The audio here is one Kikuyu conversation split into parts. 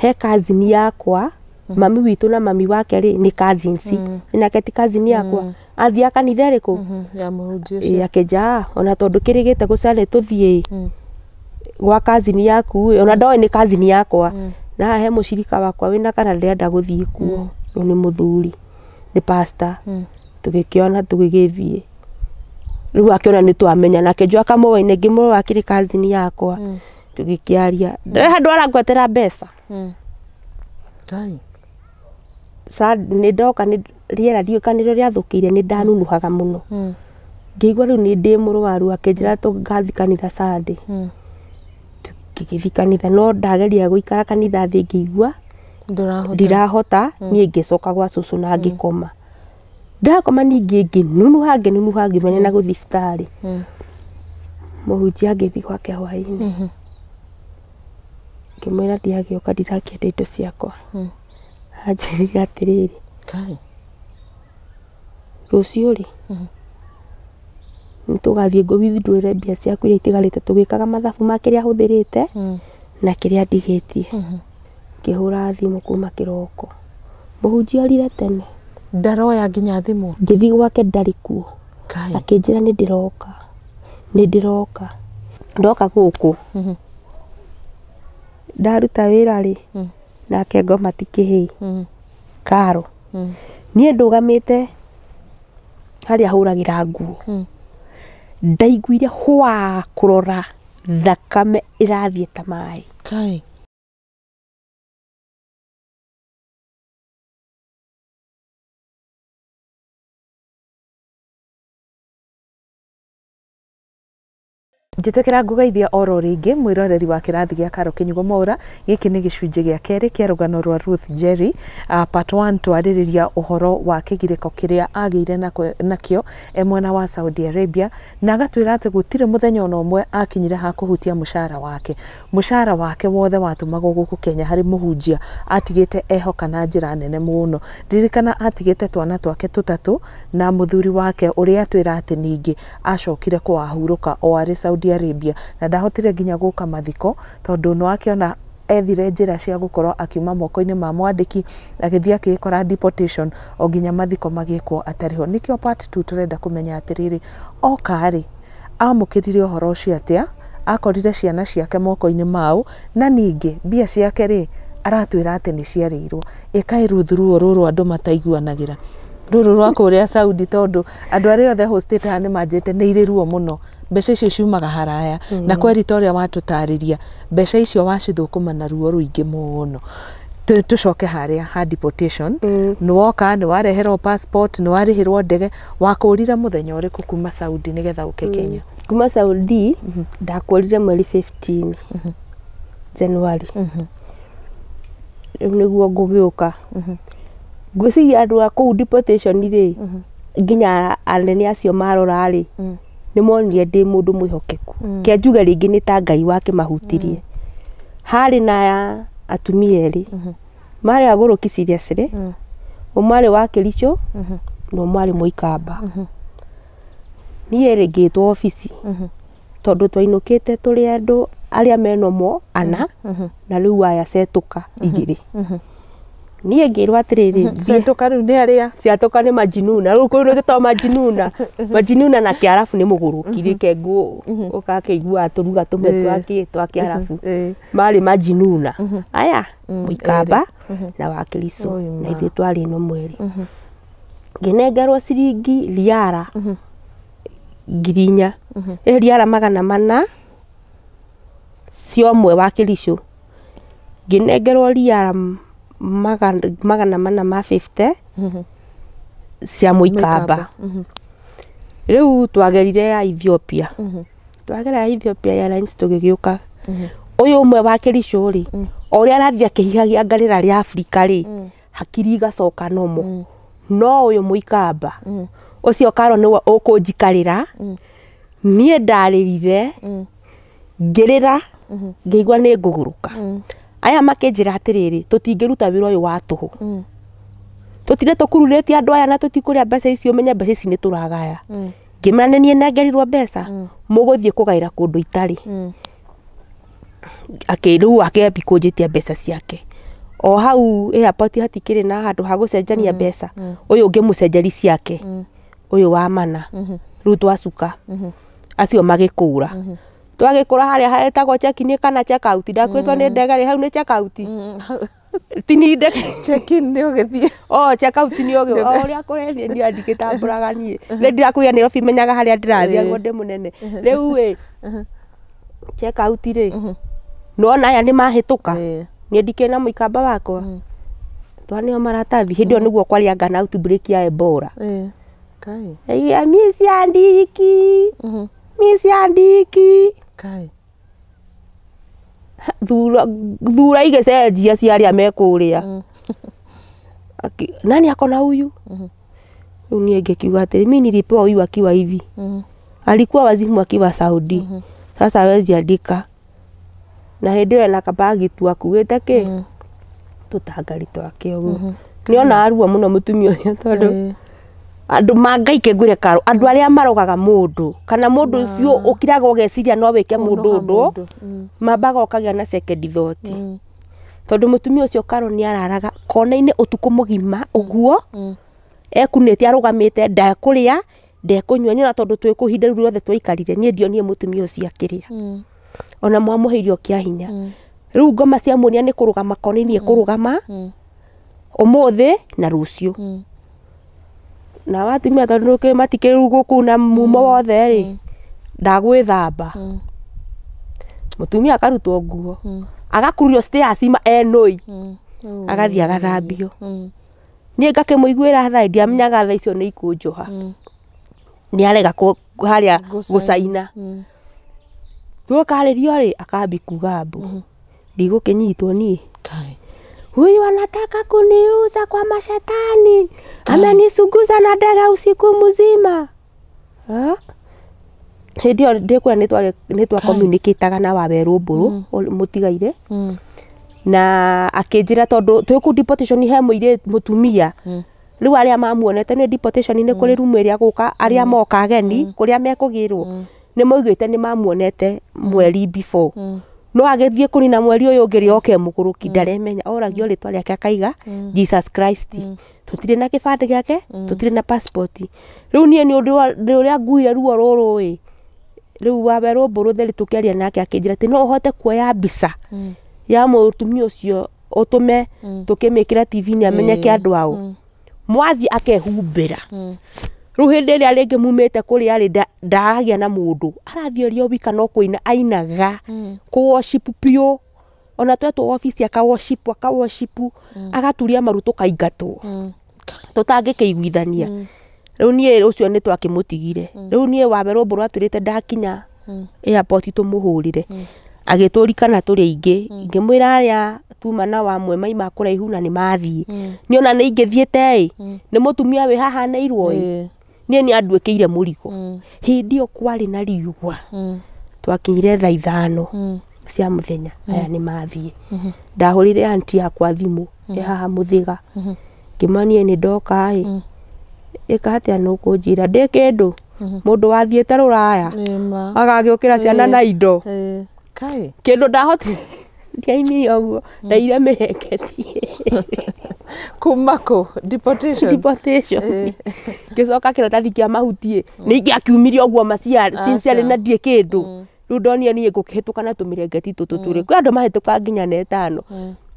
He cousin yakwa, mami witũ na mami wake rĩ nĩ cousins, nake ti cousin yakwa, athiaga kanitha ĩrĩkũ? Ya mũhunjia Ĩ, ũcio. Akĩnja ona tondũ kĩrĩgĩte gũcera nĩ tũthiĩ gwa cousin yaku ĩ, ona ndoĩ nĩ cousin yakwa, na haha he mũcirika wakwa wĩna kana ndĩrenda gũthiĩ kuo, rĩu nĩ mũthuri, nĩ pastor. Tũgĩkĩona tũgĩgĩthiĩ, rĩu akĩona nĩ twamenya, nake njũa kamũĩ ngĩmũrora akĩrĩ cousin yakwa, tũgĩkĩaria, ndarĩ handũ arangwetera mbeca. Ngai. Nĩ ndoka nĩ rĩera ndiũĩ kana nĩrĩo rĩathũkĩire, nĩ ndanunuhaga mũno, ngĩigua rĩu nĩ ndĩ mũrwaru. Akĩnjĩra tũngathiĩ kanitha Sunday. Tũgĩthiĩ kanitha, no ndageria gũikara kanitha thĩ ngĩigua Ndũrahota. Ndirahota. Niĩ ngĩcoka gwa cũcũ na ngĩkoma. Ndakoma ningĩ ngĩnunuha, ngĩnunuha, ngĩmenya na gũthiĩ thibitarĩ. Mũhunjia ngĩthiĩ gwake hwaĩ-inĩ, ngĩmwĩra ndiagĩũka, ndirakĩenda indo ciakwa. Anjĩrire atĩrĩrĩ, Ngai. Rũciũ rĩ nĩ tũgathiĩ ngũ-withdraw mbia ciaku iria itigarĩte, tũgĩkaga mathabu ma kĩrĩa hũthĩrĩte na kĩrĩa ndigĩtie. Ngĩhũra thimũ kuma kĩroko, mũhunjia orire tene. Ndaroya nginya thimũ. Ngĩthiĩ gwake ndarĩ kuo. Ngai. Akĩnjĩra nĩ ndĩroka, nĩ ndĩroka. Ndoka gũkũ ndaruta wĩra rĩ, nake ngoma ti kĩhĩĩ karo. Niĩ ndũgamĩte harĩa hũragĩra nguo, ndaiguire hwa kũrora thakame ĩrathiĩ ta maĩ. Ngai. Njĩtĩkĩra ngũgeithia oro rĩngĩ mwĩroreri wa kĩrathi gĩa Karo Kĩnyugo Mwaura. Gĩkĩ nĩ gĩcunjĩ gĩa kerĩ kĩa rũgano rwa Ruth Jerry. Part 1 twarĩrĩria ũhoro wa kĩgirĩko kĩrĩa agĩire nakĩo e mwena wa Saudi Arabia, na agatwĩra atĩ gũtirĩ mũthenya ona ũmwe akinyire ha kũhutia mũcara wake. Mũcara wake wothe watũmagwo gũkũ Kenya harĩ mũhunjia atigĩte ehoka na njĩra nene mũno. Ririkana atigĩte twana twake tũtatũ na mũthuri wake, ũrĩa atwĩra atĩ ningĩ acokire kũwahurũka o arĩ Saudi Arabia, na ndahotire nginya gũka mathiko tondũ nĩ wakĩona ethire njĩra cia gũkorwo akiuma moko-inĩ ma mwandĩki, agĩthiĩ akĩĩkora deportation o nginya mathiko magĩkwo atarĩ ho. Nĩkĩo part 2 tũrenda kũmenya atĩrĩrĩ, oka rĩ, amũkĩrire ũhoro ũcio atĩa, akorire ciana ciake moko-inĩ mau, na ningĩ mbia ciake rĩ, aratwĩra atĩ nĩ ciarĩirwo. Ĩkaĩ Ruth, ruo rũrũ andũ mataiguanagĩra, rũrũ rwa kũrĩa Saudi, tondũ andũ arĩa othe hostĩte haha nĩ manjĩte nĩ irĩ ruo mũno. Mbeca icio ciumaga haraya, na kweri ta ũrĩa watũtarĩria, mbeca icio wacithũkũma na ruo rũingĩ mũno. Tũcoke harĩa ha deportation. Nĩ woka, nĩ wareherwo passport, nĩ warĩhĩrwo ndege, wakũrire mũthenya ũrĩkũ kuma Saudi nĩgetha ũke Kenya? Kuma Saudi ndakũrire mweri 15 January. Rĩu nĩguo ngũgĩũka, ngwĩciria andũ a kũu deportation rĩ, nginya anene acio marora rĩ, nĩ monire ndĩ mũndũ mwĩhokeku. Ke njuge rĩngĩ nĩ ta Ngai wakĩmahutirie. Harĩ na atumia erĩ marĩ agũrũki seriously, ũmwe arĩ wa Kĩricũ na ũmwe arĩ Mũikamba. Niĩ rĩ, ngĩtwo obici tondũ twainũkĩte tũrĩ andũ arĩa menomo ana, na rĩu aya cetũka igĩrĩ. Niĩ ngĩrwo atĩrĩrĩ, Cetũka rĩu nĩ arĩa? Ciatũka nĩ majinuna. Rĩu kũu nĩ majinuna, majinuna na kĩarabu nĩ mũgũrũki rĩke ngũ ũgakĩigua tũruga tũmwe twa kĩarabu. Marĩ majinuna aya, Mũikamba na wa Kĩricũ, Oi, na ma. ithuĩ twarĩ no mweri. Ngĩnengerwo ciringi riara 4,000, ĩ riara 400 cia ũmwe wa Kĩricũ, ngĩnengerwo riara 450 cia Mũikamba. Rĩu twagerire ya Ethiopia, twagera ya Ethiopia Airlines, tũgĩgĩũka. Ũyũ ũmwe wa Kĩricũ rĩ, o ũrĩa arathiĩ akĩhihagia ngarĩra rĩa Afrika rĩ, hakiri igacoka nomo, no ũyũ Mũikamba ũcio karo nĩwe ũkũnjikarĩra. Niĩ ndarĩrire, ngĩrĩra, ngĩigua nĩ ngũgũrũka. Aya makĩnjĩra atĩrĩrĩ, tũtingĩruta wĩra ũyũ wa tũhũ, tũtire tũkururĩtie andũ aya na tũtikũrĩa mbeca ici, ũmenye mbeca ici nĩ tũragaya. Ngĩmera nĩ niĩ nengerirwo mbeca, mũgũthiĩ kũgaĩra kũndũ itarĩ. Akĩrĩu akĩambi kũnjĩtia mbeca ciake. O hau airport hatikĩrĩ na handũ ha gũcenjania mbeca, ũyũ ũngĩmũcenjeri ciake, ũyũ wa mana. Rĩu twacuka acio magĩkũra, twagĩkũra harĩa hetagwo check-in kana check out, ndakwĩtwo nĩ ndege rĩ, hau nĩ check out, ti ni ndege. Check in nĩ ũgĩthiĩ. Oh, check out nĩ ũgĩ o ũrĩa kũrethiĩ, niĩ ndingĩtambũraga niĩ nĩ ndirakuia Nairobi, menyaga harĩa ndĩrathiĩ aguo ndĩ mũnene rĩu ĩ check out rĩ, nona aya nĩ mahĩtũka. Niĩ ndikĩrĩ na mũikamba wakwa, twaneo maratathi. Hĩndĩ ĩyo nĩguo kwarĩ na outbreak ya Ebola. Kai. Iya, mi siandiki, mi siandiki. Kai. Thura thura igĩcenjia cia arĩa me kũrĩa. Nani ako na huyu? Rĩu niĩ ngĩkiuga atĩrĩ, mi nilipewa huyu akiwa hivi, alikuwa wazimu akiwa Saudi, sasa hawezi andika. Na hĩndĩ ĩyo ena kabagi tu akuĩte kĩ tũtangari twake ũguo. Nĩona ruo mũno mũtumia ũcio, tondũ andũ mangaike ngwĩre karo, andũ arĩa marogaga mũndũ kana mũndũ biũ ũkiraga ũgeciria no wĩke mũndũ Kũnũha ũndũ mũndũ. Mambaga ũkagĩa na second thought, tondũ mũtumia ũcio karo nĩ araraga kona-inĩ ũtukũ mũgima ũguo ekunĩte, arũgamĩte, ndekũrĩa, ndekũnyua. Nĩona tondũ twĩ kũu ihinda rĩu rĩothe twaikarire, niĩ ndionire mũtumia ũcio akĩrĩa, ona mwamũhe irio kĩa hinya. Rĩu ngoma ciamuonia nĩ kũrũgama kona-inĩ, ekũrũgama ũmũthĩ na rũciũ. Na watumia tondũ nĩũkĩũĩ matikĩrĩ rĩu gũkũ na mumo wothe rĩ, ndagwĩthamba. Mũtumia akarutwo nguo, agakururio stairs ma enũi, agathiĩ agathambio. Niĩ ngakĩmũiguĩra tha, ndiamenyaga tha icio nĩ ikũnjoha. Nĩ arega harĩa Gũcaina. Gũcaina tuokarĩrio rĩ, akambi kuga mbu ndigũkĩnyitwo niĩ. Kai. Huyu anataka kuniuza kwa mashetani, amenisunguza na ndege usiku mzima. Ha? Hĩndĩ ĩyo ndĩkwĩra nĩ twa communicataga na Wawerũ Mbũrũ mũtigaire, na akĩnjĩra tondũ twĩ kũu deportation he mũirĩtu mũtumia rĩu arĩa mamuonete nĩ deportation nĩ kũrĩ rumu ĩrĩa gũka arĩa moka ageni kũrĩa mekũgĩrwo, nĩ maugĩte nĩ mamuonete mweri before, no agĩthiĩ kũnina mweri ũyũ ũngĩ rĩ oke mũgũrũki, ndaremenya oragio rĩtwa rĩake akaiga Jesus Christ. Tũtirĩ na kĩbandĩ gĩake, tũtirĩ na passport. Rĩu niĩ nĩ ũndũ nĩ ũrĩa nguire ruo rũrũ ĩ, rĩu Wawerũ Mbũrũ theri tũkĩaria nake akĩnjĩra atĩ no ũhote kuoya mbica ya mũtumia ũcio ũtũme tũkĩmĩkĩra TV-inĩ amenyeke andũ ao mwathi akehumbĩra. Rĩu hĩndĩ ĩrĩa rĩngĩ mumĩte kũrĩa rĩ, ndaragia na mũndũ, arathiĩ ũrĩa wika no kũina ainaga, kũ worship biũ. Ona twetwo obici aka worship, aka worship, agaturia maru, tũkaingatwo tũtangĩkĩiguithania. Rĩu niĩ ũcio nĩ twakĩmũtigire. Rĩu niĩ Wawerũ Mbũrũ atwĩrĩte ndakinya airport tũmũhũrĩre, agĩtũrikana tũrĩ aingĩ. Ngĩmwĩra arĩa tuma na wamwe maima kũraihu na nĩ mathiĩ, niĩ ona nĩ ingĩthiĩte ĩ, nĩ mũtumia wĩ haha neirwo ĩ, niĩ nĩ anduĩkĩire mũrigo. Hĩndĩ ĩyo kwarĩ na riũa, twakinyire thaa 5 cia mũthenya, aya nĩ mathiĩ. Ndahũrĩire anti yakwa thimũ ĩ haha Mũthĩga, ngĩmania nĩ ndoka ĩ, ĩka atĩa, nũkũnjĩra ndĩ kĩndũ mũndũ wathiĩte rũraya Nĩma. agagĩũkĩra ciana na indo. Kai. Kĩndũ ndahotire ndiaimire ũguo, ndaire mĩrengeti. Kuma kũ? Deportation. Deportation. Ngĩcoka kĩratathi kĩa mahuti ĩ nĩ ingĩakiumire ũguo macia sincerely na ndirĩ kĩndũ. Rĩu ndonire niĩ ngũkĩhĩtũka na tũmĩrengeti tũtũ tũrĩ kwĩ andũ mahĩtũka nginya na ĩtano.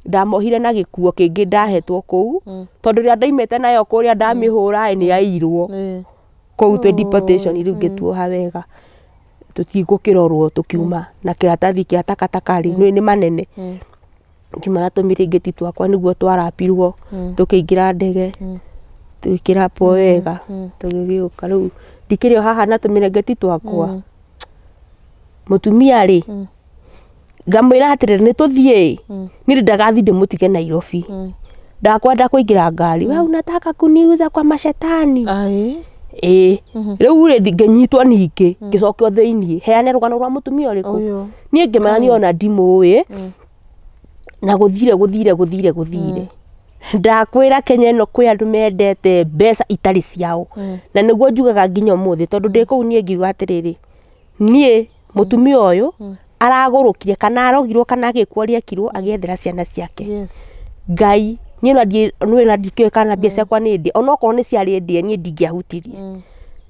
Ndamohire na gĩkuo kĩngĩ ndahetwo kũu, tondũ rĩrĩa ndaimĩte nayo kũrĩa ndamĩhũra ĩ nĩ yairwo kũu twĩ deportation. Rĩu ngĩtuoha wega tũtigũkĩrorwo, tũkiuma na kĩratathi kĩa takataka rĩ, nĩ manene, ngiuma na tũmĩrĩngĩti twakwa nĩguo twarapirwo, tũkĩingĩra ndege, tũgĩkĩrapwo wega, tũgĩgĩũka. Rĩu ndikĩrĩ o haha na tũmĩrengeti twakwa. Mũtumia rĩ, ngamwĩra atĩrĩrĩ, nĩ tũthiĩ, niĩ ndagathi ndĩmũtige Nairobi, ndakwenda kũingĩra ngari, we unataka kuniuza kwa mashetani. Ai. Ĩĩ, rĩu rĩ, ngĩnyitwo ningĩ ngĩcokio thĩiniĩ heane rũgano rwa mũtumia ũrĩkũ. Ũyũ. Niĩ ngĩmenya niĩ ona ndimũĩ na gũthire gũthire gũthire gũthire. Ndakwĩra Kenya ĩno kwĩ andũ mendete mbeca itarĩ ciao, na nĩguo njugaga nginya ũmũthĩ, tondũ ndĩ kũu niĩ ngiuga atĩrĩrĩ, niĩ mũtumia ũyũ aragũrũkire kana arogirwo kana agĩkwo ũrĩa ekirwo agĩethera ciana ciake. Yes. Ngai niĩ ona niĩ ndikĩũĩ kana mbia ciakwa nĩ ndĩ onokorwo nĩ ciarĩ ndĩe niĩ ndingĩahutirie.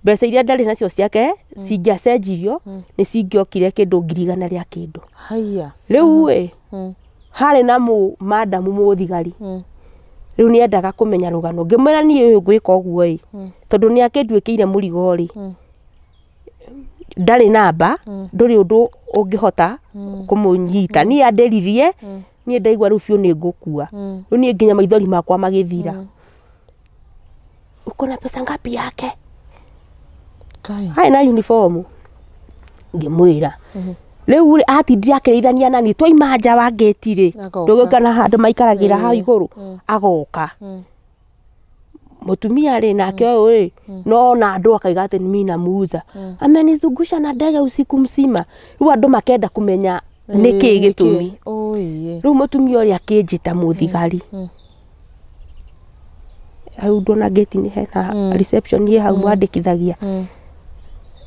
Mbeca iria ndarĩ nacio ciake cingĩacenjirio nĩ cingĩokire kĩndũ 100,000 rĩa kĩndũ. Haya. Rĩu ĩ harĩ na madamu mũthigari. Rĩu nĩendaga kũmenya rũgano ngĩmwĩra niĩ ũyũ ngwĩka ũguo ĩ tondũ nĩ akĩnduĩkĩire mũrigo rĩ ndarĩ namba ndũrĩ ũndũ ũngĩhota kũmũnyita niĩ andĩririe niĩ ndaigua rĩu biũ nĩ ngũkua rĩu niĩ nginya maithori makwa magĩthira. Uko na pesa ngapi yake? Harĩ na uniform ngĩmwĩra. Rĩu rĩ atindire akĩrĩithania nani twaima nja wa ngĩti rĩ ndũgĩũka na handũ maikaragĩra hau igũrũ agoka. Mũtumia rĩ nake ũyũ rĩ no na andũ akaiga atĩ mimi namuuza. Amenizungusha na ndege usiku mzima. Rĩu andũ makenda kũmenya nĩkĩ gĩtũmi. Rĩu mũtumia ũrĩa akĩnjĩta mũthigari. Hau ndona ngĩti-inĩ hena reception ĩ hau mwandĩkithagia.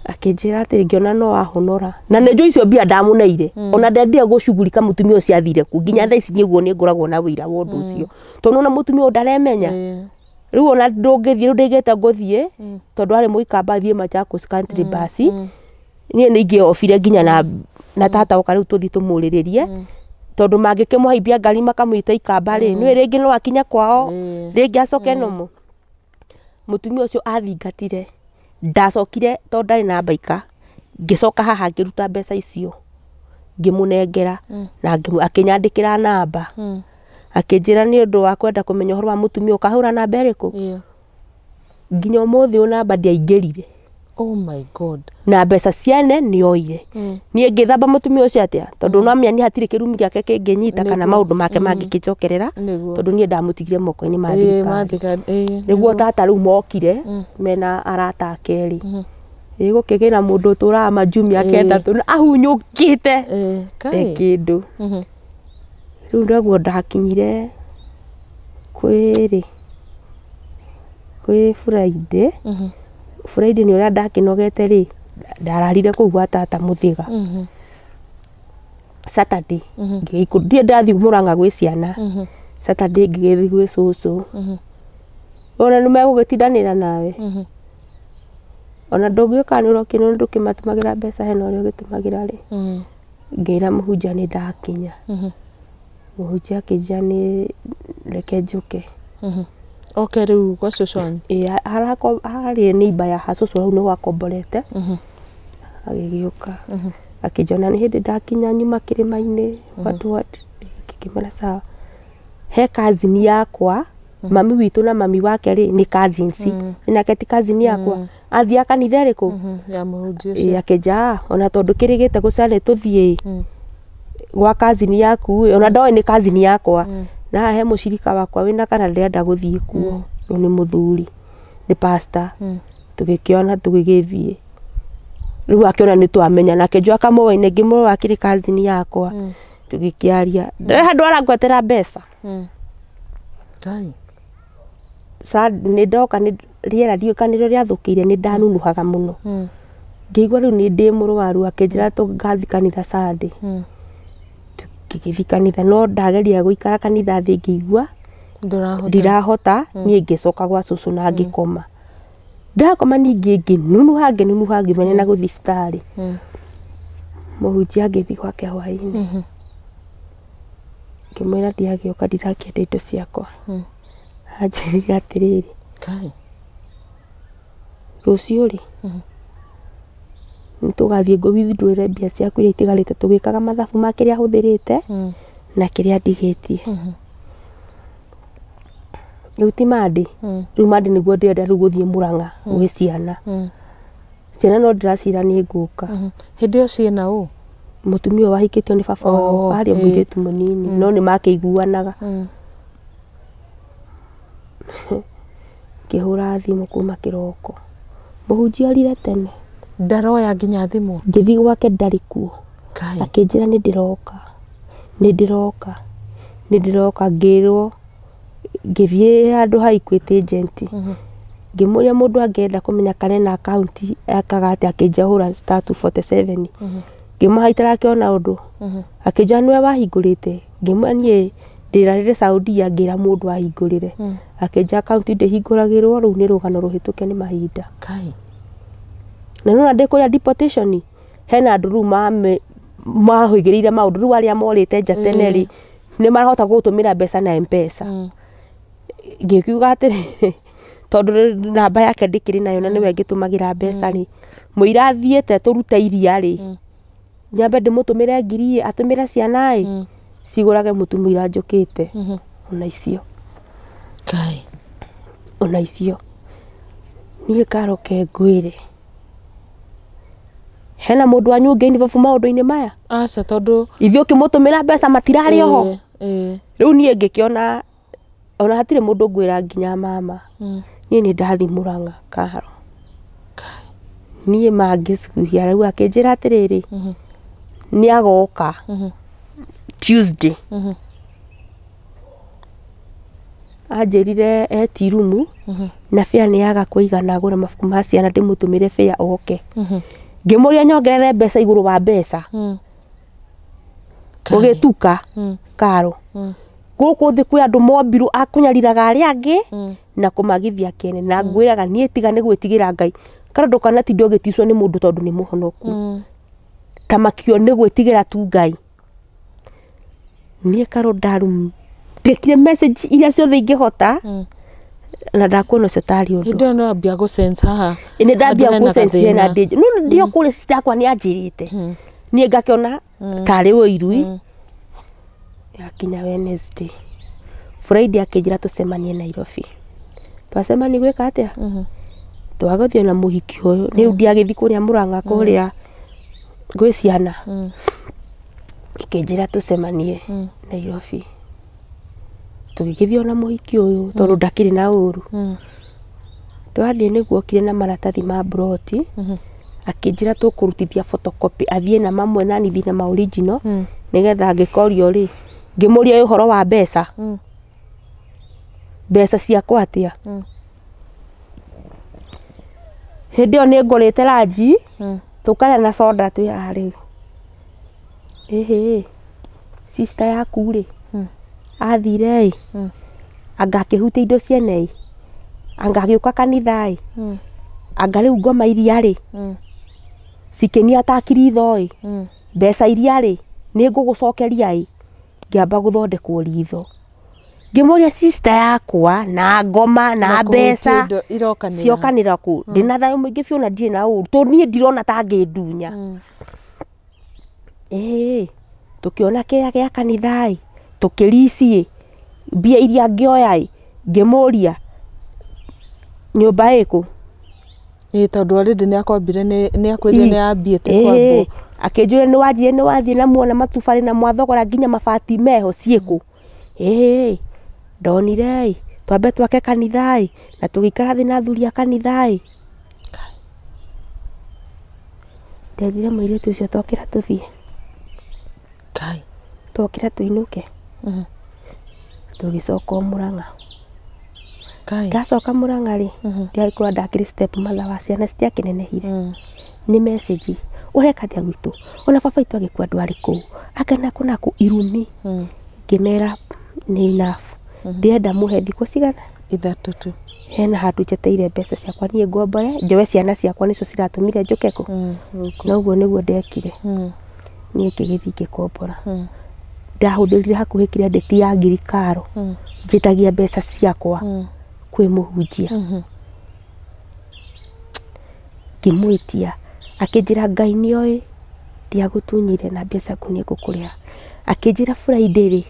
Akĩnjĩra atĩrĩ ngĩona no ahonora na nĩ njũĩ icio mbia ndamũneire ona ndendire gũcugurika mũtumia ũcio athire kũ nginya thaa ici nĩguo nĩ ngoragwo na wĩira wa ũndũ ũcio tondũ ona mũtumia ũyũ ndaremenya. Rĩu ona ndũngĩthiĩ rĩu ndaigĩte ngũthiĩ tondũ arĩ mũikamba thiĩ Machakos country bus niĩ nĩ ingĩobire nginya na tata oka rĩu tũthiĩ tũmũrĩrĩrie tondũ mangĩkĩmũhaimbia ngari makamwĩta ikamba rĩ nĩwe rĩngĩ no akinya kwao rĩngĩ acoke nomo. Mũtumia ũcio athingatire ndacokire tondũ ndarĩ na mbaika ngĩcoka haha ngĩruta mbeca icio ngĩmũnengera na akĩnyandĩkĩra namba. Akĩnjĩra nĩ ũndũ wa kwenda kũmenya ũhoro wa mũtumia ũkahũra namba ĩrĩkũ. Nginya ũmũthĩ ũyũ namba ndiaingĩrire. Oh my God. Na mbeca ciene nĩoire. Niĩ ngĩthamba mũtumia ũcio atĩa tondũ no amenya niĩ hatirĩ kĩrumi gĩake kĩngĩnyita kana maũndũ make mangĩkĩnjokerera tondũ niĩ ndamũtigire moko-inĩ ma thirikari. Nĩguo tata rĩu mokire mena arata ake rĩ ĩgũkĩgĩra mũndũ ũtũraga majumia kenda tũ ahunyũkĩte kĩndũ. Rĩu nĩguo ndakinyire kwĩrĩ kwĩ Friday. Friday nĩ ũrĩa ndakĩnogete rĩ ndararire kũu gwa tata Mũthĩga. Saturday ndirĩ ndathiĩ Mũrang'a gwĩ ciana. Saturday ngĩgĩthiĩ gwĩ cũcũ. Ona nĩ megũgĩtindanĩra nawe. Ona ndũngĩũka nĩ ũrokire nĩ ndũkĩmatũmagĩra mbeca hena ũrĩa ũgĩtũmagĩra rĩ. Ngĩra mũhunjia nĩ ndakinya. Mũhunjia akĩnjĩra nĩ reke njũke. Oke rĩu gwa cũcũ wanyu? Ĩĩ harĩ neighbor ya ha cũcũ hau nĩho akomborete. Agĩgĩũka. Akĩnjona nĩ hĩndĩ ndakinya nyuma kĩrĩma-inĩ what what. Ngĩkĩmwĩra sawa. He cousin yakwa mami witũ na mami wake rĩ nĩ cousins. Nake ti cousin yakwa. Athiaga kanitha ĩrĩkũ? Ya mũhunjia ũcio. Akĩnjĩra ona tondũ kĩrĩgĩte gũcera nĩ tũthiĩ gwa cousin yaku ona ndoĩ nĩ cousin yakwa. Na haha he mũcirika wakwa wĩna kana ndĩrenda gũthiĩ kuo. Rĩu nĩ mũthuri nĩ pastor. Tũgĩkĩona tũgĩgĩthiĩ. Rĩu akĩona nĩ twamenya nake njũa kamũĩ-inĩ ngĩmũrora akĩrĩ cousin yakwa. Tũgĩkĩaria. Ndarĩ handũ arangwetera mbeca. Ngai. Nĩ ndoka nĩ rĩera ndiũĩ kana nĩrĩo rĩathũkĩire nĩ ndanunuhaga mũno. Ngĩigua rĩu nĩ ndĩ mũrwaru akĩnjĩra tũgathiĩ kanitha Sunday. Tũgĩthiĩ kanitha no ndageria gũikara kanitha thĩ ngĩigua ndirahota niĩ ngĩcoka gwa cũcũ na ngĩkoma. Ndakoma ningĩ ngĩnunuha ngĩnunuha ngĩmenya na gũthiĩ thibitarĩ. Mũhunjia ngĩthiĩ gwake hwaĩ-inĩ. Ngĩmwĩra ndiagĩũka ndirakĩenda indo ciakwa. Anjĩrire atĩrĩrĩ rũciũ rĩ nĩ tũgathiĩ ngũwithdraw mbia ciaku iria itigarĩte tũgĩkaga mathabu ma kĩrĩa hũthĩrĩte na kĩrĩa ndigĩtie. Rĩu ti Monday. Rĩu Monday nĩguo ndĩrenda rĩu gũthiĩ Mũrang'a gwĩ ciana. Ciana no ndĩracira nĩ ngũka. Hĩndĩ ĩyo ciĩna ũ? Mũtumia ũyũ wahikĩtio nĩ baba wao arĩ mũirĩtu mũnini no nĩ makĩiguanaga. Ngĩhũra thimũ kuma kĩroko. Mũhunjia orire tene. Ndaroya nginya thimũ? Ngĩthiĩ gwake ndarĩ kuo. Akĩnjĩra nĩ ndĩroka. Nĩ ndĩroka. Nĩ ndĩroka ngĩrwo ngĩthiĩ handũ ha Equity agent. Ngĩmũria mũndũ angĩenda kũmenya kana ena akaunti ekaga atĩa akĩnjĩra hũra *247. Ngĩmũha itarakĩona ũndũ. Akĩnjĩra nĩwe wahingũrĩte. Ngĩmwĩra niĩ Ndĩrarire Saudia ngĩra mũndũ ahingũrĩre. Akĩnja akaunti ndĩhingũragĩrwo rũu nĩ rũgano rũhĩtũke nĩ mahinda. Kai. Na nĩwona ndĩ kũrĩa deportation hena andũ rĩu mahũgĩrĩire maũndũ rĩu arĩa morĩte nja tene rĩ nĩ marahota gũgũtũmĩra mbeca na M-Pesa. Ngĩkiuga atĩrĩ tondũ namba yake ndĩkĩrĩ nayo na nĩwe ngĩtũmagĩra mbeca rĩ mũira athiĩte tũrute iria rĩ nyambe ndĩmũtũmĩre ngiri atũmĩre ciana ĩ cigũrage mũtu mũira njũkĩte ona icio. Kai. Ona icio niĩ karoke ngwĩre hena mũndũ wanyu ũngĩ involve maũndũ-inĩ maya? Aca tondũ ithuĩ ũkĩmũtũmĩra mbeca matirarĩ oho. Rĩu niĩ ngĩkĩona ona hatirĩ mũndũ ngwĩra nginya mama. Niĩ nĩ ndathiĩ Murang'a Karo. Niĩ mangĩcuhia rĩu akĩnjĩra atĩrĩrĩ nĩ agoka Tuesday. Anjĩrire eti rumu na fare nĩ yaga kũigana agũre mabuku ma ciana ndĩmũtũmĩre fare oke. Ngĩmũria nyongerere mbeca igũrũ wa mbeca. Gũgĩtuka Karo. Gũkũ thĩ kwĩ andũ mombirwo a kũnyariraga arĩa angĩ na kũmagithia kĩene na ngwĩraga niĩ tiga nĩ gwĩtigĩra Ngai. Karo ndũkanatinda ũgĩticwo nĩ mũndũ tondũ nĩ mũhonoku. Ta makio nĩ gwĩtigĩra tu Ngai. Niĩ Karo ndaru ndĩkire message iria ciothe ingĩhota na ndakuona ũcio tarĩ ũndũ. Hĩndĩ ĩyo nĩwambia gũ sense haha. Nĩ ndambia gũ sense hena danger. No ndio kũrĩa sister yakwa nĩ anjĩrĩte. Niĩ ngakĩona tarĩ ũiru. Yakinya Wednesday. Friday akĩnjĩra tũcemanie Nairobi. Twacemania gwĩka atĩa? Twagũthiĩ na mũhiki ũyũ. Rĩu ndiagĩthiĩ kũrĩa Murang'a kũrĩa gwĩ ciana. Akĩnjĩra tũcemanie Nairobi. Tũgĩgĩthiĩ ona mũhiki ũyũ tondũ ndakĩrĩ na ũru. Twathiĩ nĩguo okire na maratathi ma broti. Akĩnjĩra tũkũrutithia photocopy athiĩ na mamwe na niĩ thiĩ na ma original nĩgetha angĩkorio rĩ ngĩmũria ũhoro wa mbeca. Mbeca ciakwa atĩa? Hĩndĩ ĩyo nĩ ngũrĩte ranji tũkarĩa na soda twĩ haha rĩu. Ĩhĩ sister yaku rĩ athire ĩ anga akĩhutia indo ciene ĩ anga agĩũka kanitha ĩ anga rĩu ngoma iria rĩ cikĩnia ta kiritho ĩ mbeca iria rĩ nĩ ngũgũcokeria ĩ ngĩamba gũthondekwo ritho. Ngĩmũria sister yakwa na ngoma na mbeca ciokanĩra kũ ndĩna thayũ mũingĩ biũ na ndirĩ na ũru tondũ niĩ ndirona ta ngĩndunya. Ĩĩ tũkĩona kĩrĩa gĩa kanitha ĩ tũkĩrici ĩ mbia iria ngĩoya ĩ ngĩmũria nyũmba ĩkũ. Ĩĩ tondũ already nĩ akwambire nĩ akwĩrire nĩ yambiĩte kwambwo. Akĩnjũria nĩ wanjire nĩ wathiĩ na muona matubarĩ na mwathogora nginya mabati meho ciĩkũ. Ĩĩ ndonire ĩ twambe twake kanitha ĩ na tũgĩikara thĩ na athuri a kanitha ĩ. Nderire mũirĩtu ũcio twokĩra tũthiĩ. Kai. Twokĩra tũinũke. Tũgĩcoka o Murang'a. Kai. Ndacoka Murang'a rĩ ndiagĩkorwo ndakĩrĩ step mother wa ciana citiakĩnenehire. Nĩ message ũreka atĩa gwitũ ona baba witũ agĩkua ndwarĩ kũu anga nakũ nakũ irumi. Ngĩmera nĩ enough. Ndĩrenda mũhe thikũ cigana? 3 tu. Hena handũ njeteire mbeca ciakwa niĩ ngombore njoe ciana ciakwa nĩcio ciratũmire njũke kũ. Na ũguo nĩguo ndekire. Niĩ ngĩgĩthiĩ ngĩkombora. Ndahũthĩrire hakuhĩ credit ya ngiri Karo njĩtagia mbeca ciakwa kwĩ mũhunjia. Ngĩmwĩtia akĩnjĩra Ngai nĩoĩ ndiagũtunyire na mbia ciaku nĩ ngũkũrĩha. Akĩnjĩra Friday rĩ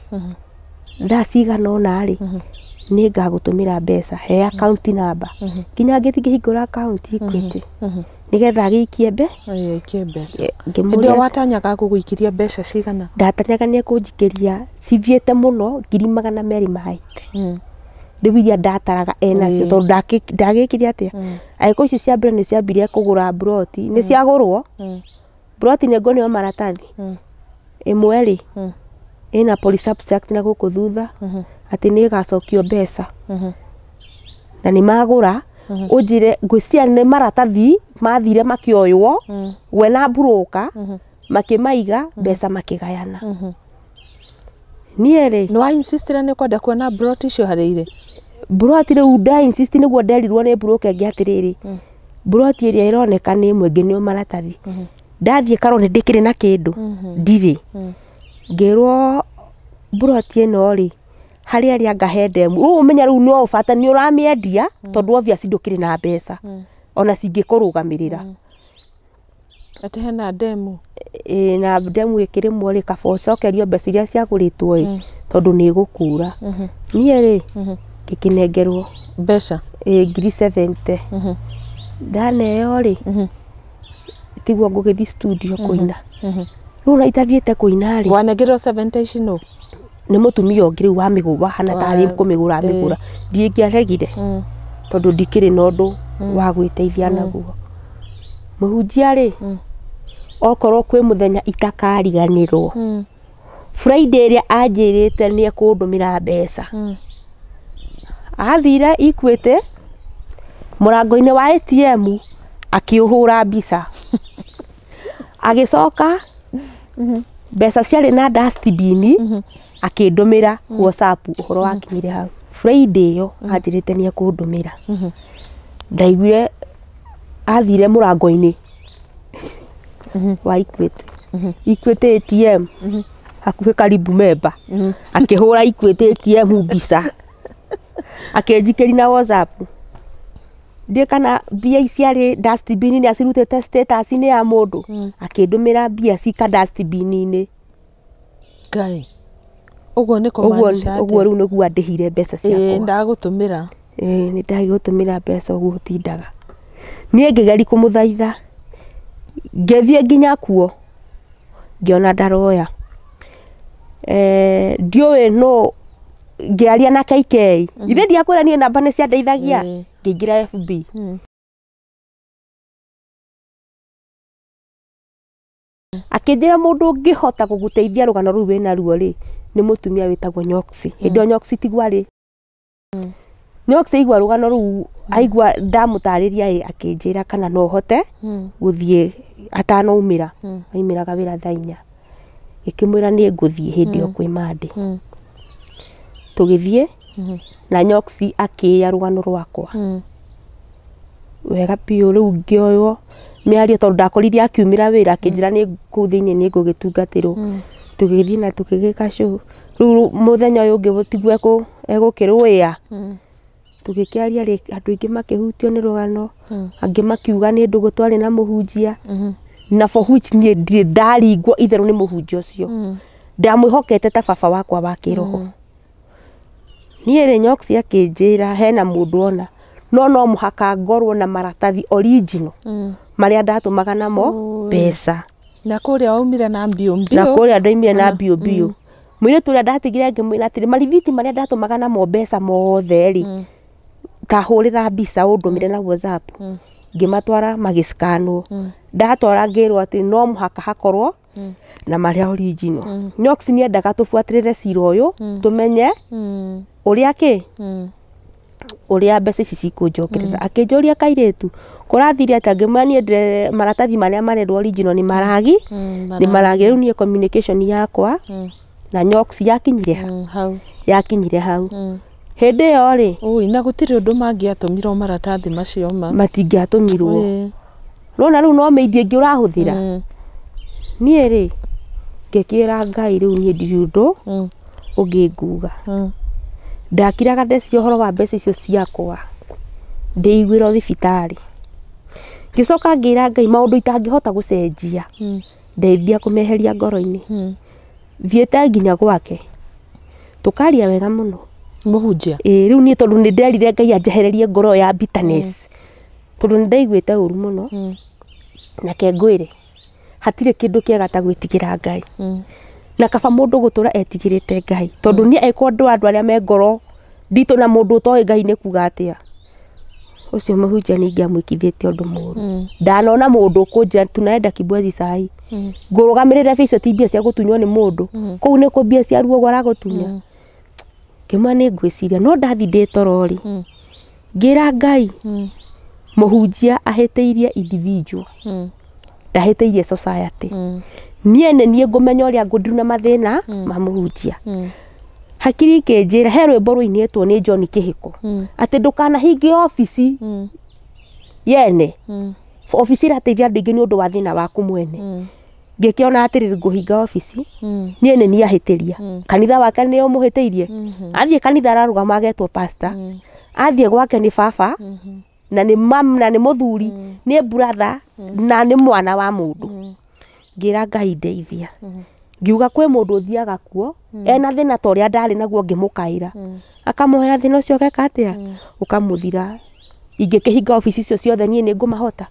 thaa cigana ũna rĩ nĩ ngagũtũmĩra mbeca he account number. Nginya ngĩthiĩ ngĩhingũra account Equity nĩgetha agĩikie aikie mbeca. Hĩndĩ ĩyo watanyaga gũgũikiria mbeca cigana? Ndatanyaga nĩ ekũnjikĩria cithiĩte mũno 280,000. Rĩu iria ndataraga enacio tondũ ndagĩkire atĩa? Angĩkorwo icio cia mbere nĩ ciambirie kũgũra broti nĩ ciagũrwo. Broti nĩ nguonio maratathi. Ĩmwe rĩ ĩna police abstract na gũkũ thutha atĩ nĩ ĩgacokio mbeca. Na nĩ magũra ũnjĩre ngwĩciria nĩ maratathi mathire makĩoywo we na mburũka makĩmaiga mbeca makĩgayana. Niĩ rĩ Nĩ wa insistira nĩ kwenda kuona broti icio harĩa irĩ? Broti rĩu nda insist nĩguo nderirwo nĩ broker ĩngĩ atĩrĩrĩ, broti ĩrĩa ĩroneka nĩ ĩmwe ngĩneo maratathi. Ndathiĩ karwo nĩ ndĩkĩrĩ na kĩndũ ndirĩ. Ngĩrwo broti ĩno rĩ harĩa ĩrĩa anga he ndemu. Rĩu ũmenya rĩu no ũbata nĩ ũramĩendia tondũ obvious ndũkĩrĩ na mbeca ona cingĩkũrũgamĩrĩra. Atĩ hena ndemu? Ĩĩ, na ndemu ĩkĩrĩmwo rĩ kaba ũcokerio mbeca iria ciagũrĩtwo ĩ tondũ nĩ ĩgũkura. Niĩ rĩ ngĩkĩnengerwo mbeca ĩ 70,000. Ndaneo rĩ tiguo ngũgĩthiĩ studio kũina. Rĩu ona itathiĩte kũina rĩ wanengerwo 70 ici nũ? Nĩ mũtumia ũngĩ rĩu wamĩgũra wahana tarĩ kũmĩgũra amĩgũra. Ndingĩaregire tondũ ndikĩrĩ na ũndũ wa gwĩteithia naguo. Mũhunjia rĩ okorwo kwĩ mũthenya itakariganĩrwo Friday ĩrĩa anjĩrĩte nĩ ekũndũmĩra mbeca. Athire Equity mũrango-inĩ wa ATM akĩũhũra mbica. Agĩcoka mbeca ciarĩ na dustbin akĩndũmĩra WhatsApp ũhoro wakinyire hau. Friday ĩyo anjĩrĩte nĩ ekũndũmĩra. Ndaiguire athire mũrango-inĩ wa Equity. Equity ATM hakuhĩ karibu memba. Akĩhũra Equity ATM mbica. Akĩnjikĩria na WhatsApp. Ndiũĩ kana mbia ciarĩ dustbin nĩ acirutĩte status-inĩ ya mũndũ. Akĩndũmĩra mbia cika dustbin-inĩ. Ngai. Ũguo nĩ kũmaanisha Ũguo rĩu nĩguo andĩhire mbeca ciakwa. Ndagũtũmĩra. Ĩĩ nĩ ndagĩgũtũmĩra mbeca ũguo ũtindaga. Niĩ ngĩgeria kũmũthaitha. Ngĩthiĩ nginya kuo ngĩona ndaroya. Ndiũĩ nũ ngĩaria na KK. Ithe ndiakwĩra niĩ namba nĩ ciandeithagia. Ngĩingĩra FB. Akĩnjĩra mũndũ ũngĩhota gũgũteithia rũgano rũu wĩna ruo rĩ nĩ mũtumia wĩtagwo Nyoksi. Hĩndĩ ĩyo Nyoksi tiguo arĩ. Nyoksi aigua rũgano rũu aigua ndamũtarĩria ĩ akĩnjĩra kana no hote gũthiĩ atanaumĩra. Aumĩraga wĩra thaa inya. Ngĩkĩmwĩra nĩ ngũthiĩ hĩndĩ ĩyo kwĩ Monday. Tũgĩthiĩ na Nyoksi akĩĩa rũgano rwakwa. Wega biũ rĩu ngĩoywo mĩario tondũ ndakorire akiumĩra wĩra akĩnjĩra nĩ kũu thĩinĩ nĩ ngũgĩtungatĩrwo. Tũgĩthiĩ na tũgĩgĩka show. Rĩu mũthenya ũyũ ũngĩ tiguo egũkĩrũĩa. Tũgĩkĩaria rĩ andũ aingĩ makĩhutio nĩ rũgano. Angĩ makiuga nĩ ndũgũ twarĩ na mũhunjia. Na for which niĩ ndirĩ ndaringwo itherũ nĩ mũhunjia ũcio. Ndamwĩhokete ta baba wakwa wa kĩroho. Niĩ rĩ Nyoksi akĩnjĩra hena mũndũ ona no no mũhaka ngorwo na maratathi original marĩa ndatũmaga namo mbeca. Na kũrĩa waumire na mbiũ mbiũ. Na kũrĩa ndaumire na mbiũ mbiũ. Mũirĩtu ũrĩa ndatigire ngĩmwĩra atĩrĩ marithiti marĩa ndatũmaga namo mbeca mothe rĩ ta hũrĩra mbica ũndũmĩre na WhatsApp. Ngĩmatwara magĩscanwo. Ndatwara ngĩrwo atĩ no mũhaka hakorwo na marĩa original. Nyoksi nĩendaga tũbuatĩrĩre cira ũyũ tũmenye ũrĩa kĩ ũrĩa mbeca ici cikũnjokerera. Akĩnjũria kairĩtu kũrathire atĩa ngĩmwĩra niĩ ndĩre maratathi marĩa marendwo original nĩ maragi nĩ maragi. Rĩu niĩ communication yakwa na Nyoksi yakinyire hau. Yakinyire hau. Hĩndĩ ĩyo rĩ Ui, na gũtirĩ ũndũ mangĩatũmirwo maratathi macio ma matingĩatũmirwo. Nona rĩu no mĩindo ĩngĩ ũrahũthĩra. Niĩ rĩ ngĩkĩra Ngai rĩu niĩ ndirĩ ũndũ ũngĩ nguga. Ndakiraga ndeciria ũhoro wa mbeca icio ciakwa ndĩiguĩrwo thibitarĩ. Ngĩcoka ngĩra Ngai maũndũ itangĩhota gũcenjia ndeithia kũmeheria ngoro-inĩ. Thiĩte nginya gwake tũkaria wega mũno. Mũhunjia? Ĩĩ rĩu niĩ tondũ nĩ nderire Ngai anjehererie ngoro ya bitterness. Tondũ nĩ ndaiguĩte ũru mũno. Nake ngwĩre hatirĩ kĩndũ kĩega ta gwĩtigĩra Ngai. Na kaba mũndũ gũtũra etigĩrĩte Ngai tondũ niĩ angĩkorwo ndũ andũ arĩa me ngoro nditũ na mũndũ ũtoĩ Ngai nĩ kuga atĩa. Ũcio mũhunjia nĩ ingĩamwĩkithĩtie ũndũ mũũru. Ndanona mũndũ ũkũnjĩra tunaenda Kibwezi sahi. Ngũrũgamĩrĩre mbia icio ti mbia cia gũtunywo nĩ mũndũ. Kũu nĩ kũ mbia cia ruo aragũtunya. Ngĩmwĩra nĩ ngwĩciria no ndathi ndĩ toro rĩ ngĩra Ngai mũhunjia ahĩtĩirie individual ndahĩtĩirie society. Niĩ nĩ niĩ ngũmenya ũrĩa ngũndiruna mathĩna ma mũhunjia. Hakiri ikĩnjĩra he rwĩmbo rũinĩtwo nĩ John Kĩhĩko atĩ ndũkanahinge obici yene obici ĩrateithia andũ aingĩ nĩ ũndũ wa thĩna waku mwene. Ngĩkĩona atĩrĩrĩ ngũhinga obici niĩ nĩ niĩ ahĩtĩria kanitha wake nĩ ũmũhĩtĩirie athiĩ kanitha ararũgama agetwo pastor athiĩ gwake nĩ baba na nĩ mam na nĩ mũthuri nĩ brother na nĩ mwana wa mũndũ. Ngĩra Ngai ndeithia. Ngiuga kwĩ mũndũ ũthiaga kuo ena thĩna ta ũrĩa ndarĩ naguo ngĩmũkaĩra akamũhera thĩna ũcio ũgeka atĩa ũkamũthira. Ingĩkĩhinga obici icio ciothe niĩ nĩ ngũmahota.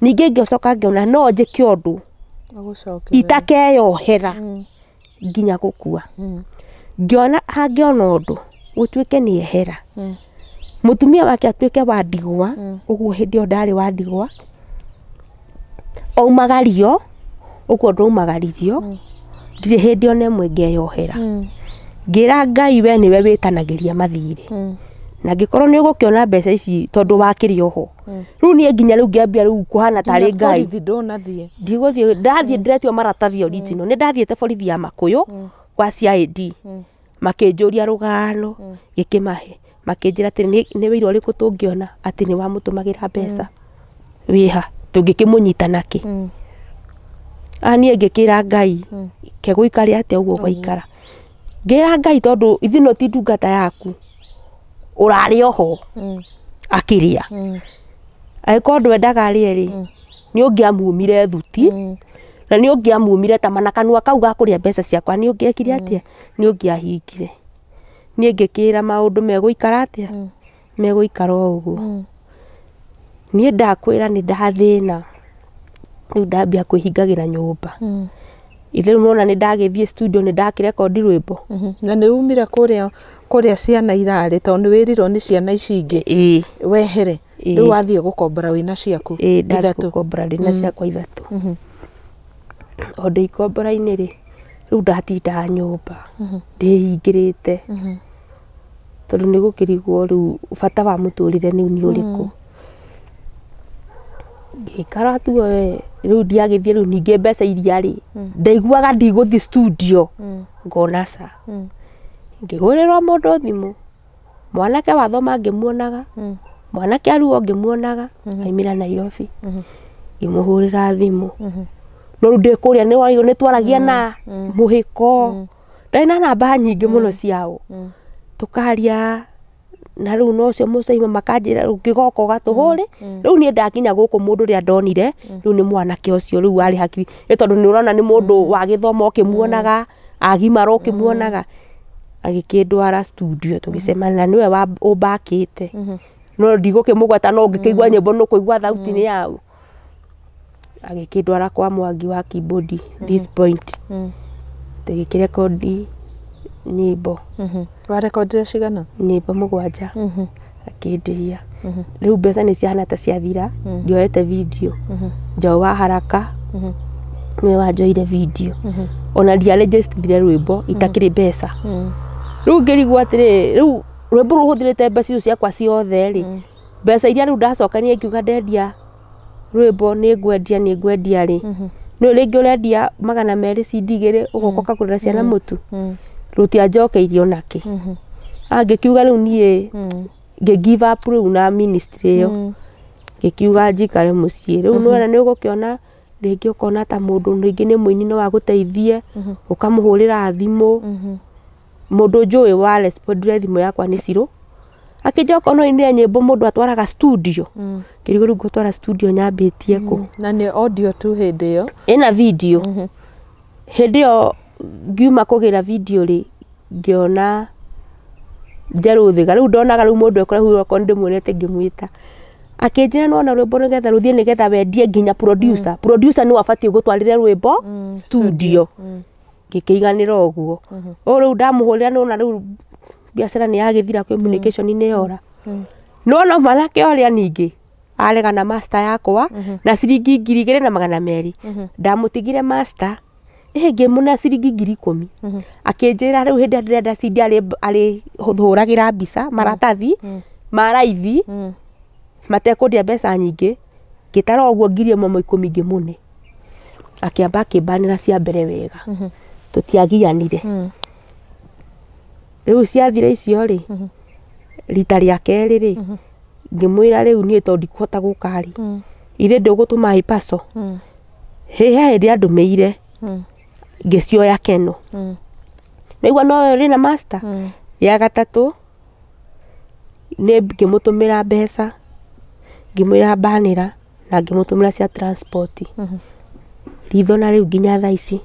Ningĩ ngĩcoka ngĩona no njĩke ũndũ itakeyohera nginya gũkua. Ngĩona hangĩona ũndũ gũtuĩke nĩ ehera mũtumia wake atuĩke wa ndigwa ũguo hĩndĩ ĩyo ndarĩ wa ndigwa aumagario ũguo ndaumagaririo ndirĩ hĩndĩ ona ĩmwe ngeyohera. Ngĩra Ngai we nĩwe wĩtanagĩria mathirĩ na ngĩkorwo nĩ ũgũkĩona mbeca ici tondũ wakĩrĩ oho rĩu niĩ nginya rĩu ngĩambia rĩu kũhana tarĩ Ngai ndigũthiĩ ndathiĩ ndĩretio maratathi original nĩ ndathiĩte borithi ya Makũyũ kwa CID makĩnjũria rũgano gĩkĩmahe makĩnjĩra atĩ nĩ wĩira ũrĩkũ tũngĩona atĩ nĩ wamũtũmagĩra mbeca wĩha tũngĩkĩmũnyita nakĩ. Niĩ ngĩkĩra Ngai ke gũikare atĩa ũguo gwaikara. Ngĩra Ngai tondũ ithuĩ no ti ndungata yaku ũrarĩ oho akĩrĩa angĩkorwo ndwendaga arĩe rĩ nĩ ũngĩamumire thuti na nĩ ũngĩamumire tama na kanua kau ga kũrĩa mbeca ciakwa nĩ ũngĩekire atĩa nĩ ũngĩahingire. Niĩ ngĩkĩra maũndũ megũikara atĩa megũikara o ũguo. Niĩ ndakwĩra nĩ ndathĩna rĩu ndambia kwĩhingagĩra nyũmba. Ithe rĩu nĩwona nĩ ndagĩthiĩ studio nĩ ndakĩrekondi rwĩmbo. Na nĩ umire kũrĩa ciana irarĩ tondũ nĩ wĩrirwo nĩ ciana ici ingĩ wehere rĩu wathiĩ gũkombora wĩna ciaku ithatũ. Gũkombora ndĩna ciakwa ithatũ. O ndĩ ikombora-inĩ rĩ rĩu ndatindaga nyũmba ndĩhingĩrĩte tondũ nĩ gũkĩrigwo rĩu bata wa mũtũrĩre rĩu nĩ ũrĩkũ. Ngĩikara tu we rĩu ndiagĩthiĩ rĩu ningĩ mbeca iria rĩ ndaiguaga ndigũthiĩ studio ngona ca. Ngĩhũrĩrwo mũndũ thimũ mwanake wathoma ngĩmuonaga mwanake aruo ngĩmuonaga aimĩra Nairobi ngĩmũhũrĩra thimũ no rĩu ndĩ kũrĩa nĩ twaragia na mũhĩko ndarĩ na namba nyingĩ mũno ciao tũkaria na rĩu no ũcio mũcaima makanjĩra ũngĩgoka ũgatũhũre rĩu niĩ ndakinya gũkũ mũndũ ũrĩa ndonire rĩu nĩ mwanake ũcio rĩu warĩ hakiri nĩ tondũ nĩ ũrona nĩ mũndũ wa gĩthomo ũkĩmuonaga agimara ũkĩmuonaga agĩkĩndwara studio tũgĩcemania na nĩwe ũmbakĩte no ndigũkĩmũgweta no ũngĩkĩigua nyĩmbo nĩ ũkũigua thauti nĩ yau. Agĩkĩndwara kwa Mwangi wa keyboard this point tũgĩkĩrekondi nyĩmbo. Warekondire cigana? Nyĩmbo 7. Akĩndĩhia rĩu mbeca nĩ ciahana ta ciathira ndioete video Njaũ wa Haraka nĩwe wanjoire video ona ndiarejestire rwĩmbo itakĩrĩ mbeca. Rĩu ngĩrigwo atĩrĩ rĩu rwĩmbo rũu hũthĩrĩte mbeca icio ciakwa ciothe rĩ mbeca iria rĩu ndacokania ngiuga ndendia rwĩmbo nĩ ngwendia rĩ nĩ rĩngĩ ũrendia 200 CD igĩrĩ ũgoka ũkagũrĩra ciana mũtu rũtianjokeirie onakĩ. Ngĩkiuga rĩu niĩ ngĩ give up rĩu na ministry ĩyo ngĩkiuga njikare mũciĩ. Rĩu nĩwona nĩ ũgũkĩona rĩngĩ ũkona ta mũndũ rĩngĩ nĩ mũini no agũteithie ũkamũhũrĩra thimũ. Mũndũ njũĩ wa respondire thimũ yakwa nĩ Cirũ akĩnjoka no ine nyĩmbo mũndũ atwaraga studio ngĩrigwo rĩu ngũtwara studio nyambĩtie kũ. Na nĩ audio tu hĩndĩ ĩyo ĩna video hĩndĩ ĩyo ngiuma kũgĩra video rĩ ngĩona Njerũ Thĩga rĩu ndonaga rĩu mũndũ ekũraihu okorwo ndĩmuonete ngĩmwĩta akĩnjĩra nĩwona rwĩmbo nĩgetha rũthiĩ nĩgetha wendie nginya producer producer nĩwe abatiĩ gũtwarĩre rwĩmbo studio ngĩkĩiganĩra ũguo. O rĩu ndamũhũrĩra nĩwona rĩu biacara nĩ yagĩthira communication nĩ yora. No mwanake ũrĩa ningĩ aregana master yakwa na ciringi 2,200 ndamũtigire master ngĩmũne ciringi 10,000 akĩnjĩra rĩu hĩndĩ ĩrĩa ndĩrenda CD arĩ hũragĩra mbica maratathi ma raithi matekũndia mbeca nyingĩ ngĩtara ũguo 1,010 ngĩmũne akĩamba akĩmbanĩra cia mbere wega tũtiagianire. Rĩu ciathira icio rĩ, rita rĩa kerĩ rĩ, ngĩmwĩra rĩu niĩ tondũ ndikũhota gũka rĩ, ithe ndũgũtũma ipaco. He hĩndĩ andũmĩire ngĩcioya keno. Naigua no ũrĩ na master. Ya gatatũ nĩ ngĩmũtũmĩra mbeca, ngĩmwĩra mbanĩra na ngĩmũtũmĩra cia transport. Ritho na rĩu nginya thaa ici.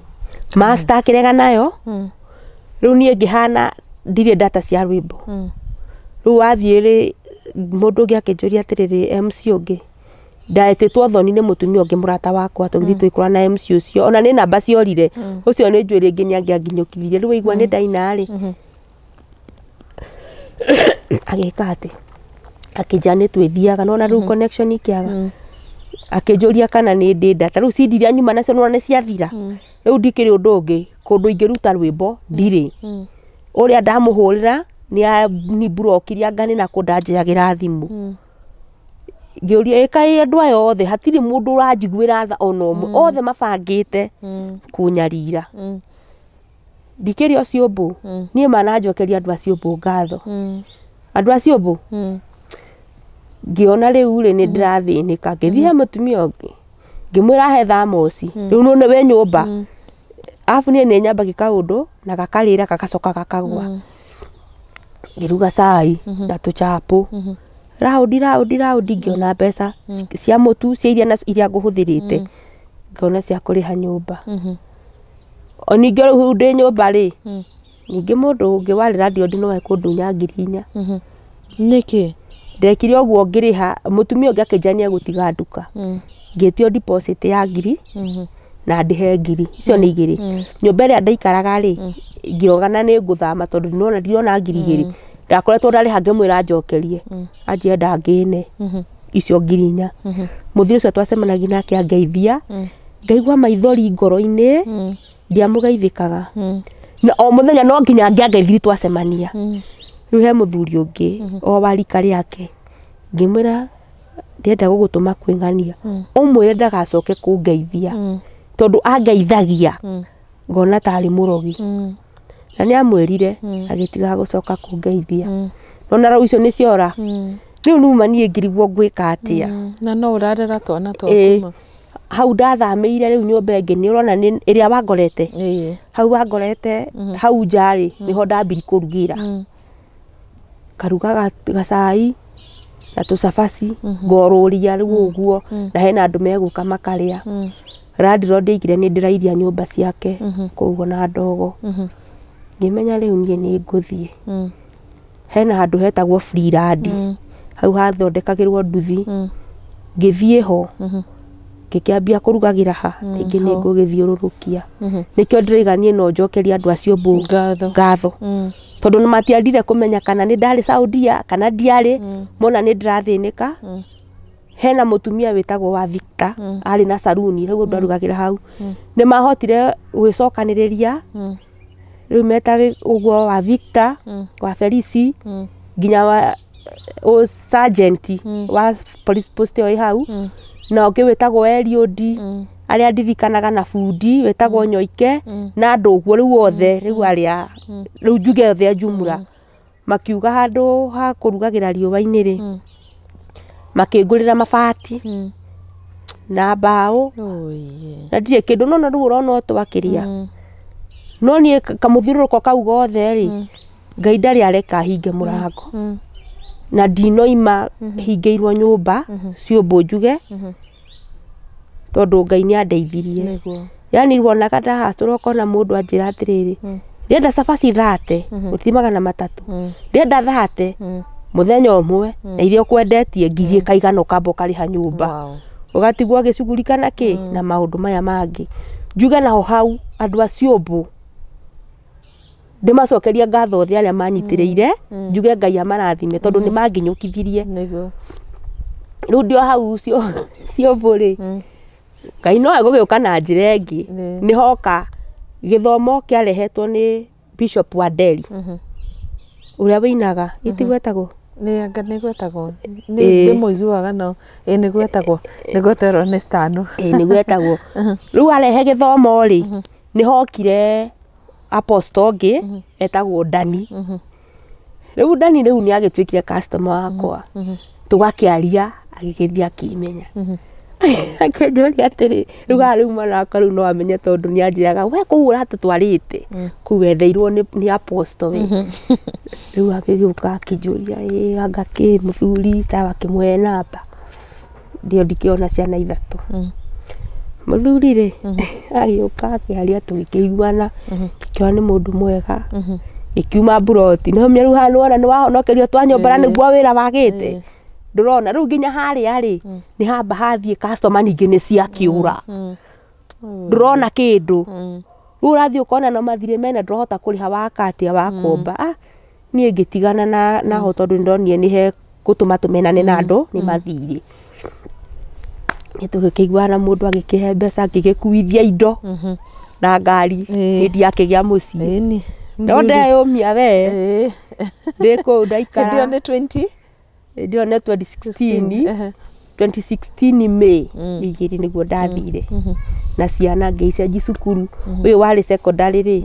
Master akĩrega nayo, rĩu niĩ ngĩhana ndirĩ data cia rwĩmbo. Rĩu wathiĩ rĩ, mũndũ ũngĩ akĩnjũria atĩrĩrĩ, MC ũngĩ ndetĩtwo thoni nĩ mũtumia ũngĩ mũrata wakwa, tũgĩthiĩ tũgĩkora na MC ũcio, ona nĩ namba ciorire, ũcio nĩ njũĩ rĩngĩ nĩ angĩanginyũkithirie. Rĩu waigua nĩ ndaina rĩ, agĩka atĩ akĩnjĩra nĩ twĩthiaga, nona rĩu connection ikĩaga. Akĩnjũria kana nĩ ndĩ data. Rĩu CD iria nyuma nacio nĩwona nĩ ciathira. Rĩu ndikĩrĩ ũndũ ũngĩ, kũndũ ingĩruta rwĩmbo ndirĩ. Ũrĩa ndamũhũrĩra nĩ mburokire anga nĩ nakũ ndanjĩagĩra thimũ. Ngĩũria ĩkaĩ andũ aya othe hatirĩ mũndũ ũranjiguĩra tha ona ũmwe, othe mabangĩte kũnyarira. Ndikĩrĩ o ciũmbũ, niĩ mananjokeria andũ a ciũmbũ ngatho. Andũ a ciũmbũ ngĩona rĩu rĩ nĩ ndĩrathĩnĩka, ngĩthiĩ he mũtumia ũngĩ ngĩmwĩra he thamoci, rĩu nĩ wĩ nyũmba, arabu niĩ nĩ nyambagia kaũndũ na gakarĩra gagacoka gakagwa. Ngĩruga cai na tũchapo raundi raundi raundi, ngĩona mbeca cia mũtu cia iria iria ngũhũthĩrĩte, ngona cia kũrĩha nyũmba. O ningĩ rĩu ndĩ nyũmba rĩ, ningĩ mũndũ ũngĩ warĩ landlord no ekũndunya 4,000. Nĩkĩ? Ndekire ũguo ngĩrĩha, mũtumia ũngĩ akĩnjĩra nĩ egũtiga nduka. Ngĩtio deposit ya 1,000 na ndĩhe 1,000, icio nĩ 2. Nyũmba ĩrĩa ndaikaraga rĩ, ngĩogana nĩ ngũthama tondũ ndinona ndirona 2,000. Ndakoretwo ndarĩha ngĩmwĩra njokerie, anjĩra ndangĩne icio 4,000. Mũthuri ũcio twacemanagia nake angeithia, ngaigua maithori ngoro-inĩ, ndiamũgeithĩkaga. Na o mũthenya no nginya angĩangeithirie twacemania. Rĩu he mũthuri ũngĩ o wa rika rĩake, ngĩmwĩra ndĩrenda gũgũtũma kwĩ ng'ania, ũmwĩre ndagacoke kũngeithia, tondũ angeithagia ngona tarĩ mũrogi. Na nĩ amwĩrire agĩtiga gũcoka kũngeithia. Nona rĩu icio nĩ ciora. Rĩu numa niĩ ngirigwo ngwĩka atĩa. Na no ũrarera twana twaku. Hau ndathamĩire rĩu nyũmba ĩngĩ nĩ ũrona nĩ ĩrĩa wangorete. Hau wangorete hau nja rĩ, nĩho ndambiri kũrugĩra. Karuga gacai na tũcabaci, ngorũria rĩu ũguo, na hena andũ megũka makarĩa. Landlord aigire nĩ ndĩrairia nyũmba ciake kũu na ndogo. Ngĩmenya rĩu niĩ nĩ ngũthiĩ. Hena handũ hetagwo Freeland, hau hathondekagĩrwo nduthi. Ngĩthiĩ ho, ngĩkĩambia kũrugagĩra ha, rĩngĩ nĩ ngũgĩthiũrũrũkia. Nĩkĩo ndĩraiga niĩ no njokerie andũ acio ngatho. Tondũ nĩ matiendire kũmenya kana nĩ ndarĩ Saudia kana ndiarĩ, mona nĩ ndĩrathĩnĩka. Hena mũtumia wĩtagwo wa Victor, arĩ na saruni, rĩu ndarugagĩra hau. Nĩ mahotire gwĩcokanĩrĩria, rĩu metaga ũguo wa Victor, wa Felici, nginya wa sergeant wa police post ĩyo ĩ hau, na ũngĩ wĩtagwo Eliud, arĩa ndirikanaga na bundi wĩtagwo Nyoike, na andũ ũguo rĩu othe, rĩu arĩa rĩu njuge othe jumla, makiuga handũ ha kũrugagĩra riũa-inĩ rĩ, makĩngũrĩra mabati na mbaũ, na ndirĩ kĩndũ, no rĩu ũrona o twakĩrĩa. No niĩ kamũthiũrũrũko kau gothe rĩ, Ngai ndarĩ areka hinge mũrango. Na ndinoima hingĩirwo nyũmba ciũmbũ njuge, tondũ Ngai nĩ andeithirie. Yani wonaga ndahacũra ũkona mũndũ anjĩra atĩrĩrĩ, ndĩrenda cabaci 30, gũtirĩ 300. Ndĩrenda 30 mũthenya ũmwe, na iria ũkwendetie 1,000 kaigana ũkamba ũkarĩha nyũmba. Ũgatigwo agĩcugurika na kĩ na maũndũ maya mangĩ. Njuge naho hau andũ a ciũmbũ ndĩmacokeria ngatho othe arĩa manyitĩrĩire, njuge Ngai amarathime tondũ nĩ manginyũkithirie. Rĩu ndio hau ciũmbũ rĩ, Ngai no egũgĩũka na njĩra ĩngĩ. Nĩ hoka gĩthomo kĩarehetwo nĩ Bishop wa Delhi, ũrĩa wĩinaga, gĩtigwetagwo? Nĩ gwetagwo. Nĩ ndĩmũiguaga no ĩ nĩ gwetagwo. Nĩ gweterwo nĩ Stano. Ĩ nĩ gwetagwo. Rĩu arehe gĩthomo rĩ, nĩ hokire apostle ũngĩ etagwo Dani. Rĩu Dani rĩu nĩ agĩtuĩkire customer wakwa. Tũgakĩaria agĩgĩthiĩ akĩmenya. Akĩnjũria atĩrĩ, rĩu haha rĩu mwana wakwa rĩu no amenye tondũ nĩ anjĩraga we kũu ũratũtwarĩte kũu wetheirwo nĩ apostle we. Rĩu agĩgĩũka akĩnjũria ĩ anga kĩ mũthuri sawa, akĩmũhe namba. Ndio ndikĩona ciana ithatũ. Mũthuri rĩ agĩũka akĩaria tũgĩkĩiguana, ngĩkĩona nĩ mũndũ mwega. Gĩkiuma mburoti no rĩu haha nĩwona nĩwahonokerio twanyombora nĩguo wĩra wagĩte. Ndũrona rĩu nginya harĩa rĩ nĩ hamba hathiĩ customer ningĩ nĩ ciakĩũra. Ndũrona kĩndũ. Rĩu ũrathiĩ ũkona no mathirĩ mena ndũrahota kũrĩha waka atĩa wakomba. Ah, niĩ ngĩtigana na naho tondũ nĩndonire nĩ he gũtũma tũmenane na andũ nĩ mathirĩ. Nĩ tũgĩkĩiguana na mũndũ agĩkĩhe mbeca ngĩgĩkuithia indo na ngari Ĩĩ. nĩ ndiakĩgĩa mũciĩ. Ĩni. No ndeyũmia we ndĩ kũu Hĩndĩ ĩyo ndaikara nĩ 20? Hĩndĩ ĩyo nĩ 2016. Ehe. 2016 May igĩrĩ nĩguo ndathire na ciana ngĩicenji cukuru. Ũyũ warĩ secondary rĩ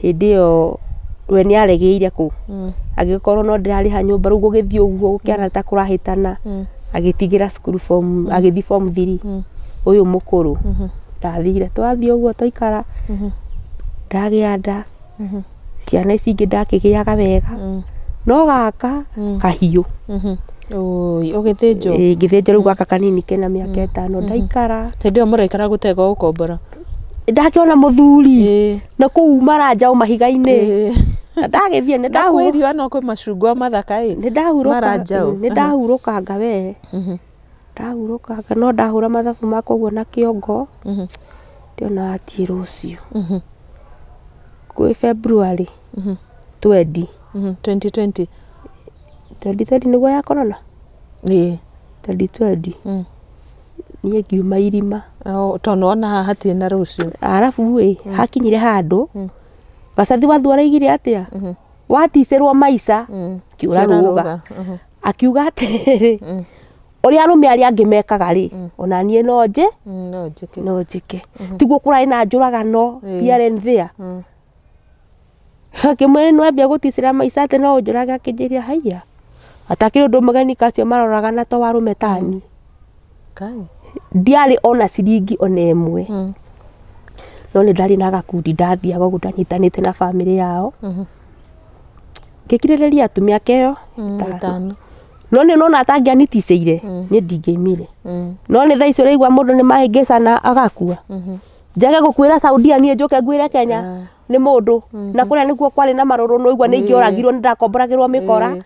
hĩndĩ ĩyo we nĩ aregeire kũ agĩkorwo no ndĩrarĩha nyũmba rĩu gũgĩthiĩ ũguo gũkĩhana ta kũrahĩtana agĩtigĩra cukuru form agĩthiĩ form 3 ũyũ mũkũrũ ndathire twathiĩ ũguo twaikara ndagĩa nda ciana ici ingĩ ndakĩgĩaga wega no gaka kahiũ. Oi, ũgĩthĩnjwo? Ĩĩ, ngĩthĩnjwo rĩu gaka kanini kena mĩaka 5 ndaikara. Hĩndĩ ĩyo mũraikara gũtega gũkombora? Ndakĩona mũthuri Ĩĩ. na kũu maranjaũ mahiga-inĩ. Ĩĩ. Na ndagĩthiĩ nĩ Na ndahurũka kwĩ riũa no kwĩ macungwa mathaka ĩ. nĩ ndahurũka Maranjaũ. nĩ ndahurũkanga we ndahurũkanga no ndahũra mathabu makwa ũguo na kĩongo ndĩona atiĩ rũciũ kwĩ February 20 2020. 2020 nĩguo ya corona. Ĩĩ. 2020 niĩ ngiuma irima. Tondũ ona haha hatirĩ na rũciũ. Arabu ĩ hakinyire handũ gacathi wathu araigire atĩa waticĩrwo maica kĩũra rũga akiuga atĩrĩrĩ ũrĩa arũme arĩa angĩ mekaga rĩ ona niĩ no nje No njĩke. no njĩke tiguo kũrarĩ na njũragano here and there. Akĩmwĩra nĩ wambia gũticĩra maica atĩ no ũnjũrage akĩnjĩria haiya atakĩrĩ ũndũ mũgeni kacio maroragana to warũme tani. Kai. Ndiarĩ ona ciringi ona ĩmwe no nĩ ndarĩ na gakundi ndathiaga ũguo ndanyitanĩte na bamĩrĩ yao. Ngĩkirĩrĩria tu mĩaka ĩyo 5. No nĩ nona atangĩaniticĩire niĩ ndingĩaimire. No nĩ thaa ici ũraigua mũndũ nĩ mahĩngĩcana agakua. Njage gũkuĩra Saudia niĩ njũke nguĩre Kenya nĩ mũndũ na kũrĩa nĩkuo kwarĩ na marũrũ nĩũigua nĩ ingĩoragirwo nĩ ndakomboragĩrwo mĩkora.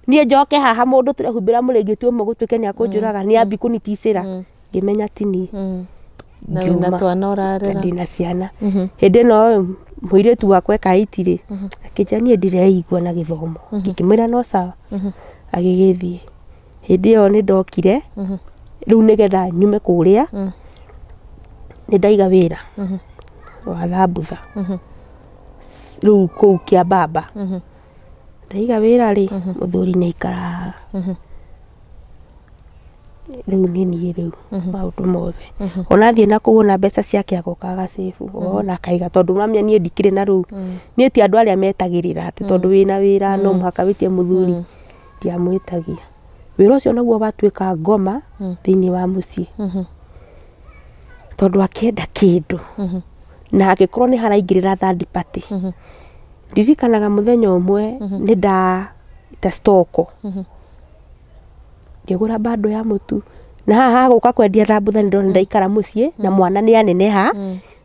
Niĩ njoke haha mũndũ tũrehumbĩra mũrĩngĩti ũmwe gũtuĩke nĩ akũnjũraga nĩ ambi kũniticĩra ngĩmenya ti niĩ. Na wĩna twana ũrarera. Ndĩna ciana. Hĩndĩ ĩno mũirĩtu wakwa eka itirĩ akĩnjĩra niĩ ndireigua na gĩthomo ngĩkĩmwĩra no sawa agĩgĩthiĩ. Hĩndĩ ĩyo nĩ ndokire rĩu nĩgetha nyume kũrĩa nĩ ndaiga wĩra wa thambutha rĩu kũu Kĩambamba. Ndaiga wĩra rĩ mũthuri nĩ aikaraga rĩu nĩ niĩ rĩu maũndũ mothe. Ona athiĩ na kũu ona mbeca ciake agoka agacĩbu ona akaiga tondũ ũramenya niĩ ndikĩrĩ na rũu niĩ ti andũ arĩa metagĩrĩra atĩ tondũ wĩna wĩra no mũhaka wĩtie mũthuri ndiamwĩtagia. Wĩra ũcio naguo watuĩka ngoma thĩinĩ wa mũciĩ tondũ akĩenda kĩndũ na angĩkorwo nĩ haraingĩrĩra third party. Ndirikanaga mũthenya ũmwe nĩ ndata stoko ngĩgũra bando ya mũtu na haha hagũka kwendia thambutha nĩ ndona ndaikara mũciĩ na mwana nĩ aneneha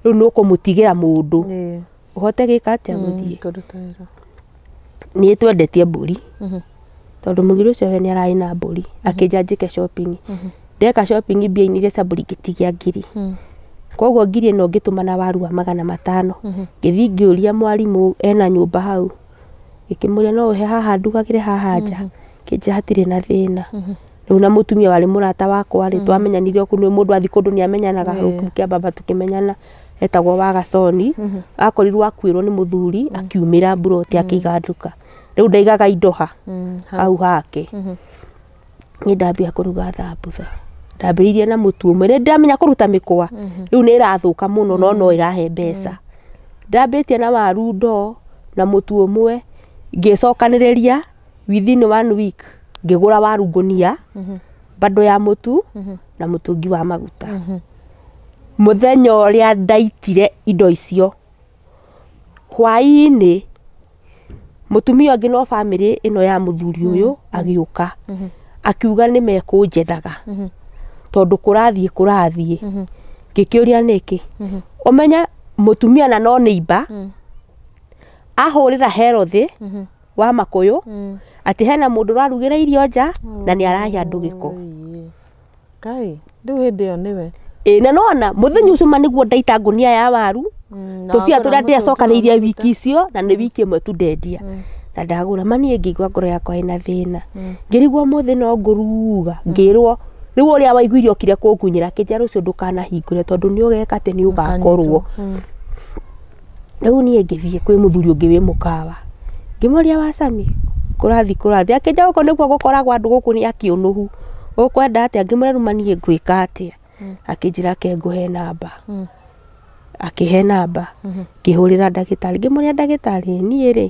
rĩu nĩ ũkũmũtigĩra mũndũ ũhote gĩka atĩa gũthiĩ. Kũruta wĩra. Niĩ twendetie mbũri tondũ mũthuri ũcio we nĩ ararĩ na mbũri akĩnja njĩke shopping. Ndeka shopping mbia-inĩ iria cia mbũri ngĩtigia 1,000. Koguo 1,000 ĩno ngĩtũma na waru wa 500. Ngĩthiĩ ngĩũria mwarimũ ena nyũmba hau ngĩkĩmũria no ũhe haha ndugagĩre haha nja kĩnjĩra hatirĩ na thĩna. Rĩu na mũtumia warĩ mũrata wakwa rĩ twamenyanire kũu nĩ mũndũ athiĩ kũndũ nĩ amenyanaga hau Kĩambamba tũkĩmenyana etagwo Wagasoni akorirwo akuĩrwo nĩ mũthuri akiumĩra mburoti akĩiga nduka. Rĩu ndaigaga indo ha hau hake. Niĩ ndambia kũruga thambutha ndambĩrĩirie na mũtu ũmwe nĩ ndamenya kũruta mĩkwa rĩu nĩ ĩrathũka mũno no no ĩrahe mbeca. Ndambĩtie na waru ndoo na mũtu ũmwe ngĩcokanĩrĩria Within one week ngĩgũra waru ngũnia, bando ya mũtu na mũtũngi wa maguta. Mũthenya ũrĩa ndaitire indo icio hwaĩ-inĩ, mũtumia ũngĩ no bamĩrĩ ĩno ya mũthuri ũyũ agĩũka akiuga nĩ mekũnjethaga tondũ kũrathiĩ. Ngĩkĩũria nĩkĩ. Ũmenye mũtumia na no neighbor ahũrĩra Herothi wa Makũyũ atĩ hena mũndũ ũrarugĩra irio nja na nĩ arahe andũ gĩko. Ngai, rĩu hĩndĩ ĩyo nĩwe. Ĩ na nona mũthenya ũcio ma nĩguo ndaita ngũnia ya waru, tũbia tũrĩa ndĩracokanĩirie wiki icio, na nĩ wiki ĩmwe tu ndendia na ndagũra. Ma niĩ ngĩigua ngoro yakwa ĩna thĩna, ngĩrigwo ũmũthĩ no ngũruga. Ngĩrwo rĩu ũrĩa waiguire okire kũngunyĩra akĩnjĩra rũciũ ndũkanahingũre tondũ nĩ ũgeka atĩ nĩ ũgakorwo. Rĩu niĩ ngĩthiĩ kwĩ mũthuri ũngĩ wĩ mũkawa, ngĩmũria wa Sami kũrathiĩ akĩnjĩra gũkũ nĩkuo gũkoragwo andũ gũkũ nĩ akĩũnũhu, ũkwenda atĩa? Ngĩmwĩra rĩu ma niĩ ngwĩka atĩa? Akĩnjĩra ke ngũhe namba. Akĩhe namba, ngĩhũrĩra ndagĩtarĩ, ngĩmũria ndagĩtarĩ niĩ rĩ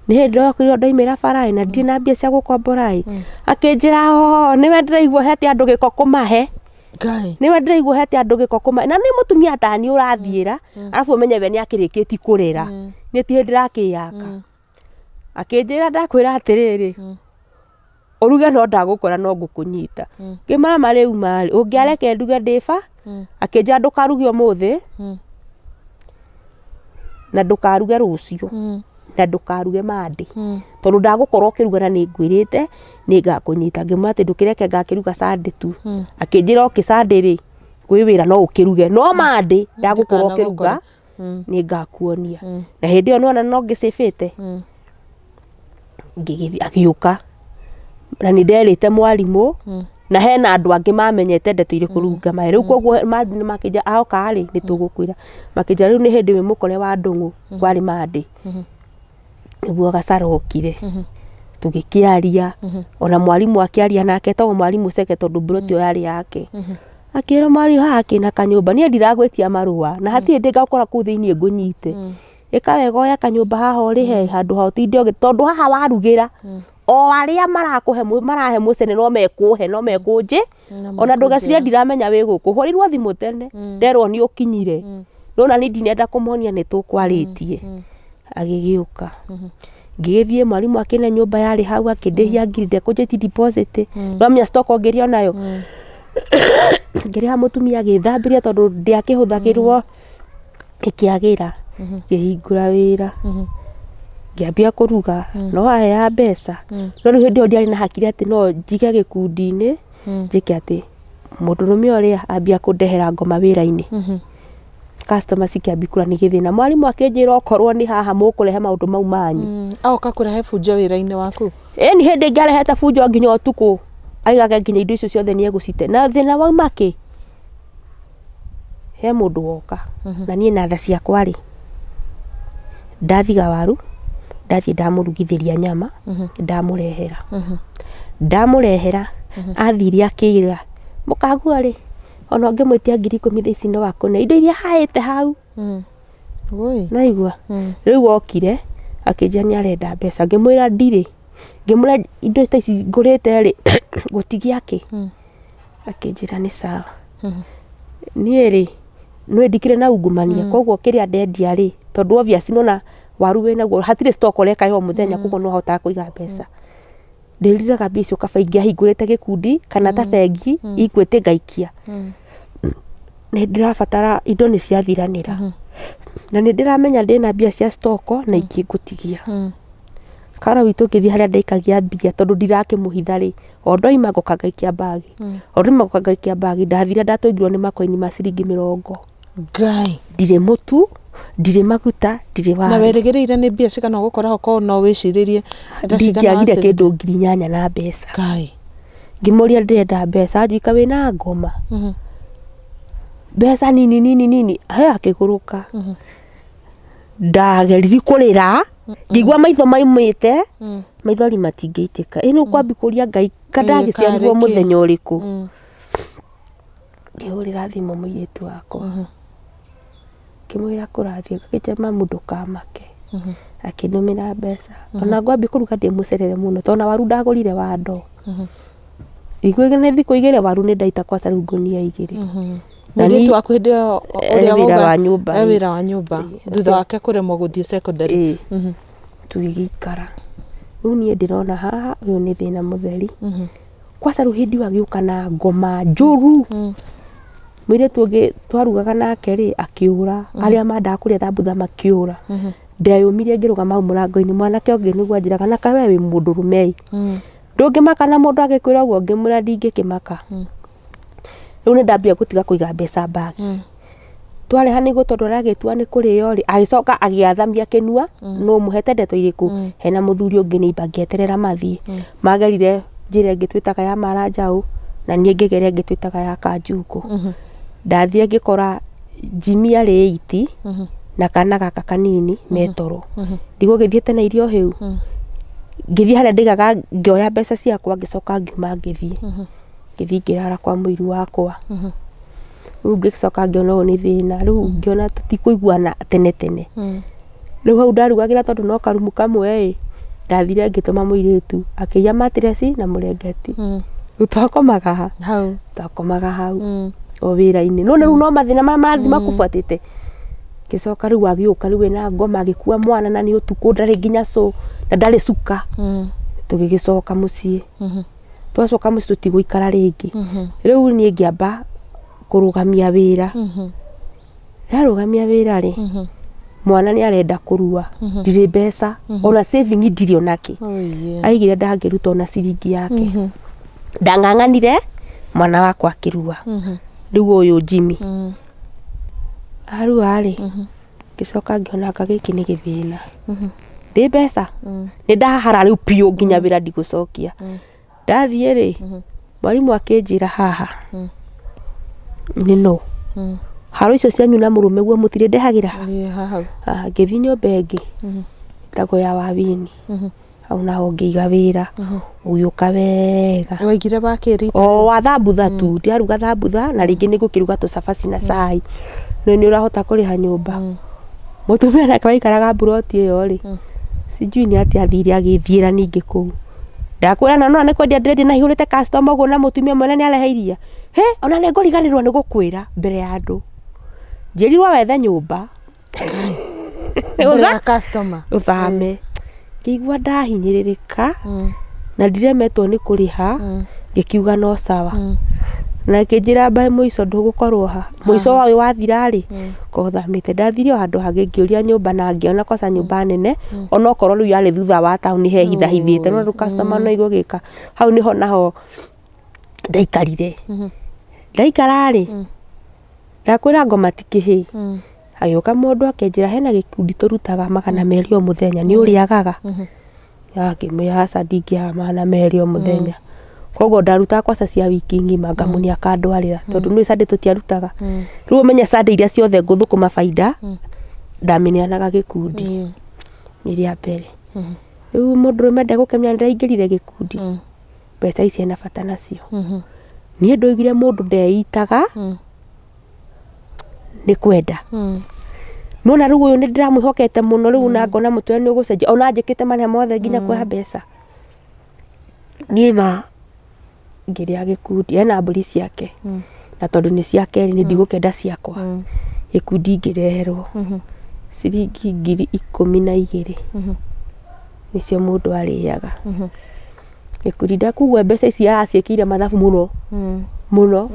nĩ hĩndĩ ndokire ndoimĩra bara na ndirĩ na mbia cia gũkombora ĩ. Akĩnjĩra o nĩwe ndĩraigua hete andũ gĩko kũmahe. Ngai. Nĩwe ndĩraigua hete andũ gĩko kũmahe, na nĩ mũtumia tani ũrathiĩra, arabu ũmenye we nĩ akĩrĩkĩtie kũrera, niĩ ti hĩndĩ ndĩrakĩyaka. Akĩnjĩra ndakwĩra atĩrĩrĩ, ũruge no ndagũkora no ngũkũnyita. Ngĩmwĩra ma rĩu marĩ ũngĩareke nduge ndĩba. Akĩnjĩra ndũkaruge ũmũthĩ na ndũkaruge rũciũ na ndũkaruge Monday tondũ ndagũkorwo ũkĩruga na nĩ ngwĩrĩte nĩ ngakũnyita. Ngĩmwĩra atĩ ndũkĩreke ngakĩruga Sunday tu. Akĩnjĩra okay Sunday rĩ kwĩ wĩra no ũkĩruge, no Monday ndagũkorwo ũkĩruga nĩ ngakuonia. Na hĩndĩ ĩyo nĩwona no ngĩcĩbĩte. Ngĩgĩthiĩ agĩũka na nĩ nderĩte mwarimũ na hena andũ angĩ mamenyete ndeto irĩ kũrunga maĩ. Rĩu koguo mathiĩ makĩnja aoka rĩ nĩ tũgũkwĩra. Makĩnjĩra rĩu nĩ hĩndĩ wĩ mũkore wa ndũng'ũ kwarĩ Monday nĩguo gacarokire. Tũgĩkĩaria ona mwarimũ akĩaria nake tondũ mwarimũ ceke tondũ mburoti ĩyo yarĩ yake. Akĩra mwarimũ haha kĩna kanyũmba niĩ ndiragwĩtia marũa na hatirĩ hĩndĩ ngakora kũu thĩiniĩ ngũnyite. Ĩka wega oya kanyũmba haha ũrĩhe handũ ha ũtinde ũgĩ tondũ haha warugĩra o arĩa marakũhe marahe mũcene no mekũhe no mekũnjĩ ona ndũgecirie ndiramenya wĩ gũkũ. Hũrĩrwo thimũ tene nderwo nĩ ũkinyire, nona niĩ ndinenda kũmonia nĩ tũkwarĩtie. Agĩgĩũka ngĩgĩthiĩ mwarimũ akĩne nyũmba yarĩ hau akĩndĩhia ngiri ndekũnjĩti deposit no menya stock ngĩrĩa nayo. Ngĩrĩha mũtumia agĩthambĩria tondũ ndĩakĩhũthagĩrwo ĩkĩagĩra. Ngĩhingũra wĩra ngĩambia kũruga no ahea mbeca, no rĩu hĩndĩ ĩyo ndiarĩ na hakiri atĩ no njige gĩkundi-inĩ njĩke atĩ mũndũrũme ũrĩa ambia kũndehera ngoma wĩra-inĩ. Customer cikĩambia kũra nĩ gĩthĩna. Mwarimũ akĩnjĩra okorwo nĩ haha mũkũrehe maũndũ mau manyu. Aoka kũrehe bunjo wĩra-inĩ waku? Ĩni hĩndĩ ĩngĩ arehete bunjo nginya ũtukũ aigage nginya indo icio ciothe nĩ egũcite. Na thĩna wauma kĩ? He mũndũ woka na niĩ na tha ciakwa rĩ ndathiga waru ndathiĩ ndamũrugithĩria nyama ndamũrehera. Ndamũrehera athire akĩra mũkagua rĩ ona ũngĩmwĩtia 10,000 thaa ici no akũne indo iria haĩte hau. Naigua rĩu okire akĩnjĩra nĩ arenda mbeca. Ngĩmwĩra ndirĩ, ngĩmwĩra indo ta ici ngũrĩte rĩ ngũtigia kĩ? Akĩnjĩra nĩ sawa. Niĩ rĩ nĩ ndikĩrĩ na ungumania koguo kĩrĩa ndendia rĩ tondũ obvious nona waru wĩnaguo hatirĩ stock ũreka o mũthenya koguo no hotaga kũiga mbeca. Ndĩriraga mbia icio kaba ingĩahingũrĩte gĩkundi kana ta bengi Equity ngaikia. Nĩ ndĩrabatara indo nĩ ciathiranĩra na nĩ ndĩramenya ndĩna mbia cia stock na ingĩ ngũtigia. Kara witũ ngĩthiĩ harĩa ndaikagia mbia tondũ ndirakĩmũhitha rĩ o ndoima ngoka ngaikia mbagi, o ndoima ngoka ngaikia mbagi. Ndathire ndatũngirwo nĩ makoini ma ciringi 20. Ngai. Ndirĩ mũtu, ndirĩ maguta, ndirĩ waru. Na werĩgĩrĩire nĩ mbia cigana ũgũkora okorwo no wĩcirĩrie ndingĩagire kĩndũ 8,000 na mbeca. Ngai. Ngĩmũria ndĩrenda mbeca anjĩka wĩna ngoma mbeca nini nini nini he akĩgũrũka. Ndageririe kũrĩra ngĩigua maitho maumĩte maithori matingĩitĩka. Ĩ nĩ ũkwambia kũria Ngai ka ndagĩciarirwo mũthenya ũrĩkũ. Ngĩhũrĩra thimũ mũirĩtu wakwa ngĩmwĩra kũrathiĩ, akĩnjĩra mamu ndũkamake. Akĩndũmĩra mbeca. Ona ngwambia kũruga ndĩ mũcerere mũno tondũ na waru ndagũrire wa ndoo. Thikũ igĩrĩ waru nĩ ndaita kwaca rĩu ngũnia igĩrĩ. Mũirĩtu waku hĩndĩ ĩyo ũrĩa wĩra wa nyũmba. Wĩra wa nyũmba. Thutha wake kũremwo gũthiĩ secondary. Tũgĩgĩikara. Rĩu niĩ ndĩrona haha ũyũ nĩ thĩna mũtheri. Kwaca rĩu hĩndĩ ĩyo agĩũka na ngoma njũru. Mũirĩtu ũngĩ twarugaga nake rĩ akĩũra. Arĩa mandaga kũrĩa thambutha makĩũra. Ndeyũmirie ngĩrũgama hau mũrango-inĩ mwanake ũngĩ nĩguo anjĩraga na kaĩ we wĩ mũndũrũme ĩ. Ndũngĩmaka na mũndũ agĩkwĩra ũguo ngĩmwĩra ndingĩkĩmaka. Rĩu nĩ ndambia gũtiga kũiga mbeca mbagi. Twareha nĩguo tondũ aragĩtua nĩ kũrĩo rĩ agĩcoka agĩathamia kĩnua no mũhete ndeto irĩkũ hena mũthuri ũngĩ nĩ ngĩeterera mathiĩ. Magerire njĩra ĩngĩ twĩtaga ya Maranjaũ na niĩ ngĩgera ĩngĩ twĩtaga ya Kanjukũ. Ndathiĩ ngĩkora Jimmy arĩ 8 na kana gaka kanini metoro. Ndigũgĩthiĩte na irio hĩu. Ngĩthiĩ harĩa ndaigaga ngĩoya mbeca ciakwa ngĩcoka ngiuma ngĩthiĩ. Ngĩthiĩ ngĩrara kwa mũiru wakwa. Rĩu ngĩcoka ngĩona ũyũ nĩ thĩna rĩu ngĩona tũtikũiguana tene tene. Rĩu hau ndarugagĩra tondũ no karumu kamwe ĩ ndathire ngĩtũma mũirĩtu akĩiya matireci na mũrengeti. Rĩu twakomaga ha? Hau. Twakomaga hau o wĩra-inĩ. No rĩu no mathĩna maya marathiĩ makũbuatĩte. Ngĩcoka rĩu agĩũka rĩu ena ngoma agĩkua mwana na nĩ ũtukũ ndarĩ nginya cũ na ndarĩ cuka. Tũgĩgĩcoka mũciĩ. Twacoka mũciĩ tũtigũikara rĩngĩ. Rĩu niĩ ngĩamba kũrũgamia wĩra. Ndarũgamia wĩra rĩ mwana nĩ arenda kũrua ndirĩ mbeca ona saving ndirĩ onakĩ. Aigire ndangĩruta ona ciringi yake. Ndang'ang'anire mwana wakwa akĩrua. Rĩu ũyũ Jimmy. Arua rĩ ngĩcoka ngĩona anga gĩkĩ nĩ gĩthĩna. Ndĩ mbeca nĩ ndahara rĩu biũ nginya wĩra ndigũcokia. Ndathiĩ rĩ mwarimũ akĩnjĩra haha nĩ no haro icio cianyu na mũrũme guo mũtirĩ ndehagĩra haha. Ngĩthiĩ nyũmba ĩngĩ ĩtagwo ya Wawini. Hau naho ngĩiga wĩra ũgĩũka wega. Waigire wakĩrita? O wa thambutha tu ndiaruga thambutha na rĩngĩ nĩ ngũkĩruga tũcabaci na cai. No nĩ ũrahota kũrĩha nyũmba. Mũtumia nake waikaraga mburoti ĩyo rĩ sijui nĩ atĩa athire agĩthiĩra ningĩ kũu. Ndakwĩra na no nĩ kwendia ndĩrendia na hihũrĩte customer ũguo na mũtumia mwene nĩ arehe iria. He ona nĩ ngũriganĩrwo nĩ gũkwĩra mbere ya andũ. Njĩrirwo wethe nyũmba. Mbere ya customer. Ũthame. Ngĩigua ndahinyĩrĩrĩka na ndiremetwo nĩ kũrĩha ngĩkiuga no sawa. Na akĩnjĩra mbae mũico ndũgũkorwo ha. Mũico wa ũyũ wathira rĩ korwo thamĩte. Ndathire o handũ hangĩ ngĩũria nyũmba na ngĩona kwaca nyũmba nene onokorwo rĩu yarĩ thutha wa taũni he hithahithĩte no rĩu customer no igũgĩka. Hau nĩho naho ndaikarire. Ndaikara rĩ ndakwĩra ngoma ti kĩhĩĩ. Agĩũka mũndũ akĩnjĩra hena gĩkundi tũrutaga 200 o mũthenya nĩ ũrĩagaga. Ngĩmwĩra aca ndingĩaga 200 o mũthenya. Koguo ndarutaga kwaca cia wiki ng'ima ngamũnia akandwarĩra tondũ nĩ Sunday tũtiarutaga. Rĩu ũmenye Sunday iria ciothe ngũthũkũma baida ndamĩneanaga gĩkundi. Nĩ rĩa mbere. Rĩu mũndũrũme ndegũkenia nĩndĩraingĩrire gĩkundi. Mbeca ici ena bata nacio. Niĩ ndoigire mũndũ ndeitaga nĩ kwenda. Nona rĩu ũyũ nĩ ndĩramwĩhokete mũno rĩu na ngona mũtwe nĩ ũgũcenjia ona njĩkĩte marĩa mothe nginya kũreha mbeca. Niĩ ma ngĩrĩa gĩkundi ena mbũri ciake na tondũ nĩ ciake rĩ nĩ ndigũkenda ciakwa. Gĩkundi ngĩreherwo ciringi 12,000 nĩcio mũndũ arĩaga. Gĩkundi ndakuga mbeca ici araciĩkĩire mathabu mũno mũno.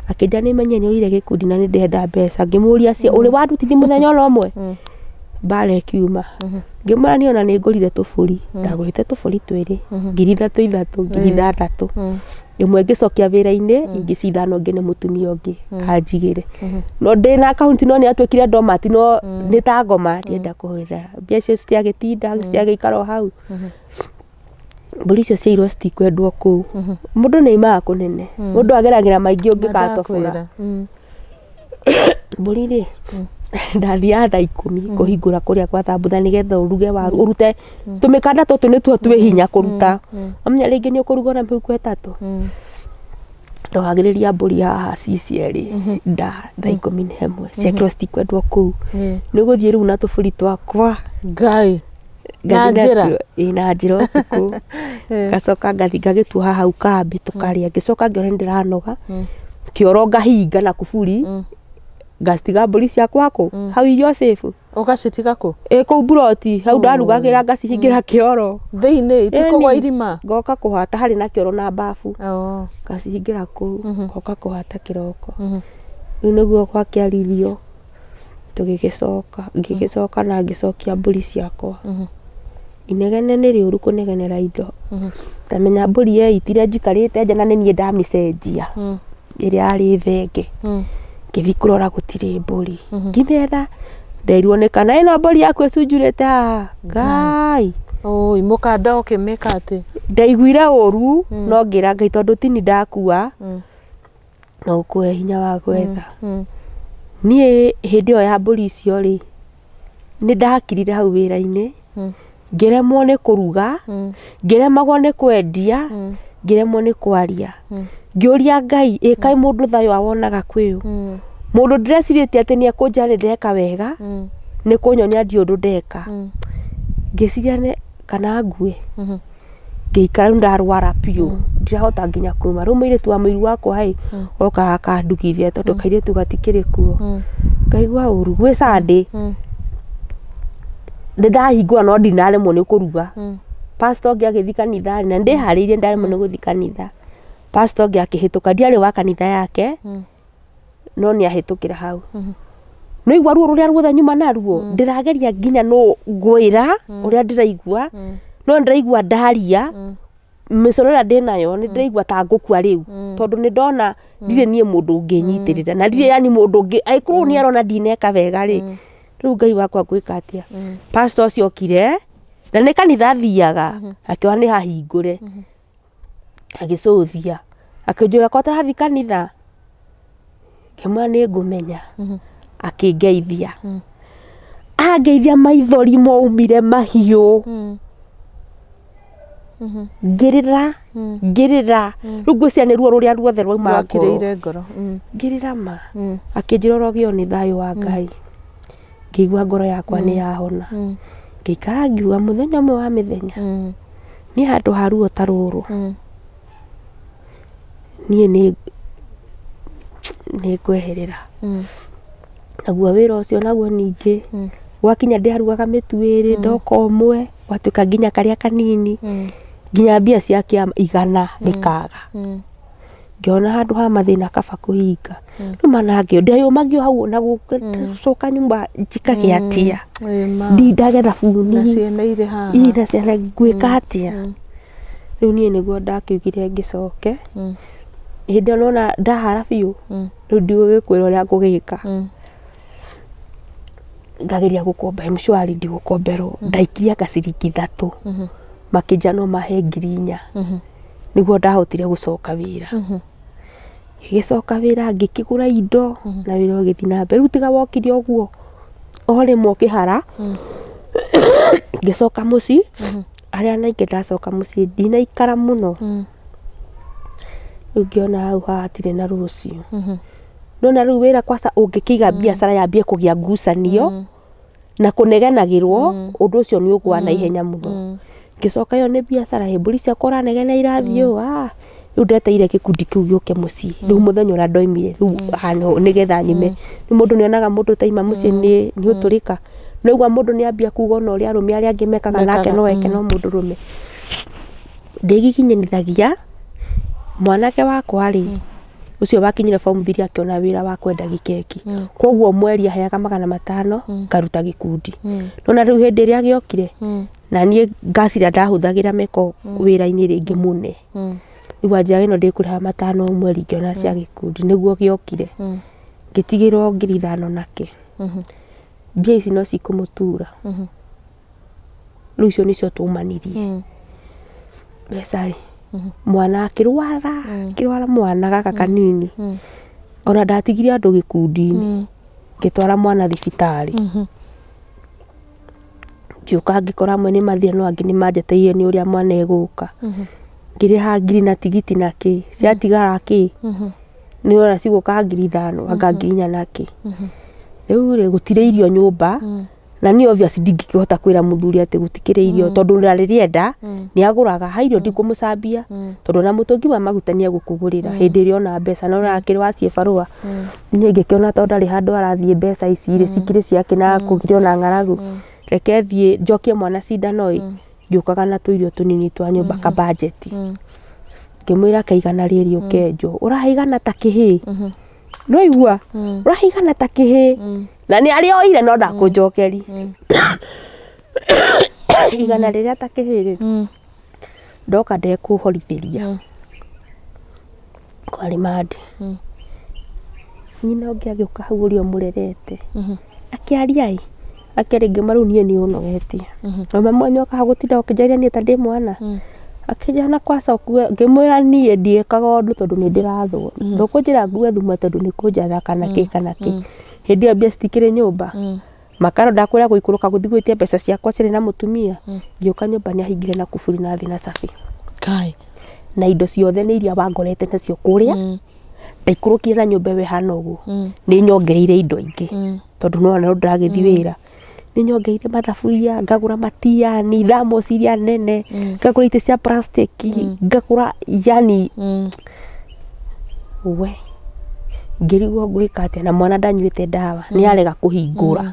Akĩnja nĩ menye nĩ ũrire gĩkundi na nĩ ndĩrenda mbeca. Ngĩmũria cia ũrĩ wandutithia mũthenya ona ũmwe mbara ĩkiuma. Ngĩmwĩra niĩ ona nĩ ngũrire tũbũri. Ndagũrĩte tũbũri twĩrĩ 3,000 3,000 6,000. Ĩmwe ngĩcokia wĩra-inĩ ingĩ cithano ngĩne mũtumia ũngĩ anjigĩre. No ndĩna akaunti no nĩ atuĩkire ndomati no nĩ ta ngoma ndienda kũhũthĩra. Mbia icio citiagĩtinda citiagĩikara o hau. Mbũri icio ciairwo citikwendwo kũu. Mũndũ nĩ aimaga kũnene. Mũndũ ageragĩra maingĩ ũngĩgatobora. Mbũri rĩ ndathiaga thaa 10 kũhingũra kũrĩa gwa thambutha nĩgetha ũruge waru ũrute tũmĩkanda tũtũ nĩtuo twĩ hinya kũruta. Wamenya rĩngĩ nĩ ũkũruga na mĩhuko 3. Ndohagĩrĩria mbũri haha ci cierĩ nda thaa 11 ciakĩrwo citikwendwo kũu. Nĩ gũthiĩ rĩu na tũbũri twakwa. Ngai. Na Ngathiĩ njĩra? natuo- ĩĩ, na njĩra ũtukũ. Ngacoka ngathi ngagĩtuoha hau kambĩ tũkarĩa. Ngĩcoka ngĩona nĩ ndĩranoga, kĩoro ngahinga na kuburi, ngacitiga mbũri ciakwa kũ hau irio safe. Ũgacitiga kũ? Ĩ kũu mburoti hau ndarugagĩra ngacihingĩra kĩoro. Thĩinĩ itikũgwa Ĩni. irima. Ngoka kũhata harĩ na kĩoro na bafu. Oh. Ngacihingĩra kũu, ngoka kũhata kĩroko. Rĩu nĩguo gwakĩaririo tũgĩgĩcoka, ngĩgĩcoka na ngĩcokia mbũri ciakwa. Inegene nĩ rĩũru kũnegenera indo. Tamenya mbũri yeitire njikarĩte nja na nĩ niĩ ndamĩcenjia ĩrĩa yarĩ thenge. Ngĩthiĩ kũrora gũtirĩ mbũri. Ngĩmĩetha nderirwo nĩ kana ĩno mbũri yaku ĩcunjurĩte haha. Ngai. Oi, mũkanda ũkĩmĩka atĩ? Ndaiguire ũru no ngĩra Ngai tondũ tini ndakua no ũkũhe hinya wa gwetha. Niĩ hĩndĩ ĩyo ya mbũri icio rĩ, nĩ ndakirire hau wĩra-inĩ, ngĩremwo nĩ kũruga, ngĩremagwo nĩ kwendia, ngĩremwo nĩ kwaria. Ngĩũria Ngai, ĩ kaĩ mũndũ thayũ awonaga kwĩũ? Mũndũ ndĩrecirĩtie atĩ nĩ ekũnjĩra nĩ ndeka wega, nĩ kũnyonia ndiũ ũndũ ndeka. Ngĩciria nĩ kana ngue. Ngĩikara rĩu ndarwara biũ, ndirahota nginya kuma. Rĩu mũirĩtu wa mũiru wakwa ĩ, okaga akandugithia tondũ kairĩtu gatikĩrĩ kuo. Ngaigua ũru, gwĩ Sunday, nĩ ndahingũra no ndinaremwo nĩ kũruga. Pastor ũngĩ agĩthiĩ kanitha na ndĩharĩirie ndaremwo nĩ gũthiĩ kanitha. Pastor ũngĩ akĩhĩtũka, ndiarĩ wa kanitha yake, no nĩ ahĩtũkĩra hau. Nĩ igua ruo rũrĩa ruothe nyuma naruo, ndĩrageria nginya no ngwĩra ũrĩa ndĩraigua, no ndĩraigua ndaria, mĩcoro ĩrĩa ndĩnayo nĩ ndĩraigua ta ngũkua rĩu, tondũ nĩ ndona ndirĩ niĩ mũndũ ũngĩnyitĩrĩra, na ndirĩ yani mũndũ ũngĩ, angĩkorwo nĩ arona ndineka wega rĩ, rĩu Ngai wakwa ngwĩka atĩa? Pastor ũcio okire, na nĩ kanitha athiaga, akĩoya nĩ hahingũre, agĩcũthia, akĩnjũra ko ũtarathiĩ kanitha? Ngĩmwĩra nĩ ngũmenya. Akĩngeithia. Angeithia maithori maumire mahiũ. Ngĩrĩra, ngĩrĩra. Rĩu ngwĩciria nĩ ruo rũrĩa ruothe rwauma ngoro. Rwakĩrĩire ngoro. Ngĩrĩra ma. Akĩnjĩra ũrogĩo nĩ thayũ wa Ngai. Ngĩigua ngoro yakwa nĩ yahona. Ngĩikara ngiuga mũthenya ũmwe wa mĩthenya, niĩ handũ ha ruo ta rũrũ, niĩ nĩ ngweherera. Naguo wĩra ũcio naguo ningĩ, gwakinya ndĩarugaga mĩtu ĩrĩ, ndoka ũmwe, gwatuĩka nginya karĩa kanini, nginya mbia cia kĩama 100 rĩkaga. Ngĩona handũ ha mathĩna kaba kũhinga. Rĩu manangĩo, ndeyũmagio hau na gũcoka nyũmba njikage atĩa. Ndindage thabuni. Na ciana irĩ haha. Ii na ciana ngwĩka atĩa. Rĩu niĩ nĩguo ndakiugire ngĩcoke. Hĩndĩ ĩyo nona ndahara biũ, rĩu ndigũgĩkwĩra ũrĩa ngũgĩka. Ngageria gũkomba M-Shwari ndigũkomberwo. Ndaikirie anga ciringi 3. Makĩnjĩra no mahe 4,000. Nĩguo ndahotire gũcoka wĩra. Ngĩgĩcoka wĩra ngĩkĩgũra indo na wĩra ũgĩthiĩ na mbere. Rĩu tiga wokire ũguo o rĩmwe ũkĩhara, ngĩcoka mũciĩ, arĩa naingĩ ndacoka mũciĩ ndinaikara mũno. Rĩu ngĩona hau hatirĩ na rũciũ. Nona rĩu wĩra kwaca ũngĩkĩiga biacara yambie kũgĩa ngucanio na kũnegenagĩrwo, ũndũ ũcio nĩ ũgũa na ihenya mũno. Ngĩcoka ĩyo nĩ biacara, ĩ mbũri ciakwa ũranegena irathiĩ ũũ, rĩu ndeteire gĩkundi kĩu gĩũke mũciĩ. Rĩu mũthenya ũrĩa ndoimire, rĩu nĩgetha nyume. Rĩu mũndũ nĩonaga mũndũ taima mũciĩ nĩ ũtũrĩka. Noigua mũndũ nĩambia kuga ona ũrĩa arũme arĩa angĩ mekaga nake no eke no mũndũrũme. Ndĩgiginyanithagia mwanake wakwa rĩ, ũcio wakinyire form 3 akĩona wĩra wa kwendagia keki. Koguo mweri aheaga 500 ngaruta gĩkundi. Nona rĩu hĩndĩ ĩrĩa gĩokire, na niĩ ngacira ndahũthagĩra meko wĩra-inĩ rĩngĩ mũne. Rĩu anjĩraga ĩno ndĩkũrĩha 500 mweri ngĩona cia gĩkundi nĩguo gĩokire. Ngĩtigĩrwo 5,000 nake. Mbia ici no cikũmũtura. Rĩu icio nĩcio twaumanirie. Mbeca rĩ, mwana akĩrwara, akĩrwara mwana gaka kanini. Ona ndatigire andũ gĩkundi-inĩ. Ngĩtwara mwana thibitarĩ. Ngĩũka ngĩkora amwe nĩ mathire no angĩ nĩ manjetereire nĩ ũrĩa mwana egũka. Ngĩrĩha ngiri na tigiti na kĩ ciatigara kĩ nĩ ona cigũka 5,000 anga 4,000 na kĩ. Rĩu rĩ gũtirĩ irio nyũmba na niĩ obvious ndingĩkĩhota kwĩra mũthuri atĩ gũtikĩrĩ irio tondũ na rĩrĩa enda nĩ agũraga ha irio ndikũmũcambia tondũ ona mũtũngi wa maguta nĩ egũkũgũrĩra hĩndĩ ĩrĩa ona mbeca na ona akĩrĩ waciĩ barũa. Niĩ ngĩkĩona tondũ ndarĩ handũ arathiĩ mbeca ici rĩ cikĩrĩ ciake na kũgirwo na ng'aragu reke thiĩ njokie mwana cindano ĩ ngĩũkaga na tũirio tũnini twa nyũmba ka budget. Ngĩmwĩra kaigana rĩrĩ ũkenjwo ũrahaigana ta kĩhĩ no igua ũrahaigana ta kĩhĩ na nĩ arĩa oire no ndakũnjokeri igana rĩrĩa ta kĩhĩ rĩ ndoka ndekũhorithĩria kwarĩ mande. Nyina ũngĩ agĩũka hau ũrĩa ũmũrerete akĩaria ĩ akĩaria ngĩmwĩra rĩu niĩ nĩ ũnogetie mama mwanya ũkaga gũtinda ũkĩnjarĩria niĩ ta ndĩ mwana akĩnjĩra na kwaca ũkue ngĩmwĩra niĩ ndiĩkaga ũndũ tondũ nĩ ndĩrathwo ndũkũnjĩra ngue thuma tondũ nĩ kũnjatha kana kĩ kana kĩ hĩndĩ ĩyo mbia citikĩrĩ nyũmba makaro ndakwĩra gũikũrũka gũthiĩ gwĩtia mbeca ciakwa cirĩ na mũtumia ngĩũka nyũmba nĩ ahingire na kuburi na thĩ na cabi Kai. Na indo ciothe nĩ iria wangorete nacio kũrĩa ndaikũrũkire na nyũmba ĩyo ĩhana ũguo nĩ nyongereire indo ingĩ tondũ no no ndĩragĩthiĩ wĩra nĩ nyongereire mathaburia ngagũra matiani thamos iria nene ngagũra itĩ cia plastic ngagũra yani we ngĩrigwo ngwĩka atĩa na mwana ndanyuĩte ndawa nĩ arega kũhingũra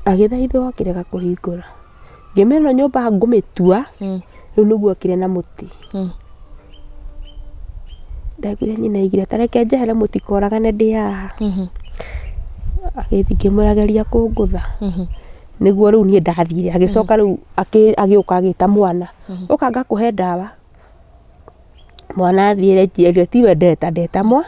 agĩthaithwo akĩrega kũhingũra ngĩmĩra nyũmba ngũmĩtua rĩu nĩguo okire na mũtĩ. Ndaiguire nyina aigire ta reke njehere mũtikoragane ndĩ haha. Agĩthiĩ ngĩmwĩra geria kũngũtha nĩguo rĩu niĩ ndathire agĩcoka rĩu agĩũka agĩta mwana ũka ngakũhe ndawa mwana athiĩre njiaria tiwe ndeta ndeta mwa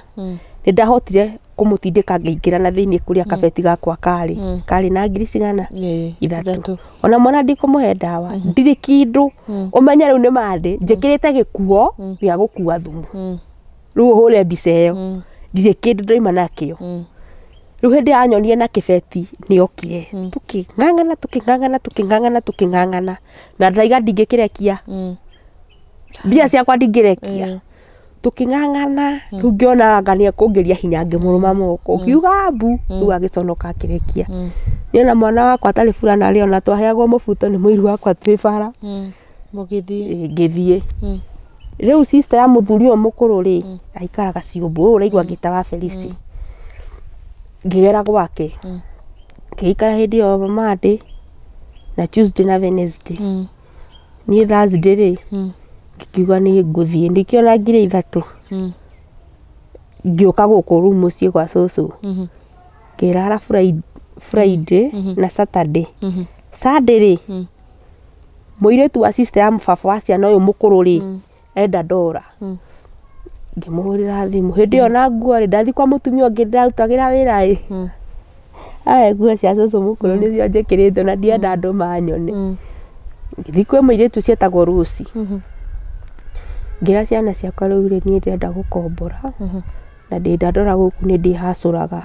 nĩ ndahotire kũmũtindĩka ngĩingĩra na thĩinĩ kũrĩa kabeti gakwa karĩ karĩ na ngiri cigana 3 ona mwana ndikũmũhe ndawa ndirĩ kĩndũ ũmenye rĩu nĩ mandĩ njĩkĩrĩte gĩkuo gĩa gũkua thumu rĩu ũhũre mbica ĩyo ndirĩ kĩndũ ndaima nakĩo rĩu hĩndĩ yanyonire na kĩbeti nĩ okire tũkĩng'ang'ana tũkĩng'ang'ana tũkĩng'ang'ana tũkĩng'ang'ana na ndaiga ndingĩkĩrekia mbia ciakwa ndingĩrekia tũkĩng'ang'ana rĩu ngĩona anga nĩ ekũngĩria hinya ngĩmũrũma moko ngiuga mbu rĩu agĩconoka akĩrekia niĩ na mwana wakwa atarĩ burana rĩ ona twaheagwo mũbuto nĩ mũiru wakwa twĩ bara mũgĩthiĩ ngĩthiĩ rĩu sister ya mũthuri ũyũ mũkũrũ rĩ aikaraga ciũmbũ ũyũ ũraigua ngĩta wa Felici ngĩgera gwake ngĩikara hĩndĩ ĩyo Monday na Tuesday na Wednesday niĩ Thursday rĩ ngiuga nĩ ngũthiĩ ndikĩona 3,000 ngĩũka gũkũ rĩu mũciĩ gwa cũcũ ngĩrara Friday na Saturday Sunday rĩ mũirĩtu wa sister ya baba wa ciana ũyũ mũkũrũ rĩ enda ndora ngĩmũhũrĩra thimũ hĩndĩ ĩyo na nguo rĩ ndathiĩ kwa mũtumia ũngĩ ndĩrarutagĩra wĩra ĩ aya nguo cia cũcũ mũkũrũ nĩcio njĩkĩrĩte na ndienda andũ manyone ngĩthiĩ kwĩ mũirĩtu cietagwo Rose ngĩra ciana ciakwa rĩu rĩ niĩ ndĩrenda gũkombora na ndĩ ndandora gũkũ nĩ ndĩhacũraga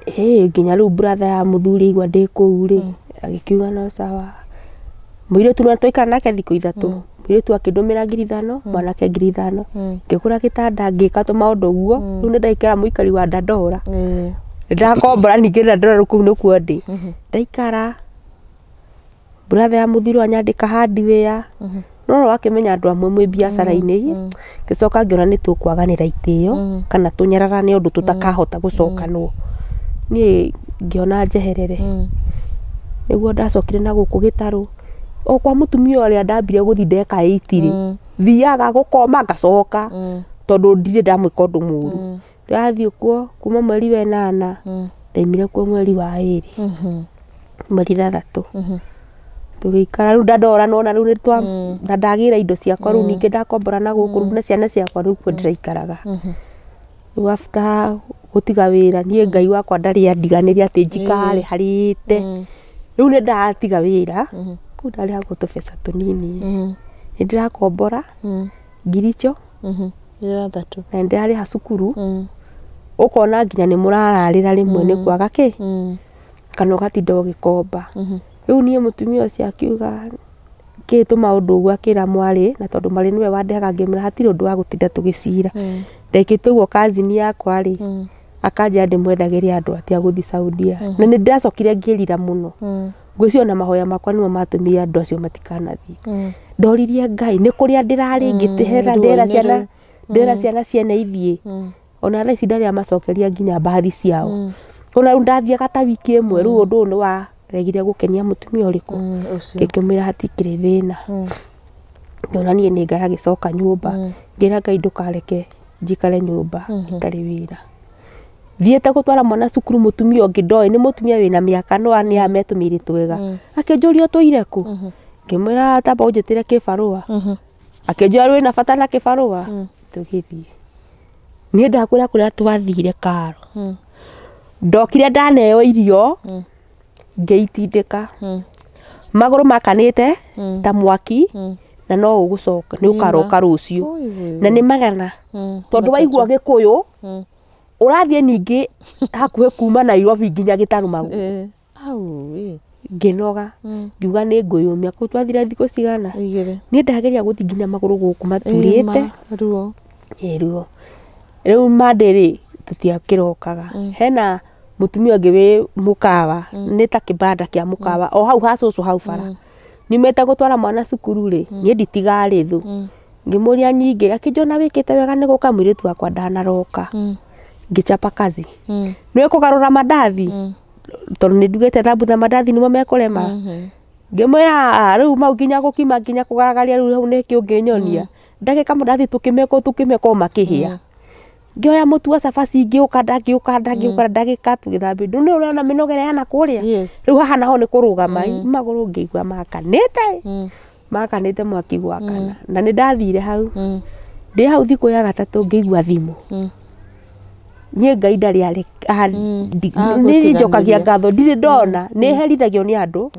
ĩ nginya rĩu brother ya mũthuri aigua ndĩ kũu rĩ agĩkiuga no sawa mũirĩtu no twaikara nake thikũ 3 mũirĩtu akĩndũmĩra 5,000 mwanake 5,000 ngĩgũra gĩtanda ngĩka tũmaũndũ ũguo rĩu nĩ ndaikara mũikari wa Dandora ndakombora ningĩ Dandora rĩu kũu nĩkuo ndĩ ndaikara brother ya mũthuri anyandĩka hardware no wakĩmenya andũ amwe mwĩ biacara-inĩ ngĩcoka ngĩona nĩ tũkwaganĩra itĩo kana tũnyararane ũndũ tũtakahota gũcokanwo niĩ ngĩona njeherere nĩguo ndacokire na gũkũ gĩtarũ o kwa mũtumia ũrĩa ndambire gũthiĩ ndeka 8 rĩ thiaga gũkoma ngacoka tondũ ndirĩ ndamwĩka ũndũ mũru ndĩrathiĩ kuo kuma mweri wa 8 ndaimire kuo mweri wa 2 mweri 6 tũgĩikara rĩu Dandora nona rĩu nĩ twa na ndagĩra indo ciakwa rĩu ningĩ ndakombora na gũkũ rĩu na ciana ciakwa rĩu kuo ndĩraikaraga rĩu after gũtiga wĩra niĩ Ngai wakwa ndarĩ andiganĩria atĩ njikare harĩte rĩu nĩ ndatiga wĩra kũu ndarĩhagwo tũbeca tũnini nĩ ndĩrakombora ngiricho 6 na nĩ ndĩrarĩha cukuru ũkona nginya nĩ mũrararĩra rĩmwe nĩ kwaga kĩ kana ũgatinda ũgĩkomba rĩu niĩ mũtumia ũcio akiuga Akĩtũma ũndũ ũguo akĩra mwarĩ na tondũ mwarĩ nĩwe wandehaga ngĩmwĩra hatirĩ ũndũ wa gũtinda tũgĩcira. Ndekĩte ũguo kazini yakwa rĩ akanjĩra ndĩmwethagĩre andũ atia gũthiĩ Saudia. Na nĩ ndacokire ngĩrira mũno. Ngwĩciria ona mahoya makwa nĩmo matũmire andũ acio matikanathiĩ. Ndoririe Ngai nĩ kũrĩa ndĩrarĩ ngĩtehera ndera ciana ndera ciana ciene ithiĩ. Ona thaa ici ndarĩ amacokeria nginya mbathi ciao. Ona rĩu ndathiaga ta wiki ĩmwe rĩu ũndũ ũyũ nĩ waregire gũkenia mũtumia ũrĩkũ. Ngĩkĩmwĩra hatikĩrĩ thĩna. Ngĩona niĩ nĩ ngaragĩcoka nyũmba. Ngĩra Ngai ndũkareke njikare nyũmba itarĩ wĩra. Thiĩte gũtwara mwana cukuru mũtumia ũngĩ ndoĩ nĩ mũtumia wĩna mĩaka no nĩ ametũmĩire twega. Akĩnjũria ũtũire kũ? Ngĩmwĩra tamba ũnjĩtĩre kĩbarũa. Akĩnjũria wĩna bata na kĩbarũa? Tũgĩthiĩ. Niĩ ndakwĩra kũrĩa twathire karo. Ndokire ndaneo irio ngĩitindĩka. Magũrũ makanĩte ta mwaki na no ũgũcoka nĩ ũkaroka rũciũ. Na nĩ magana tondũ waigua Gĩkũyũ ũrathiĩ ningĩ hakuhĩ kuma Nairobi nginya Gĩtarũ Magũrũ. Ngĩnoga ngiuga nĩ ngwĩyũmia kũu twathire thikũ cigana. Niĩ ndageria gũthiĩ nginya magũrũ gũkũ maturĩte. Ruo. Ruo. Rĩu Monday rĩ tũtiakĩrokaga. Hena mũtumia ũngĩ wĩ mũkawa nĩ ta kĩbanda kĩa mũkawa o hau ha cũcũ hau bara. Nyumĩte gũtwara mwana cukuru rĩ niĩ nditigarĩ thũ. Ngĩmũria nyingĩ akĩnjona wĩkĩte wega nĩ gũka mũirĩtu wakwa ndanaroka. Ngĩchapa kazi. Nĩwe kũgarũra mandathi tondũ nĩ ndugĩte thambutha mandathi nĩmo mekũrema. Ngĩmwĩra rĩu mau nginya gũkima nginya kũgaragaria rĩu hau nĩkĩ ũngĩnyonia. Ndagĩka mandathi tũkĩmeko tũkĩmeko makĩhĩa. Ngĩoya mũtu wa cabaci ngĩũkanda ngĩũkanda ngĩũkanda ndagĩka tũgĩthambia indo. Nĩ ũrona mĩnogere yana kũrĩa. Rĩu haha naho nĩ kũrũgama magũrũ ngĩigua makanĩte. Makanĩte mwaki gwakana. Na nĩ ndathire hau. Ndĩ hau thikũ ya gatatũ ngĩigua thimũ. Niĩ Ngai ndarĩ nĩ njokagia ngatho ndirĩ ndona nĩ herithagio nĩ andũ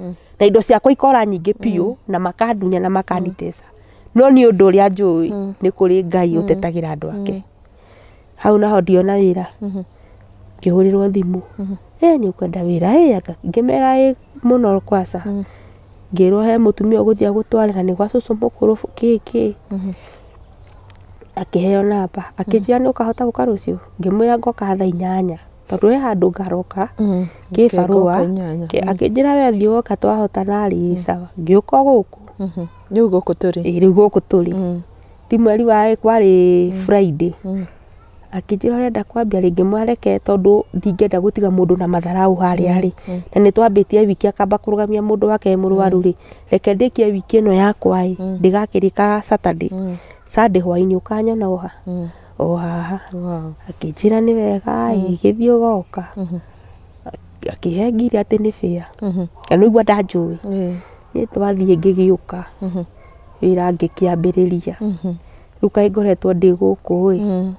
na indo ciakwa ikora nyingĩ biũ na makandunya na makanitesa. No nĩ ũndũ ũrĩa njũĩ nĩ kũrĩ Ngai ũtetagĩra andũ ake. Hau naho ndiona wĩra. Ngĩhũrĩrwo thimũ. Nĩ ũkwenda wĩra? Ngĩmera mũno kwaca. Ngĩrwo he mũtumia ũgũthiĩ agũtware na nĩ gwa cũcũ mũkũrũ kĩ kĩ. Akĩheo namba. Akĩnjĩra nĩ ũkahota gũka rũciũ? Ngĩmwĩra ngoka thaa 8 tondũ he handũ ngaroka kĩbarũa. Akĩnjĩra we thiĩ woka twahota narĩ sawa. Ngĩũka gũkũ. Rĩu gũkũ tũrĩ. Rĩu gũkũ tũrĩ. Ti mweri wa kwarĩ Friday. Akĩnjĩra ũrenda kwambia rĩngĩ mwareke tondũ ndingĩenda gũtiga mũndũ na matharau harĩa rĩ. Na nĩ twambĩtie wiki akamba kũrũgamia mũndũ wake mũrwaru rĩ. Reke ndĩkie wiki ĩno yakwa ĩ ndĩgakĩrĩka Saturday. Sunday hwainĩ ũkanyona o ha? O haha. Akĩnjĩra nĩ wega ĩ gĩthiĩ ũgoka. Akĩhe ngiri atĩ nĩ bĩa. Na nĩũigua ndanjũĩ. Niĩ twathiĩ ngĩgĩũka. Wĩra ngĩkĩambĩrĩria. Rĩu kaĩ ngoretwo ndĩ gũkũ ĩ.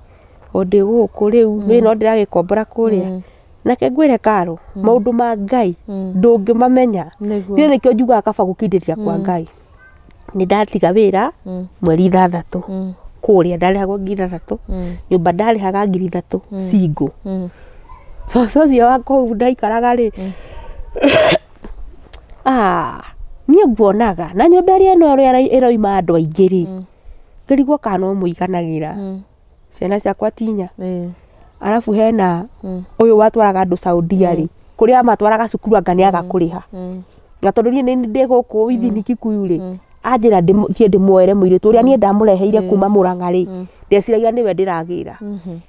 O ndĩ gũkũ rĩu niĩ no ndĩragĩkombora kũrĩa. Nake ngwĩre Karo maũndũ ma Ngai ndũngĩmamenya. Niĩ nĩkĩo njugaga kaba gũkindĩria kwa Ngai. Nĩ ndatiga wĩra mweri 6 kũrĩa ndarĩhagwo ngiri 6 nyũmba ndarĩhaga ngiri 3 single. Cũcũ ũcio wa kũu ndaikaraga rĩ niĩ nguonaga na nyũmba ĩrĩa ĩno ĩroima andũ aingĩ rĩ ngĩrigwo kana no mũiganagĩra. Ciana ciakwa tinya. Arabu hena ũyũ watwaraga andũ Saudia rĩ kũrĩa amatwaraga cukuru anga nĩaga kũrĩha. Na tondũ niĩ nĩ ndĩ gũkũ Ithini Kikuyu rĩ anjĩra thiĩ ndĩmuoere mũirĩtu ũrĩa niĩ ndamũreheire kuma Mũrang'a rĩ ndeciragia nĩwe ndĩragĩra.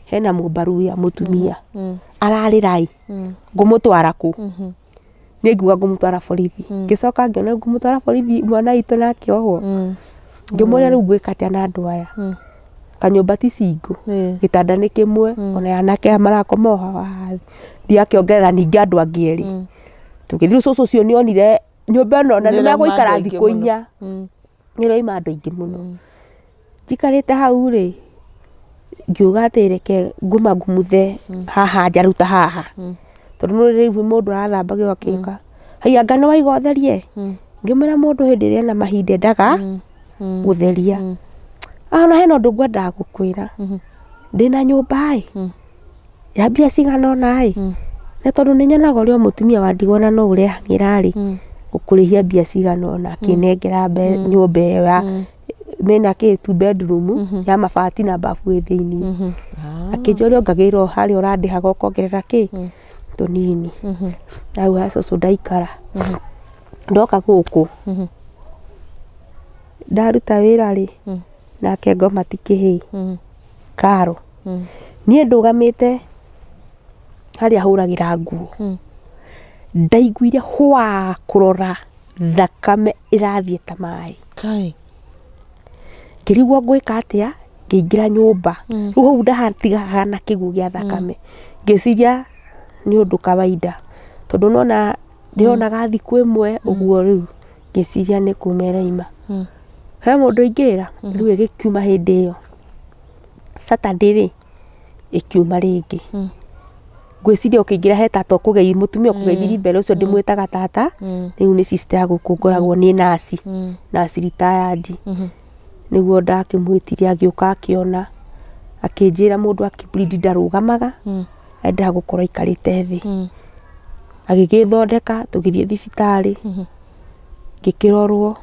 Hena mũmbaruya mũtumia ararĩra ĩ ngũmũtwara kũ? Niĩ ngiuga ngũmũtwara borithi. Ngĩcoka ngĩona ngũmũtwara borithi mwana witũ nake ohwo. Ngĩmũria rĩu ngwĩka atĩa na andũ aya. Kanyũmba ti single. Gĩtanda nĩ kĩmwe ona anake aya marakoma o haha thĩ. Ndiakĩongerera ningĩ andũ angĩ erĩ. Tũgĩthiĩ rĩu cũcũ ũcio nĩonire nyũmba ĩno na nĩmegũikara thikũ 4. Nĩroima andũ aingĩ mũno. Njikarĩte hau rĩ ngiuga atĩ reke nguma ngumuthe haha nja rĩu ta haha. Tondũ nĩ rĩu mũndũ arathambagio akĩũka. Haiya anga nĩ waiga ũtherie? Ngĩmwĩra mũndũ hĩndĩ ĩrĩa ena mahinda endaga gũtheria. Ona hena ũndũ ngwendaga gũkwĩra. Ndĩna nyũmba ĩ ya mbia cigana ũna ĩ na tondũ nĩ nyonaga ũrĩa mũtumia wa ndigwa na no ũrehang'ĩra rĩ Ũkũrĩhia mbia cigana ũna, akĩnengera nyũmba ĩyo ya mena kĩ two bedroom ya mabati na bafu ĩ thĩiniĩ. Akĩnjũria ongagĩrĩra o harĩa ũrandĩhaga ũkongerera kĩ tũnini. Hau ha cũcũ ndaikara. Ndoka gũkũ ndaruta wĩra rĩ, nake ngoma ti kĩhĩĩ karo. Niĩ ndũgamĩte harĩa hũragĩra nguo, ndaiguire hwa kũrora thakame ĩrathiĩ ta maĩ. Kai. Ngĩrigwo ngwĩka atĩa, ngĩingĩra nyũmba. Rĩu hau ndahatiga hahana kĩguũ gĩa thakame. Ngĩciria nĩ ũndũ kawaida, tondũ nona ndĩronaga thikũ ĩmwe ũguo, rĩu ngĩciria nĩ kuma ĩraima. He mũndũ ingĩra, rĩu ĩgĩkiuma hĩndĩ ĩyo Saturday rĩ, ĩkiuma rĩngĩ. Ngwĩciria ũkĩingĩra he tata ũkũgei, mũtumia ũkũgeithirie mbere, ũcio ndĩmwĩtaga tata, rĩu nĩ sister ya gũkũ ngoragwo, nĩ nurse, nurse retired. Nĩguo ndakĩmwĩtire, agĩũka akĩona, akĩnjĩra mũndũ akĩ bleed ndarũgamaga, endaga gũkorwo aikarĩte thĩ. Agĩgĩthondeka, tũgĩthiĩ thibitarĩ, ngĩkĩrorwo,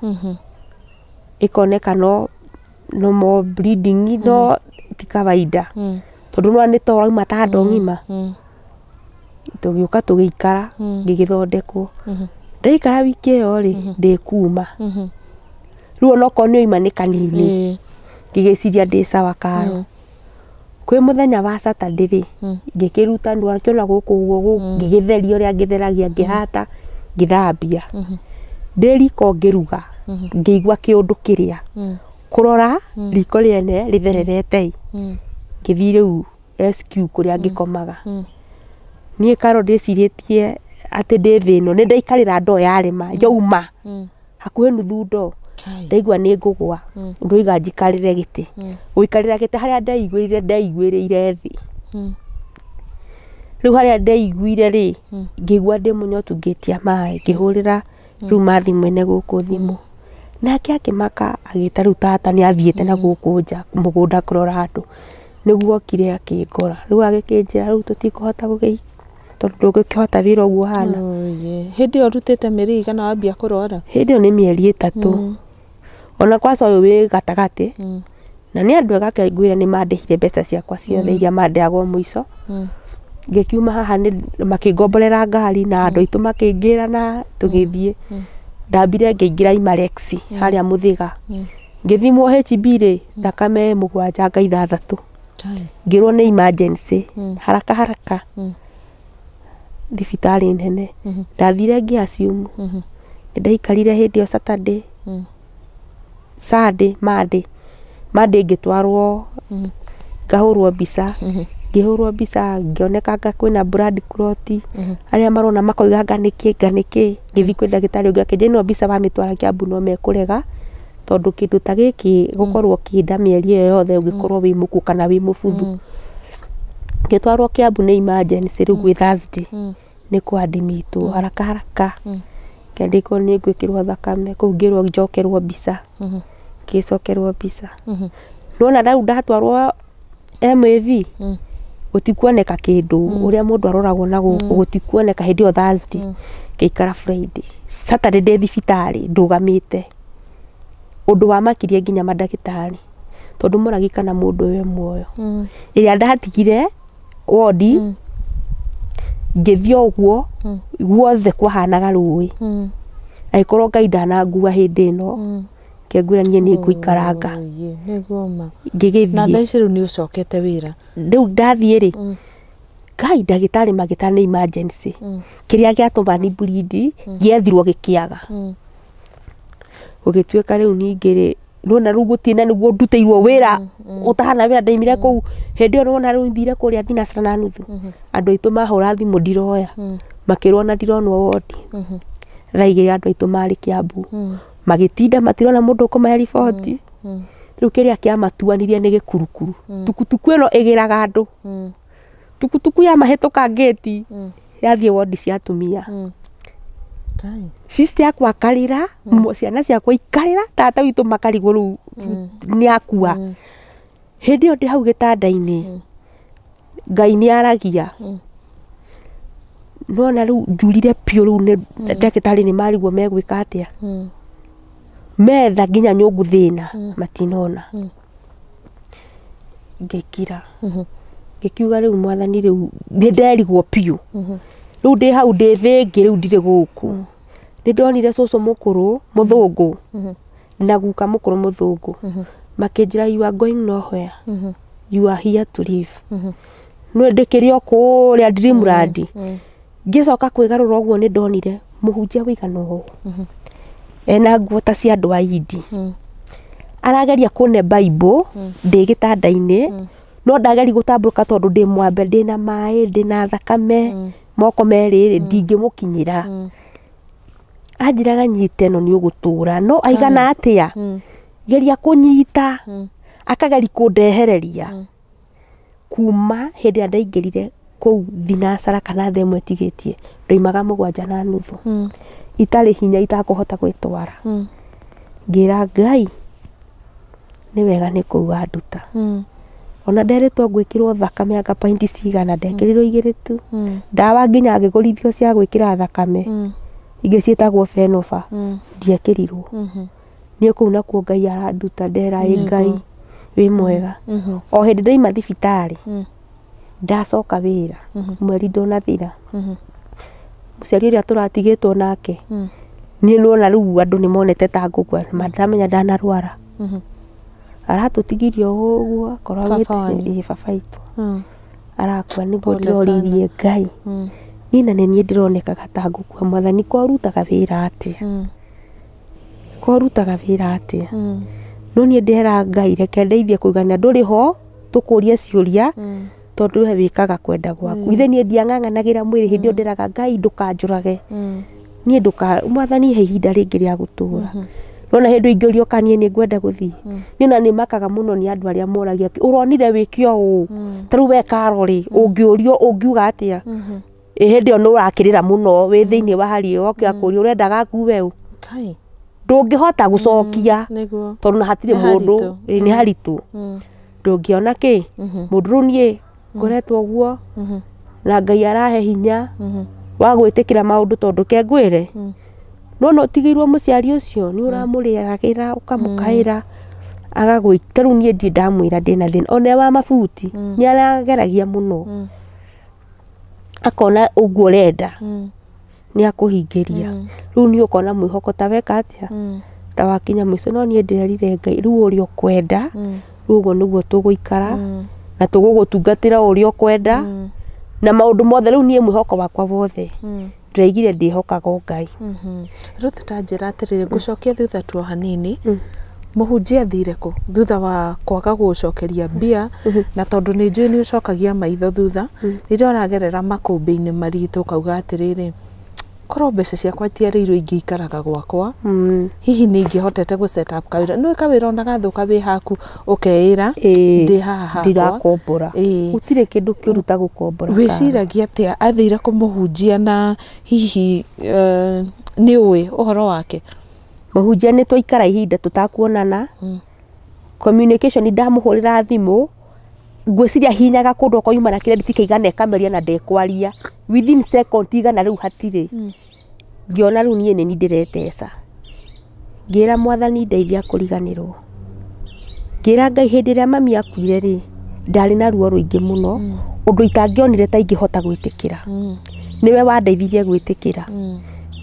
ĩkoneka no more bleeding, no ti kawaida, tondũ nĩwona nĩ ta ũrauma ta ndo ng'ima. Tũgĩũka tũgĩikara, ngĩgĩthondekwo. Ndaikara wiki ĩyo rĩ, ndĩkuma rĩu, onokorwo nĩ oima nĩ kanini. Ngĩgĩciria ndĩ sawa karo. Kwĩ mũthenya wa Saturday rĩ, ngĩkĩruta ndwara kĩona gũkũ ũguo, ngĩgĩtheria ũrĩa ngĩtheragia, ngĩhata, ngĩthambia. Ndĩ riko ngĩruga, ngĩigua kĩũndũ kĩrĩa, kũrora riko rĩene rĩthererete. Ngĩthiĩ rĩu SQ kũrĩa ngĩkomaga. Niĩ karo ndĩcirĩtie atĩ ndĩ thĩ ĩno, nĩ ndaikarĩra ndoo yarĩma yauma hakuhĩ nuthu ndoo. Ndaigua nĩ ngũgwa, ndoiga njikarĩre gĩtĩ. Gũikarĩra gĩtĩ, harĩa ndeiguĩrĩire, ndeiguĩrĩire thĩ. Rĩu harĩa ndeiguire rĩ, ngĩigua ndĩ mũnyotu, ngĩtia maĩ, ngĩhũrĩra rĩu mathi mwene gũkũ thimũ. Nake akĩmaka, agĩta rĩu tata nĩ athiĩte na gũkũ nja mũgũnda kũrora andũ. Nĩguo okire akĩngora, rĩu agĩkĩnjĩra rĩu tũtikũhota gũgĩ tondũ ndũngĩkĩhota wĩra ũguo ũhana. Hĩndĩ ĩyo ũrutĩte mĩeri ĩigana wambia kũrwara? Hĩndĩ ĩyo nĩ mĩeri 3. Ona kwaca ũyũ wĩ gatagatĩ, na nĩ andũ ega ngwĩre nĩ mandĩhire mbeca ciakwa ciothe iria mandĩhagwo mũico. Ngĩkiuma haha nĩ makĩngomborera ngari na andũ aitũ makĩingĩra na tũgĩthiĩ. Ndambire ngĩingĩra Imarex harĩa Mũthĩga. Ngĩthimwo HB rĩ, thakame 7 nga 6. Ngĩrwo nĩ emergency, haraka haraka thibitarĩ nene. Ndathire ngĩ assume nĩ ndaikarire hĩndĩ ĩyo Saturday, Sunday, Monday. Monday ngĩtwarwo ngahũrwo mbica. Ngĩhũrwo mbica ngĩoneka anga kwĩna blood clot, arĩa marona makoiga anga nĩkĩ, anga nĩkĩ. Ngĩthiĩ kwĩ ndagĩtarĩ ũngĩ, akĩnjĩra ĩno mbica wamĩtwara Kiambu no mekũrega, tondũ kĩndũ ta gĩkĩ gũkorwo kĩnda mĩeri ĩyo yothe ũngĩkorwo wĩ mũkuũ kana wĩ mũbuthu. Ngĩtwarwo Kiambu nĩ emergency rĩu gwĩ Thursday, nĩ kũ admit haraka haraka. Ngĩandĩkwo nĩ ngwĩkĩrwo thakame kũu, ngĩrwo njokerwo mbica. Ngĩcokerwo mbica. Nĩwona rĩu ndatwarwo MAV, gũtikuoneka kĩndũ, ũrĩa mũndũ aroragwo na gũkũ gũtikuoneka hĩndĩ ĩyo Thursday. Ngĩikara Friday, Saturday ndĩ thibitarĩ ndũgamĩte. Ũndũ wamakirie nginya mandagĩtarĩ, tondũ moragi kana mũndũ ũyũ e muoyo. Ĩrĩa ndatigire wodi, ngĩthiĩ ũguo guothe kwahanaga rũĩ. Angĩkorwo Ngai ndanangua hĩndĩ ĩno, kengwĩra niĩ nĩ ngũikaranga. Nĩguo ma. Na Ngĩgĩthiĩ. Thaa ici rĩu nĩ ũcokete wĩra? Rĩu ndathiĩ rĩ, Ngai, ndagĩtarĩ magĩta nĩ emergency, kĩrĩa gĩatũma ni bleed gĩethirwo gĩkĩaga. Gũgĩtuĩka rĩu ningĩ rĩ, nĩwona rĩu gũtirĩ na nĩguo ndutĩirwo wĩra ũtahana wĩra. Ndaimire kũu hĩndĩ ĩyo, nĩwona rĩu thire kũrĩa thinacara na nuthu, andũ aitũ mahũra thimũ ndiroya, makĩrwo na ndironwo wodi. Thaa 2 andũ aitũ marĩ Kiambu, magĩtinda matirona mũndũ ũkũmahe riboti. Rĩu kĩrĩa kĩamatuanirie nĩ gĩkurukuru, tukutuku ĩno ĩgĩraga andũ, tukutuku yamahĩtũka ngĩti yathiĩ wodi cia atumia. Kai. Sister yakwa akarĩra, ciana ciakwa ikarĩra, tata witũ makarigwo rĩu nĩ akua. Hĩndĩ ĩyo ndĩ hau gĩtanda-inĩ, Ngai nĩ aragia. Nona rĩu njurire piũ rĩu nĩ ndagĩtarĩ nĩ marigwo megwĩka atĩa. Metha nginya nyũngũ thĩna matinona. Ngĩkira. Ngĩkiuga rĩu mwathani rĩu nĩ nderigwo piũ. Rĩu ndĩ hau ndĩ thĩngĩ rĩu ndirĩ gũkũ. Nĩ ndonire cũcũ mũkũrũ mũthũngũ na guka mũkũrũ mũthũngũ. Makĩnjĩra you are going nowhere. You are here to live. No ndĩkĩrĩ o kũrĩa Dreamland. Ngĩcoka kwĩgarũra ũguo nĩ ndonire mũhunjia wĩigana ũũ. Ena nguo ta cia andũ a Indi. Arageria kũne Bible ndĩ gĩtanda-inĩ no ndageri gũtambũrũka tondũ ndĩ mwambe ndĩna maĩ ndĩna thakame moko merĩ rĩ ndingĩmũkinyĩra. Anjĩraga nyite ĩno nĩ ũgũtũra no aigana atĩa geria kũnyita akageri kũndehereria kuma hĩndĩ ĩrĩa ndaingĩrire kũu thinacara kana thaa ĩmwe ĩtigĩtie ndoimaga 7:30 itarĩ hinya itakũhota gwĩtwara. Ngĩra Ngai nĩ wega nĩ kũu wanduta. Ona nderitwo ngwĩkĩrwo thakame anga painti cigana ndekĩrirwo 2 tu. Ndawa nginya ngĩgũrithio cia gwĩkĩra thakame ingĩ ciĩtagwo Fenofa ndiekĩrirwo. Niĩ kũu nakuo Ngai aranduta ndera ĩ Ngai wĩ mwega. O hĩndĩ ndaima thibitarĩ ndacoka wĩra mweri ndũnathira. Mũciari ũrĩa tũratigĩtwo nake niĩ nĩwona rĩu andũ nĩ monete ta ngũkua matamenya ndanarwara. Aratũtigirie ũguo akorwo augĩte baba witũ arakua nĩguo ndĩroririe Ngai. Niĩ na nĩ niĩ ndĩronekaga ta ngũkua mwathani ko ũrutaga wĩra atĩa. Ko ũrutaga wĩra atĩa. No niĩ ndĩra Ngai reke ndeithie kũigana ndũrĩ ho tũkũrie ciũria tondũ we wĩkaga kwenda gwaku. Ithe niĩ ndiang'ang'anagĩra mwĩrĩ hĩndĩ ĩyo ndĩraga Ngai ndũkanjũrage. Niĩ ndũka mwathani he ihinda rĩngĩ rĩa gũtũra. Nona hĩndĩ ingĩũrio kana niĩ nĩ ngwenda gũthiĩ. Niĩ na nĩ makaga mũno nĩ andũ arĩa moragia ũronire wĩke ũũ. Ta rĩu we Karo rĩ ũngĩũrio ũngiuga atĩa. Hĩndĩ ĩyo nĩ ũrakĩrĩra mũno wĩ thĩinĩ wa hari ĩyo oke akũrie ũrendaga ngue ũ. Ndũngĩhota gũcokia tondũ na hatirĩ mũndũ nĩ haritũ. Ndũngĩona kĩ mũndũ rĩu niĩ ngoretwo ũguo na Ngai arahe hinya wa gwĩtĩkĩra maũndũ tondũ ke ngwĩre. No no ũtigĩirwo mũciari ũcio nĩ ũramũrĩragĩra ũkamũkaĩra agagwĩta rĩu niĩ ndirĩ ndamwĩra ndĩna thĩna ona wa mabuti nĩ arageragia mũno akona ũguo ũrenda nĩ akũhingĩria. Rĩu nĩ ũkona mwĩhoko ta weka atĩa ta wakinya mũico no niĩ ndĩrerire Ngai rĩu ũrĩa ũkwenda rĩu ũguo nĩguo tũgũikara na tũgũgũtungatĩra ũrĩa ũkwenda na maũndũ mothe rĩu niĩ mwĩhoko wakwa wothe ndĩraigire ndĩhokaga o Ngai. Ruth ta njĩra atĩrĩrĩ ngũcokia thutha tu o hanini. Mũhunjia athire kũ thutha wa kwaga gũgũcokeria mbia na tondũ nĩ njũĩ nĩ ũcokagia maitho thutha rĩrĩa ũragerera makũmbĩ-inĩ maritũ ũkauga atĩrĩrĩ korwo mbeca ciakwa itiarĩirwo ingĩikaraga gwakwa hihi nĩ ingĩhotete gũ set up kawĩra nĩ kawĩra ona gathũka wĩ haku ũkeĩra ndĩ haha hakwa ndirakombora gũtirĩ kĩndũ kĩũru ta gũkombora. Wĩciragia atĩa athire kũmũhunjia na hihi nĩ ũĩ ũhoro wake? Mũhunjia nĩ twaikara ihinda tũtakuonana. Communication ndamũhũrĩra thimũ ngwĩciria hinyaga kũndũ okorwo na credit kĩigana ĩkameria na ndekwaria within second igana rĩu hatirĩ. Ngĩona rĩu niĩ nĩ niĩ ndĩreteca. Ngĩra mwathani ndeithia kũriganĩrwo. Ngĩra Ngai hĩndĩ ĩrĩa mami akuire rĩ ndarĩ na ruo rũingĩ mũno ũndũ itangĩonire ta ingĩhota gwĩtĩkĩra. Nĩwe wandeithirie gwĩtĩkĩra.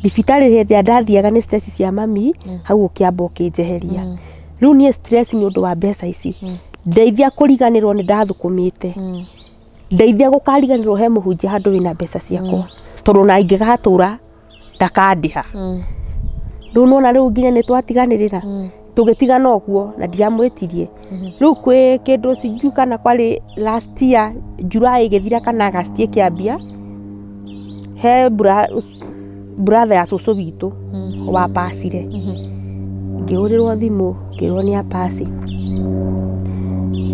Thibitarĩ hĩndĩ ĩrĩa ndathiaga nĩ stress cia mami hau ũkĩamba ũkĩnjeheria. Rĩu niĩ stress nĩ ũndũ wa mbeca ici. Ndeithia kũriganĩrwo nĩ ndathũkũmĩte. Ndeithia gũkariganĩrwo he mũhunjia handũ wĩna mbeca ciakwa tondũ na ingĩgatũra ndakandĩha. Rĩu nona rĩu nginya nĩ twatiganĩrĩra tũgĩtigana ũguo na ndiamwĩtirie. Rĩu kwĩ kĩndũ sijui kana kwarĩ last year July ĩgĩthira kana August ĩkĩambia he brother ya cũcũ witũ wapacire. Ngĩhũrĩrwo thimũ ngĩrwo nĩ apasi.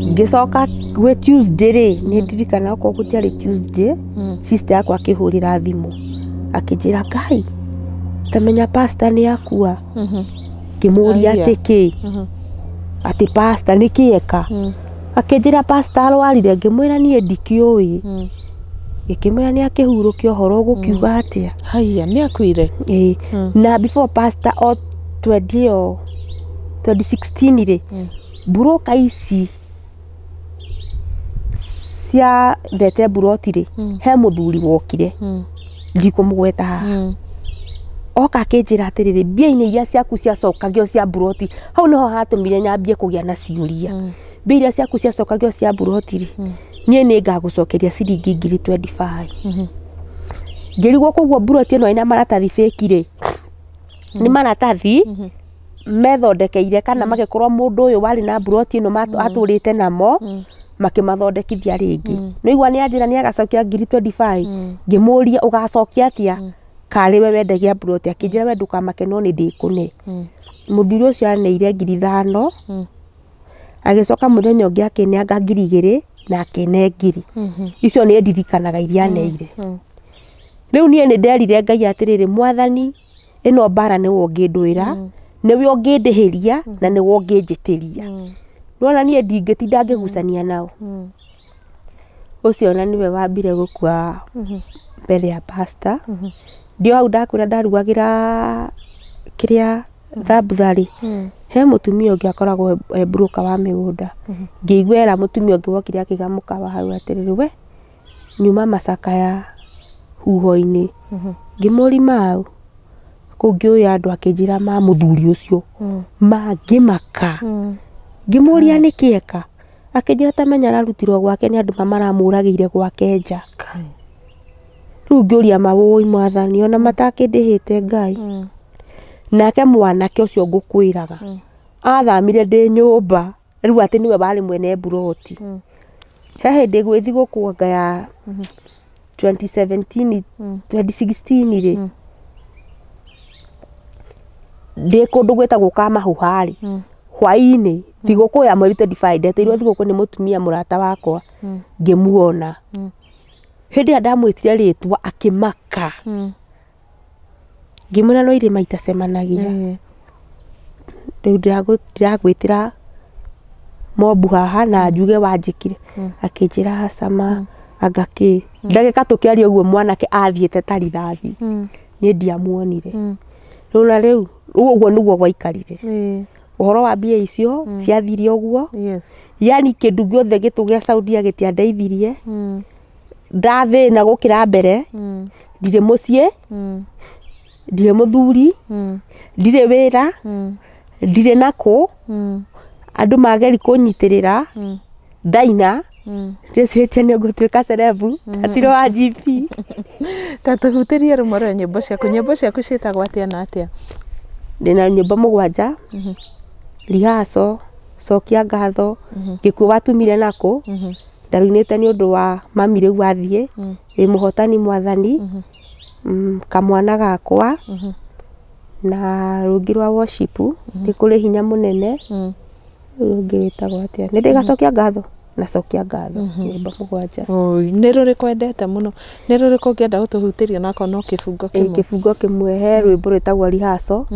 Ngĩcoka gwĩ Tuesday rĩ nĩ ndirikana okorwo gũtiarĩ Tuesday sister yakwa akĩhũrĩra thimũ akĩnjĩra Ngai tamenya pastor nĩ akua. Ngĩmũria atĩ kĩ atĩ pastor nĩ kĩ eka. Akĩnjĩra pastor arwarire ngĩmwĩra niĩ ndikĩũĩ. Gĩkĩmwĩra nĩ akĩhurũke ũhoro ũgũkiuga atĩa. Haiya, nĩ akuire. Ĩĩ. Na before pastor o 20 2016 rĩ, mburoka ici cia thete mburoti rĩ, he mũthuri wokire, ndikũmũgweta haha, oka akĩnjĩra atĩrĩrĩ, mbia-inĩ iria ciaku ciacokagio cia mburoti, hau nĩho hatũmire nyambie kũgĩa na ciũria. Mbia iria ciaku ciacokagio cia mburoti rĩ, niĩ nĩ ngagũcokeria ciringi 25,000. Ngĩrigwo koguo mburoti ĩno ĩna maratathi fake rĩ, nĩ maratathi methondekeire kana magĩkorwo mũndũ ũyũ warĩ na mburoti ĩno atũrĩte namo makĩmathondekithia rĩngĩ. Nĩ igua nĩ anjĩra nĩ agacokia 25,000. Ngĩmũria ũgacokia atĩa karĩ we wendagia mburoti, akĩnjĩra we ndũkamake no nĩ ndĩkũne. Mũthuri ũcio aneire 5,000, agĩcoka mũthenya ũngĩ akĩneanga 2,000 na akĩne 1,000. Icio nĩ ndirikanaga iria aneire. Rĩu niĩ nĩ nderire Ngai atĩrĩrĩ, mwathani ĩno mbara nĩwe ũngĩndwĩra, nĩwe ũngĩndĩhĩria na nĩwe ũngĩnjĩtĩria. Nĩwona niĩ ndingĩtinda ngĩgucania nao. Ũcio ona nĩwe wambire gũkua mbere ya pastor. Ndio hau ndakwĩra ndarugagĩra kĩrĩa thambutha rĩ, he mũtumia ũngĩ akoragwo e broker wa mĩgũnda. Ngĩigua era mũtumia ũngĩ wokire akĩiga mũkawa hau atĩrĩrĩ, we nyuma macakaya huho-inĩ. Ngĩmũri mau kũu ngĩũya andũ akĩnjĩra ma mũthuri ũcio mangĩmaka. Ngĩmũria nĩkĩ eka, akĩnjĩra ta menya ararutirwo gwake nĩ andũ maramũragĩire gwake nja. Rĩu ngĩũria mawũi mwathani ona matakĩndĩhĩte Ngai. Nake mwanake ũcio ngũkwĩraga athamire ndĩ nyũmba, rĩu atĩ nĩwe warĩ mwene mburoti. He hĩndĩ gwĩ thigũkũ anga ya 2017 2016 rĩ, ndĩ kũndũ gwĩtagwo Kamahũha rĩ, hwaĩ-inĩ thigũkũ ya mweri 25 ndeteirwo thigũkũ nĩ mũtumia mũrata wakwa, ngĩmuona. Hĩndĩ ĩrĩa ndamwĩtire rĩtwa akĩmaka. Ngĩmwĩra no irĩma itacemanagia. Rĩu ndĩragwĩtĩra mobu haha na njuge wanjĩkire. Akĩnjĩra acama anga kĩ. Ndagĩka tũkĩaria ũguo mwanake athiĩte ta rithathi. Niĩ ndiamuonire. Rĩu na rĩu ũguo nĩguo gwaikarire. Ũhoro wa mbia icio ciathire ũguo. Yani kĩndũ gĩothe gĩtũ gĩa Saudia gĩtiandeithirie. Ndathĩna gũkĩra mbere. Ndirĩ mũciĩ, ndirĩ mũthuri, ndirĩ wĩra, ndirĩ nakũ. Andũ mageri kũnyitĩrĩra, ndaina, ndĩcirĩtie nĩ ngũtuĩka cerebu, tacirĩ wa GP. Ta tũhutĩrie rũmwe rwa nyĩmbo ciaku. Nyĩmbo ciaku ciĩtagwo atĩa na atĩa? Ndĩna nyĩmbo 7, Rihaco, Cokia Ngatho, Gĩkuũ Watumire Nakũ, ndarũinĩte nĩ ũndũ wa mami rĩu athiĩ, wĩ mũhotani mwathani, kamwana gakwa, na rũngĩ rwa worship, nĩ kũrĩ hinya mũnene, rũngĩ rwĩtagwo atĩa? Nĩ ndĩgacokia ngatho, na cokia ngatho, nyĩmbo 7. Nĩ rũrĩkũ wendete mũno? Nĩ rũrĩkũ ũngĩenda gũtũhutĩria onakorwo no kĩbungo kĩmwe? Kĩbungo kĩmwe he rwĩmbo rwĩtagwo Rihaco,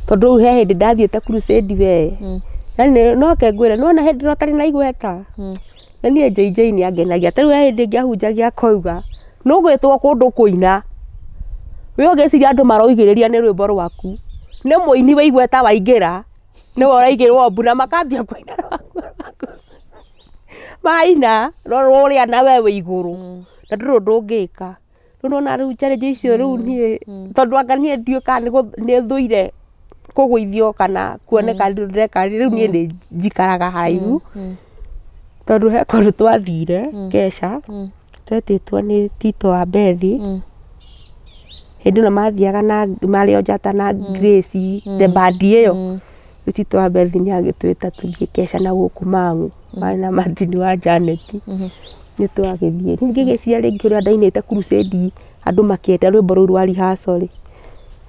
tondũ rĩu he hĩndĩ ndathiĩte crusade we. Yani no ke ngwĩre, nĩwona hĩndĩ ĩrĩa ũtarĩ na igweta. Na niĩ JJ nĩ angenagia. Ta rĩu he hĩndĩ ĩngĩ ahunjagia akoiga, nũgwĩtwo kũndũ kũina. We ũgĩciria andũ maroigĩrĩria nĩ rwĩmbo rwaku. Nĩ mũini wa igweta waingĩra, nĩwe ũraigĩrwo mbu na makambia kũina rwaku. Maina, rũrĩa na we wĩ igũrũ. Na ndũrĩ ũndũ ũngĩka. Rĩu nĩwona rĩu challenge icio rĩu niĩ, tondũ anga niĩ ndiũĩ kana nĩ thũire kũgũithio kana kuoneka ndĩreka, rĩu niĩ nĩ njikaraga haraihu. Tondũ he kũndũ twathire kesha, twetĩtwo nĩ Tito wa Bethi. Hĩndĩ ĩno mathiaga na marĩ o njata na Grace, the band ĩyo. Rĩu Tito wa Bethi nĩ agĩtwĩta tũthiĩ kesha na gũkũ Mang'u, marĩ na Martin wa Janet. Nĩ twagĩthiĩ. Rĩu ngĩgĩciria rĩngĩ ũrĩa ndainĩte crusade, andũ makĩenda rwĩmbo rũu rwa Rihaco rĩ.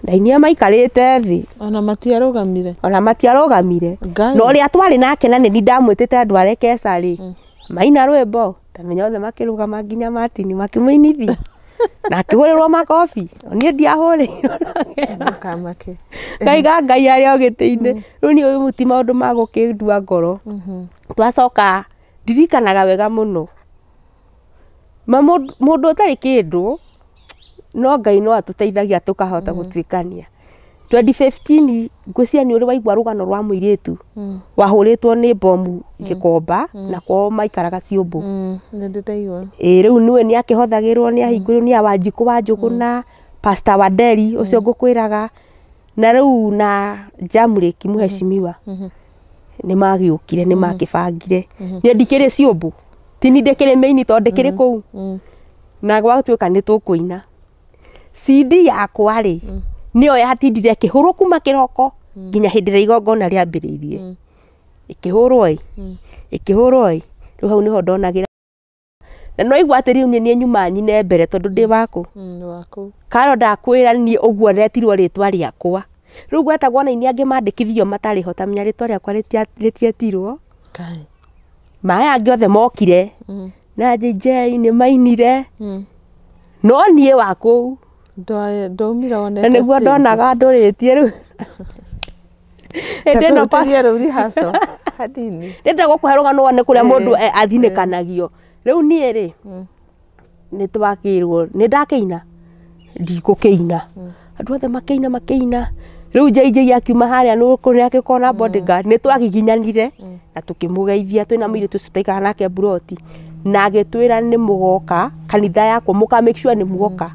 Ndainia maikarĩte thĩ. Ona matiarũgamire. Ona matiarũgamire. Na ũrĩa twarĩ nake na nĩ ndamwĩtĩte andũ arĩa kesha rĩ, maina rwĩmbo, tamenya othe makĩrũgama nginya Martin makĩmũinithia. Na akĩhũrĩrwo makobi. Niĩ ndiahũrĩirwo. Ndũkamake. Ngaiga Ngai arĩ o gĩtĩ-inĩ. Rĩu niĩ ũyũ ti maũndũ ma gũkĩndua ngoro. Twacoka ndirikanaga wega mũno. Ma mũndũ ũtarĩ kĩndũ no Ngai no atũteithagia tũkahota gũtuĩkania. 2015 ngwĩciria nĩ ũrĩ waigua rũgano rwa mũirĩtu wahũrĩtwo nĩ bomu Gĩkomba na kwao maikaraga Ciũmbũ. Nĩ ndĩraigua. Ĩĩ rĩu nĩwe nĩ akĩhothagĩrwo nĩ ahingũrĩrwo nĩ Wanjikũ wa Njũgũna, Pastor Wanderi ũcio ngũkwĩraga, na rĩu na Jamreki mũheshimiwa nĩ magĩũkire nĩ makĩbangire. Niĩ ndikĩrĩ Ciũmbũ, ti ni ndĩkĩrĩ mĩini tondũ ndĩkĩrĩ kũu. Na gwatuĩka nĩ tũkũina. CD yakwa rĩ nĩyo yatindire ĩkĩhũrwo kuma kĩroko nginya hĩndĩ ĩrĩa igongona rĩambĩrĩirie. Ĩkĩhũrwo ĩ, ĩkĩhũrwo ĩ, rĩu hau nĩho ndonagĩra. Na no igua atĩ rĩu niĩ nyuma nyine mbere tondũ ndĩ wakũ. Waku. Karo ndakwĩra niĩ ũguo retirwo rĩtwa rĩakwa. Rĩu gwetagwo na ini angĩ mandĩkithio matarĩ ho ta menya rĩtwa rĩakwa rĩtietirwo. Kai. Maya angĩ othe mokire. Na JJ nĩ mainire. No niĩ wa kũu. Ndaumire wonete Na nĩguo ndonaga ndũrĩtie rĩu. Hĩndĩ ĩno tũrutĩrie rĩu rehearsal hanini. Ndĩrenda gũkũhe rũgano wone kũrĩa mũndũ athinĩkanagio. Rĩu niĩ rĩ nĩ twakĩrwo nĩ ndakĩina ndikũkĩina. Andũ othe makĩina makĩina. Rĩu JJ akiuma harĩa nĩ akĩkorwo na bodyguard nĩ twagiginyanire na tũkĩmũgeithia twĩna mũirĩtu ũcio twaikaraga nake mburoti na agĩtwĩra nĩ mũgoka kanitha yakwa mũka make sure nĩ mũgoka.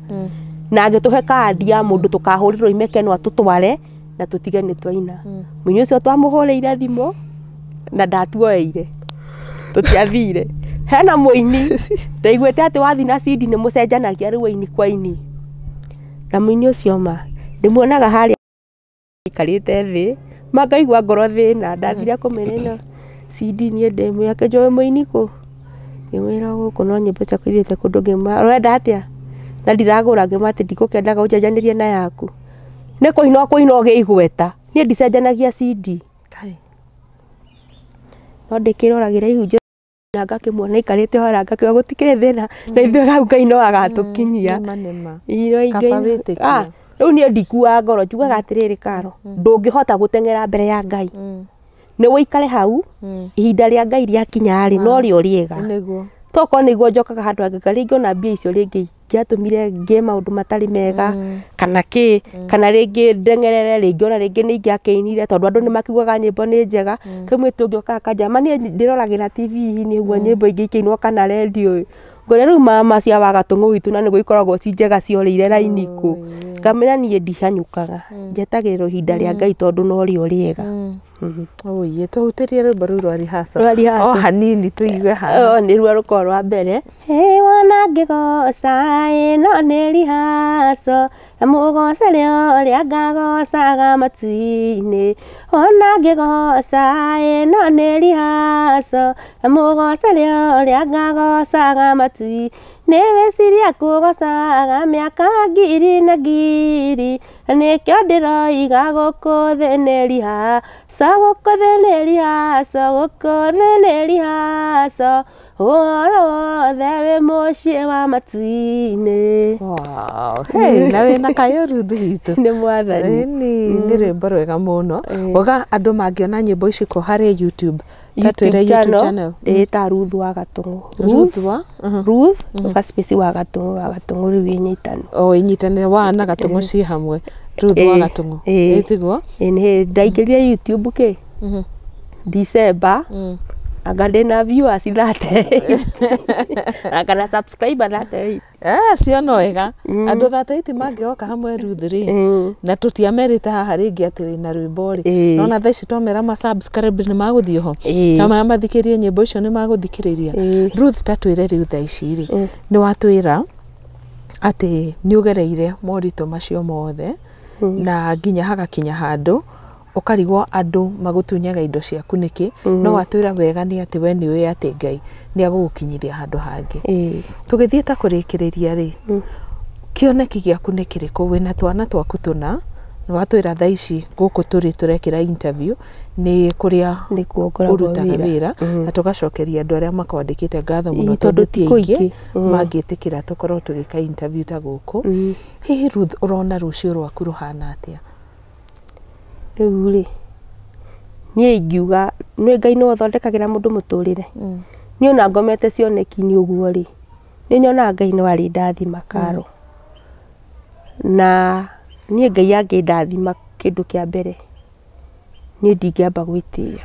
Na agĩtũhe kandi ya mũndũ tũkahũrĩrwo imeke no atũtware na tũtige nĩ twaina. Mũini ũcio twamũhũrĩire thimũ na ndatuoeire tũtiathire. Hena mũini ndaiguĩte atĩ wathi na CD nĩ mũcenjanagia rĩu aini kwa aini. Na mũini ũcio ma ndĩmuonaga harĩa aikarĩte thĩ ma ngaigua ngoro thĩna. Ndathire kũmĩra ĩno CD niĩ ndĩmwĩ akĩnjũĩ mũini kũ ngĩmwĩra gũkũ no nyĩmbo ciakwa ithiĩte kũndũ ngĩmwĩra ũrenda atĩa na ndiragũra ngĩmwĩra atĩ ndikũkĩendaga ũnjenjanĩrie na yaku. Nĩ kũina kũina ũgĩigweta niĩ ndicenjanagia CD. Kai. No ndĩkĩroragĩra ihunjio na ngakĩmuona aikarĩte harĩa ngakiuga gũtikĩrĩ thĩna na ithuĩ hau Ngai no agatũkinyia. Nĩma nĩma. Kaba wĩtĩkie. Rĩu niĩ ndikuaga ngoro njugaga atĩrĩrĩ Karo ndũngĩhota gũteng'era mbere ya Ngai. Nĩ wĩikare hau ihinda rĩa Ngai rĩakinya rĩ no rĩo rĩega. Nĩguo. Tokorwo nĩguo njokaga handũ hangĩ rĩngĩ ona mbia icio rĩngĩ ingĩatũmire ngĩe maũndũ matarĩ mega kana kĩ kana rĩngĩ ndeng'erere rĩngĩ ona rĩngĩ nĩ ingĩakĩinire tondũ andũ nĩ makiugaga nyĩmbo nĩ njega. Rĩmwe tũngĩũkaga kanja ma niĩ ndĩroragĩra TV nĩ ũguo nyĩmbo ingĩ ikĩinwo kana rendio. Ngorĩa rĩu mama cia Wagatũng'ũ witũ na nĩguo ikoragwo ci njega ciorĩire raini kũ. Ngamĩra niĩ ndihanyũkaga njetagĩrĩra ihinda rĩa Ngai tondũ no rĩo rĩega. Oye, tũhutĩrie rwĩmbo rũu rwa rehearsal. Rwa rehearsal. O hanini tũigue haha. O nĩ ruo rũkorwo rwa mbere. Ĩ wona ngĩgoca ĩno nĩ rehearsal na mũgoce ũrĩa ngagocaga matu-inĩ. Wona ngĩgoca ĩno nĩ rehearsal na mũgoce ũrĩa ngagocaga matu-inĩ. Nĩ weciria kũgocaga mĩaka ngiri na ngiri na nĩkĩo ndĩroiga gũkũ thĩ nĩ rehearsal gũkũ thĩ nĩ rehearsal gũkũ thĩ nĩ rehearsal ũhoro wothe wĩ mũciĩ wa matu-inĩ. Wow. Hey, na wĩna kayũ Ruth witũ. Nĩ mwathani. Nĩ rwĩmbo rwega mũno. Uga andũ mangĩona nyĩmbo ici kũ harĩ YouTube. Ta twĩre YouTube channel. Ndĩĩta Ruth wa Gatũng'ũ. Ruth wa? Ruth wa space wa Gatũng'ũ wa Gatũng'ũ rĩu ĩnyitanu. O ĩnyitane wa na Gatũng'ũ ci hamwe. Ruth wa Gatũng'ũ. Ĩtiguo? Ĩ ndaingĩrire YouTube kĩ? December. Anga ndĩna viewers 38. Anga na subscriber 38. Acio no wega. Andũ 38 mangĩgoka hamwe Ruth rĩ na tũtiamerĩte haha rĩngĩ atĩ wĩna rwĩmbo rĩ. Nona thaa ici twamera ma subscribe nĩ magũthiĩ ho. Na maya mathikĩrie nyĩmbo icio nĩ magũthikĩrĩria. Ruth ta twĩre rĩu thaa ici rĩ nĩ watwĩra atĩ nĩ ũgereire moritũ macio mothe na nginya hagakinya handũ ũkarigwo andũ magũtunyaga indo ciaku nĩkĩ no watwĩra wega nĩ atĩ we nĩ ũĩ atĩ Ngai nĩ agũgũkinyithia handũ hangĩ. Tũgĩthiĩ ta kũrĩkĩrĩria rĩ kĩoneki gĩaku nĩ kĩrĩkũ wĩna twana twaku tũna nĩ watwĩra thaa ici gũkũ tũrĩ tũrekĩra interview nĩ kũrĩa ũrutaga wĩra na tũgacokeria andũ arĩa makwandĩkĩte ngatho mũno tondũ ti aingĩ mangĩtĩkĩra tũkorwo tũgĩka interview ta gũkũ. Hihi Ruth ũrona rũciũ rwaku rũhana atĩa? Rĩu rĩ niĩ ingiuga nĩ Ngai nĩwe ũthondekagĩra mũndũ mũtũrĩre. Niĩ ona ngomete cioneki-inĩ ũguo rĩ nĩ Nĩ nyonaga Ngai nĩ warĩ ndathima Karo. Na niĩ Ngai angĩndathima kĩndũ kĩa mbere niĩ ndingĩamba gwĩtĩĩa.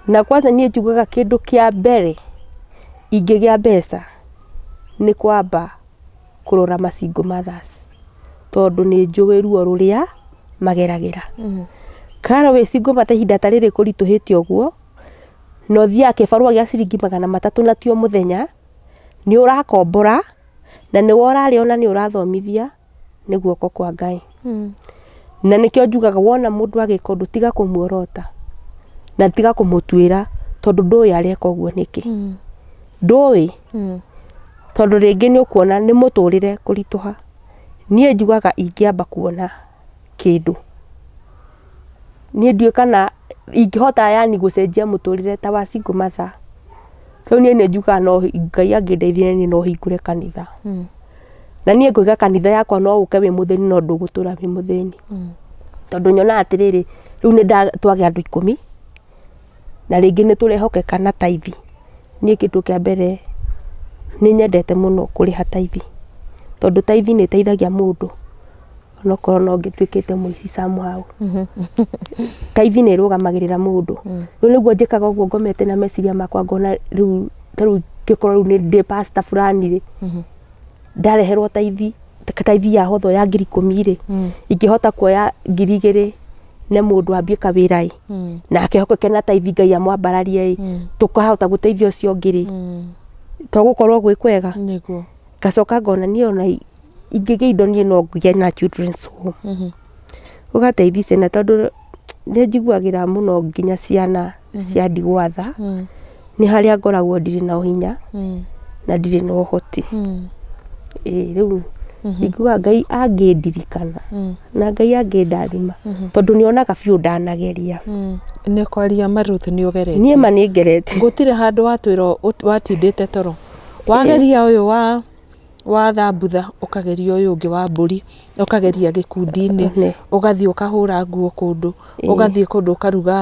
Na kwanza niĩ njugaga kĩndũ kĩa mbere ingĩgĩa mbeca nĩ kwamba kũrora ma single mothers tondũ nĩ njũĩ ruo rũrĩa mageragĩra. Karo wĩ single mother ihinda ta rĩrĩ kũritũhĩte ũguo na ũthiaga kĩbarũa gĩa ciringi 300 na ti o mũthenya, nĩ ũrakombora na nĩwe ũrarĩa ona nĩ ũrathomithia nĩ guoko kwa Ngai. Na nĩkĩo njugaga wona mũndũ agĩka ũndũ tiga kũmuorota na tiga kũmũtuĩra tondũ ndũĩ areka ũguo nĩkĩ. Ndũĩ tondũ rĩngĩ nĩ ũkuona nĩ mũtũrĩre kũritũha. Niĩ njugaga ingĩamba kuona kĩndũ niĩ ndiũĩ kana ingĩhota yani gũcenjia mũtũrĩre ta wa single mother. Rĩu niĩ nĩ njugaga no Ngai angĩndeithia niĩ no hingũre kanitha. Na niĩ ngũiga kanitha yakwa no ũke wĩ mũthĩni no ndũgũtũra wĩ mũthĩni. Tondũ nyonaga atĩrĩrĩ rĩu nĩ twagĩa andũ 10 na rĩngĩ nĩ tũrehokeka na taithi. Niĩ kĩndũ kĩa mbere nĩ nyendete mũno kũrĩha taithi tondũ taithi nĩ ĩteithagia mũndũ onokorwo no ngĩtuĩkĩte mũici somehow. Taithi nĩ ĩrũgamagĩrĩra mũndũ. Rĩu nĩguo njĩkaga ũguo ngomete na meciria makwa ngona rĩu ta rĩu ngĩkorwo rĩu nĩ ndĩ pastor fulani rĩ, ndareherwo taithi taithi ya hotho ya 10,000 rĩ, ingĩhota kuoya 2,000 ne mũndũ ambie kawĩra ĩ na akĩhokeke na taithi Ngai amwambararie ĩ, tũkahota gũteithia ũcio ũngĩ rĩ, to gũkorwo gwĩ kwega. Nĩguo. Ngacoka ngona niĩ ona ingĩgĩa indo niĩ no ngĩe na children's home. Ũgateithia ciana tondũ nĩ njiguagĩra mũno nginya ciana cia ndigwa tha. Nĩ harĩa ngoragwo ndirĩ na ũhinya na ndirĩ na ũhoti. Ĩĩ rĩu ingiuga Ngai angĩndirikana na Ngai angĩndathima tondũ nĩonaga biũ ndanageria. Nĩ kwaria ma Ruth nĩ ũgeretie. Niĩ ma nĩ ngeretie. Gũtirĩ handũ watwĩra watindĩte toro. Wageria ũyũ wa thambutha ũkageria ũyũ ũngĩ wa mbũri ũkageria gĩkundi-inĩ ũgathiĩ ũkahũra nguo kũndũ ũgathiĩ kũndũ ũkaruga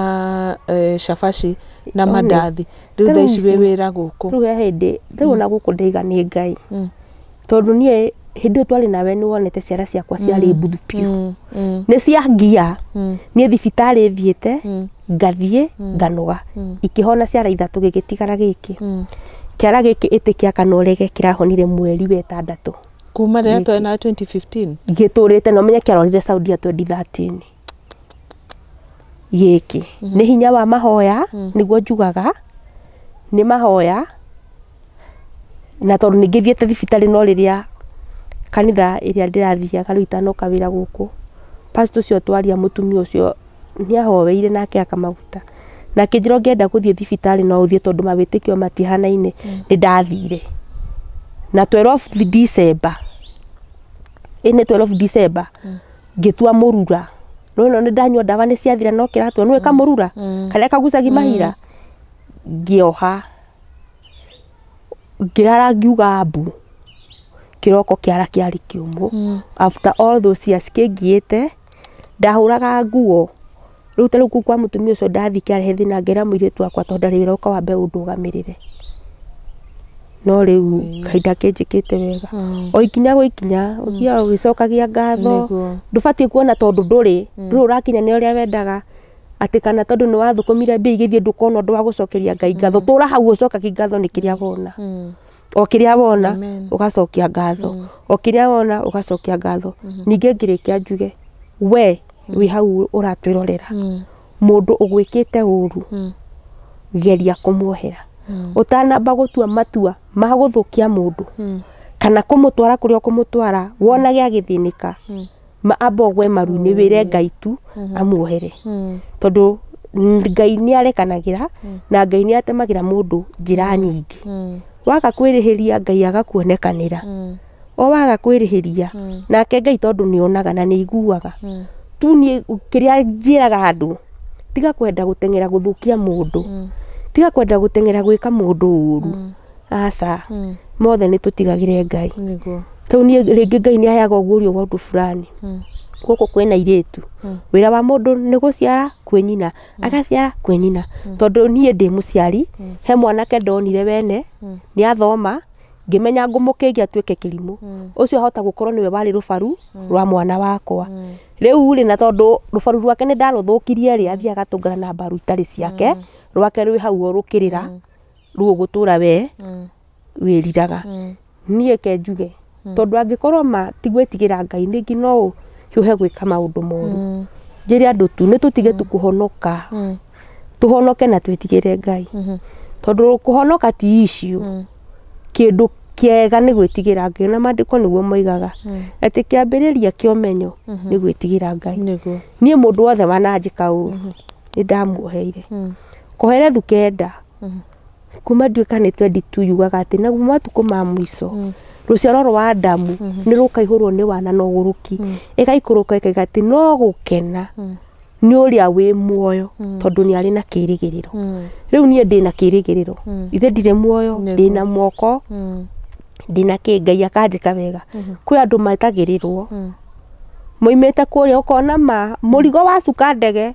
cabaci na mandathi. Rĩu thaa ici wĩ wĩra gũkũ. Rĩu he hĩndĩ rĩu ona gũkũ ndaiga nĩ Ngai tondũ niĩ hĩndĩ ĩyo twarĩ nawe nĩ wonete ciara ciakwa ciarĩ mbuthu biũ. Nĩ cia ngia. Niĩ thibitarĩ thiĩte ngathiĩ nganoga ikĩhona ciara 3 gĩgĩtigara gĩkĩ. Kĩara gĩkĩ ĩtĩ kĩa kana ũrege kĩrahonire mweri wa 6. Kuma rĩrĩa twarĩ na 2015 gĩtũrĩte na ũmenye kĩarorire Saudia 2013. Gĩkĩ nĩ hinya wa mahoya nĩguo njugaga nĩ mahoya na tondũ nĩ ngĩthiĩte thibitarĩ no rĩrĩa kanitha ĩrĩa ndĩrathiaga rĩu itanoka wĩra gũkũ pastor ũcio twaria mũtumia ũcio nĩ ahoeire nake akamaguta na akĩnjĩra ũngĩenda gũthiĩ thibitarĩ no ũthiĩ tondũ mawĩtĩkio matihanaine. Nĩ ndathire na 12 December ĩnĩ 12 December ngĩtua mũrura no no nĩ ndanyua ndawa nĩ ciathira no kĩratua nĩwe kamũrura karĩa kagucagia mahira ngĩoha ngĩrara ngiuga mbu kĩroko kĩara kĩarĩ kĩũmũ. After all those years kĩngiĩte ndahũraga nguo rĩu ta rĩu kũu kwa mũtumia ũcio ndathiĩ kĩarehe thĩna ngĩra mũirĩtu wakwa tondũ ndarĩ wĩra ũka wambe ũndũgamĩrĩre. No rĩu kahinda kĩnjĩkĩte wega o ikinya gwĩ ikinya ũthiaga ũgĩcokagia ngatho. Ndũbatiĩ kuona tondũ ndũrĩ ũrakinya nĩ ũrĩa wendaga atĩ kana tondũ nĩ wathũkũmire mbia igĩthiĩ ndũkona ũndũ wa gũcokeria Ngai ngatho. Tũra hau ũcokagia ngatho nĩ kĩrĩa wona. O kĩrĩa wona ũgacokia ngatho. O kĩrĩa wona ũgacokia ngatho. Ningĩ ngĩrĩkia njuge we wĩ hau ũratwĩrorera mũndũ ũgwĩkĩte ũru geria kũmuohera. Ũtanamba gũtua matua ma gũthũkia mũndũ kana kũmũtwara kũrĩa ũkũmũtwara wonage agĩthĩnĩka amba ũgwe maru-inĩ wĩre Ngai tu amuohere tondũ Ngai nĩ arekanagĩra na Ngai nĩ atemagĩra mũndũ njĩra nyingĩ. Waga kwĩrĩhĩria Ngai agakuonekanĩra. O waga kwĩrĩhĩria nake Ngai tondũ nĩ onaga na nĩ aiguaga. Tu niĩ kĩrĩa njĩraga andũ tiga kwenda gũteng'era gũthũkia mũndũ tiga kwenda gũteng'era gwĩka mũndũ ũru. Aca mothe nĩ tũtigagĩre Ngai. Rĩu niĩ rĩngĩ Ngai nĩ aheaga ũguũrio wa ũndũ fulani. Gũkũ kwĩna airĩtu wĩra wa mũndũ nĩ gũciara kwĩ nyina agaciara kwĩ nyina tondũ niĩ ndĩ mũciari he mwanake ndonire wene nĩ athoma Ngĩmenya ngũmũkĩgia atuĩke kĩrimũ. Ũcio ahota gũkorwo nĩwe warĩ rũbaru rwa mwana wakwa. Rĩu rĩ, na tondũ rũbaru rwake nĩ ndarũthũkirie rĩ, athiĩ agatũngana na mbaru itarĩ ciake, rwake rwĩ hau o rũkĩrĩra, rũu ũgũtũra we wĩriraga. Niĩ ke njuge, tondũ angĩkorwo ma ti gwĩtigĩra Ngai, ningĩ no ũhiũhe gwĩka maũndũ moru. Njĩre andũ tu nĩ tũtige tu kũhonoka, tũhonoke na twĩtigĩre Ngai. Tondũ kũhonoka ti issue. Kĩndũ kĩega nĩ gwĩtigĩra Ngai, na maandĩko nĩguo moigaga atĩ kĩambĩrĩria kĩa ũmenyo nĩ gwĩtigĩra Ngai. Nĩguo. Niĩ mũndũ wothe wananjĩka ũru nĩ ndamuoheire. Koherethu 9 kuma nduĩka nĩ 22 yugaga atĩ naguo matukũ ma mũico rũciaro rwa Adamu nĩ rũkaihũrwo nĩ wana na ũgũrũki. Ĩgaikũrũka ĩkaiga atĩ no gũkena nĩ ũrĩa wĩ muoyo, tondũ nĩ arĩ na kĩrĩgĩrĩro. Rĩu niĩ ndĩna kĩrĩgĩrĩro, ithe ndirĩ muoyo, ndĩna moko, ndĩna kĩ, Ngai akanjĩka wega. Kwĩ andũ metagĩrĩrwo moimĩte kũrĩa, ũkona ma mũrigo wa cuka ndege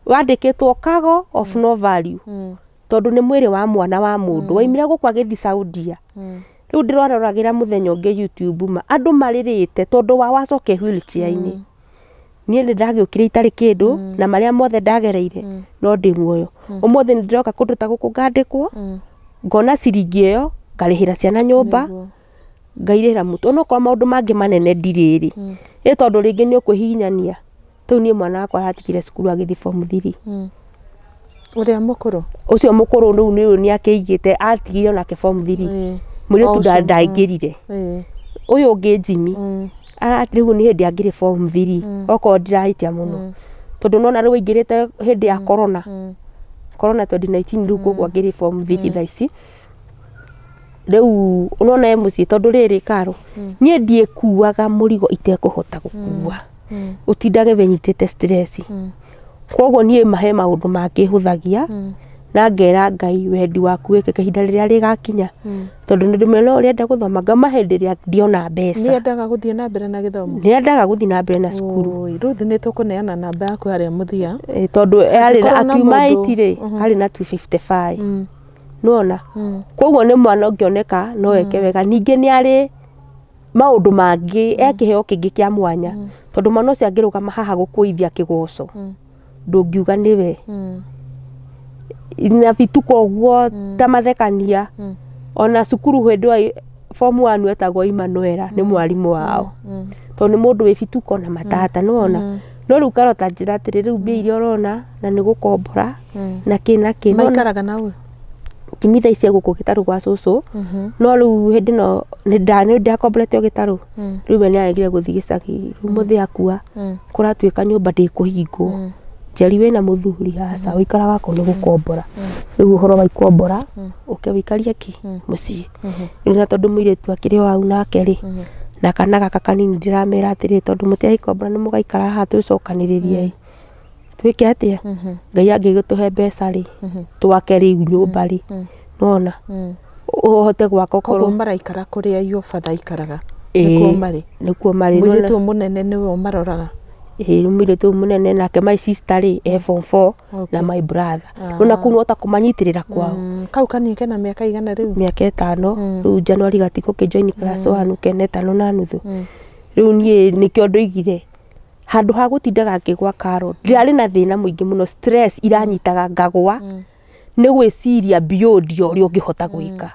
wandĩkĩtwo cargo of no value, tondũ nĩ mwĩrĩ wa mwana wa mũndũ waimire gũkũ agĩthiĩ Saudia. Rĩu ndĩraroragĩra mũthenya ũngĩ YouTube, ma andũ marĩrĩte tondũ wa wacoke wheelchair-inĩ. Niĩ nĩ ndagĩũkire itarĩ kĩndũ, na marĩa mothe ndagereire no ndĩ muoyo. Ũmũthĩ nĩ ndĩroka kũndũ ta gũkũ, ngandĩkwo, ngona ciringi ĩyo, ngarĩhĩra ciana nyũmba, ngairĩhĩra mũtu, onokorwo maũndũ mangĩ manene ndirĩ rĩ, ĩ tondũ rĩngĩ nĩ ũkwĩhihinyania. Rĩu niĩ mwana wakwa aratigire cukuru agĩthiĩ form 3. Ũrĩa mũkũrũ? Ũcio mũkũrũ rĩu nĩ nĩ akĩigĩte, atigire onake form 3. Mũirĩtu ndaingĩrire. Ũyũ ũngĩ Jimmy rĩu nĩ hĩndĩ angĩrĩ form 3, okorwo ndirahĩtia mũno, tondũ nona rĩu aingĩrĩte hĩndĩ ya corona, corona 2019, rĩu koguo angĩrĩ form 3 thaa ici. Rĩu ũrona e mũciĩ, tondũ rĩrĩ karo niĩ ndiĩkuaga mũrigo itekũhota gũkua, ũtindage wĩnyitĩte stress. Koguo niĩ mahe maũndũ mangĩ hũthagia na ngera Ngai wendi waku wĩkĩke ihinda rĩrĩa rĩgakinya, tondũ nĩ ndĩmwĩra no ũrenda gũthoma, ngama hĩndĩ ĩrĩa ndiona mbeca. Nĩ endaga gũthiĩ na mbere na gĩthomo? Nĩ endaga gũthiĩ na mbere na cukuru. Oi, Ruth, nĩ tũkũneana namba yaku harĩa mũthia. Tondũ arĩ Angĩkorwo na akiuma mũndũ- 8 rĩ, arĩ na 255, nĩwona? Koguo nĩ mwana ũngĩoneka no eke wega. Ningĩ nĩ arĩ maũndũ mangĩ, e kĩheo kĩngĩ kĩa mwanya, tondũ mwana ũcio angĩrũgama haha gũkũithia kĩgoco, ndũngiuga nĩwe na bituko ũguo ta mathekania. Ona cukuru hĩndĩ ĩyo form 1 etagwo Emmanuela nĩ mwarimũ wao, tondũ nĩ mũndũ wĩ bituko na matata, nĩwona? No rĩu karota njĩra atĩrĩ, rĩu mbia iria ũrona na nĩ gũkombora na kĩ na kĩ, nĩwona? Maikaraga na ũ? Kimi thaa ici egũkũ gĩtarũ gwa cũcũ, no rĩu hĩndĩ ĩno nĩ ndakomborete o gĩtarũ. Rĩu we nĩ aregire gũthiĩ gĩcagi, rĩu mũthĩ akua, kũratuĩka nyũmba ndĩkũhingwo. Njeri wĩna mũthuri? Aca, ũikaraga kũ? Nĩ gũkombora. Rĩu ũhoro wa ikombora, ũke ũikarie kĩ mũciĩ. Rĩu na tondũ mũirĩtu akĩrĩ o hau nake rĩ, na kana gaka kanini, ndĩramera atĩrĩ, tondũ mũtiragĩkombora, nĩ mũgaikara haha twĩcokanĩrĩrie, twĩke atĩa? Ngai angĩgĩtũhe mbeca rĩ, twake rĩu nyũmba rĩ, nona ũhote gwaka Koguo ũkorwo maraikara kũrĩa your father aikaraga? Ĩĩ. Nĩkuo marĩ? Nĩkuo marĩ. Mũirĩtu ũyũ mũnene nĩwe ũmaroraga? Ĩĩ, mũirĩtu ũyũ mũnene nake my sister rĩ, e form 4 na my brother. Rĩu kũu nota kũmanyitĩrĩra kwao. Kau kanini kena mĩaka igana rĩu? Mĩaka 5 rĩu, January gatigũkĩ join class 1, kene 5.5. Rĩu niĩ nĩkĩo ndoigire handũ ha gũtindaga ngĩgwa karo, ndĩrarĩ na thĩna mũingĩ mũno, stress iranyitaga ngagwa nĩ gwĩciria beyond ya ũrĩa ũngĩhota gwĩka.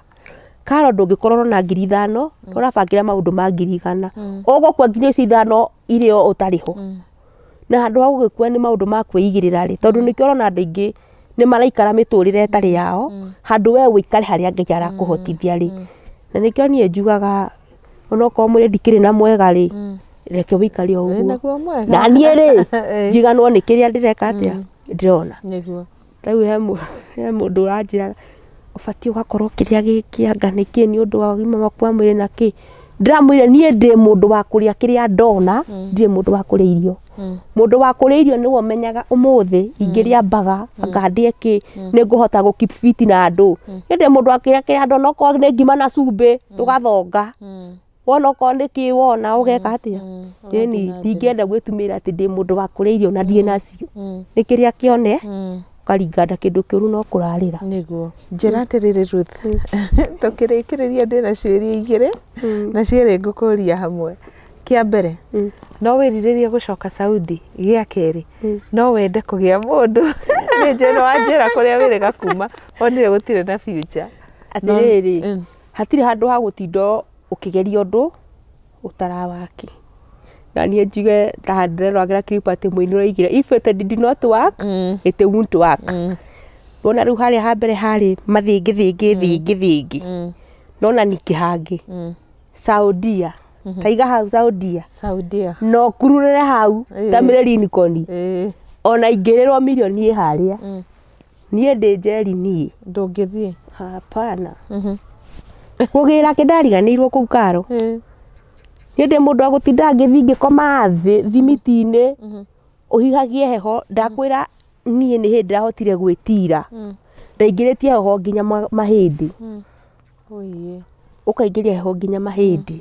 Karo, ndũngĩkorwo na 5,000 ũrabangĩra maũndũ ma 100,000, ũgũkua nginya icio 5 irĩ o ũtarĩ ho. Na handũ ha gũgĩkua nĩ maũndũ ma kwĩigĩrĩra rĩ, tondũ nĩkĩo ũrona andũ aingĩ nĩ maraikara mĩtũrĩre ĩtarĩ yao, handũ we ũikare harĩa Ngai arakũhotithia rĩ. Na nĩkĩo niĩ njugaga onokorwo mwĩrĩ ndikĩrĩ na mwega rĩ, reke ũikare o Ĩ, ũguo. Naguo mwega. Na niĩ rĩ, Ĩ. njiganwo nĩ kĩrĩa ndĩreka atĩa, ndĩrona. Nĩguo. Rĩu he mũndũ ũranjĩra ũbatiĩ ũgakorwo kĩrĩa gĩkĩanga nĩkĩ nĩ ũndũ wa ũgima waku wa mwĩrĩ na kĩ. Ndĩramwĩra niĩ ndĩ mũndũ wa kũrĩa kĩrĩa ndona, ndirĩ mũndũ wa kũrĩa irio. Mũndũ wa kũrĩa irio nĩwe ũmenyaga ũmũthĩ ingĩrĩa mbaga anga ndĩe kĩ, nĩ ngũhota gũ keep fit na andũ. Niĩ ndĩ mũndũ wa kĩrĩa kĩrĩa ndona, okorwo nĩ ngima na cumbĩ tũgathonga, wona okorwo nĩ kĩ wona ũgeka atĩa. Ĩni ndingĩenda gwĩtumĩra atĩ ndĩ mũndũ wa kũrĩa irio na ndirĩ nacio, nĩ kĩrĩa kĩone. Ũkaringa nda kĩndũ kĩũru no kũrarĩra. Nĩguo njĩra atĩrĩrĩ Ruth, tũkĩrĩkĩrĩria ndĩna ciũria igĩrĩ na cierĩ ngũkũria hamwe. Kĩa mbere, no wĩrirĩrie gũcoka Saudi? Gĩa kerĩ, no wende kũgĩa mũndũ? Nĩ njũĩ nĩ wanjĩra kũrĩa wĩrĩga kuma wonire gũtirĩ na future. Atĩrĩrĩ, hatirĩ handũ ha gũtinda ũkĩgeria ũndũ ũtarawaki. Na niĩ njuge ta handũ ndĩreroragĩra clip atĩ mũini ũroigire if it did not work, it won't work. Wona rĩu harĩa ha mbere harĩ mathĩngĩ thĩngĩ thĩngĩ thĩngĩ, nona ningĩ hangĩ Saudia, taiga hau Saudia. Saudia. No kururĩre hau ta mĩrĩ Lincoln. Ona ingĩrĩrwo mirioni ĩ harĩa, niĩ ndĩ njeri niĩ. Ndũngĩthiĩ. Hapana. Kũgĩra kĩndariganĩirwo kũu karo. Niĩ ndĩ mũndũ wa gũtinda ngĩthiĩ ngĩkoma thĩ thimiti-inĩ, ũhihagie heho. Ndakwĩra niĩ nĩ hĩndĩ ndĩrahotire gwĩtira. Ndaingĩrĩtie heho nginya mahĩndĩ. Ũiye. Ũkaingĩria heho nginya mahĩndĩ.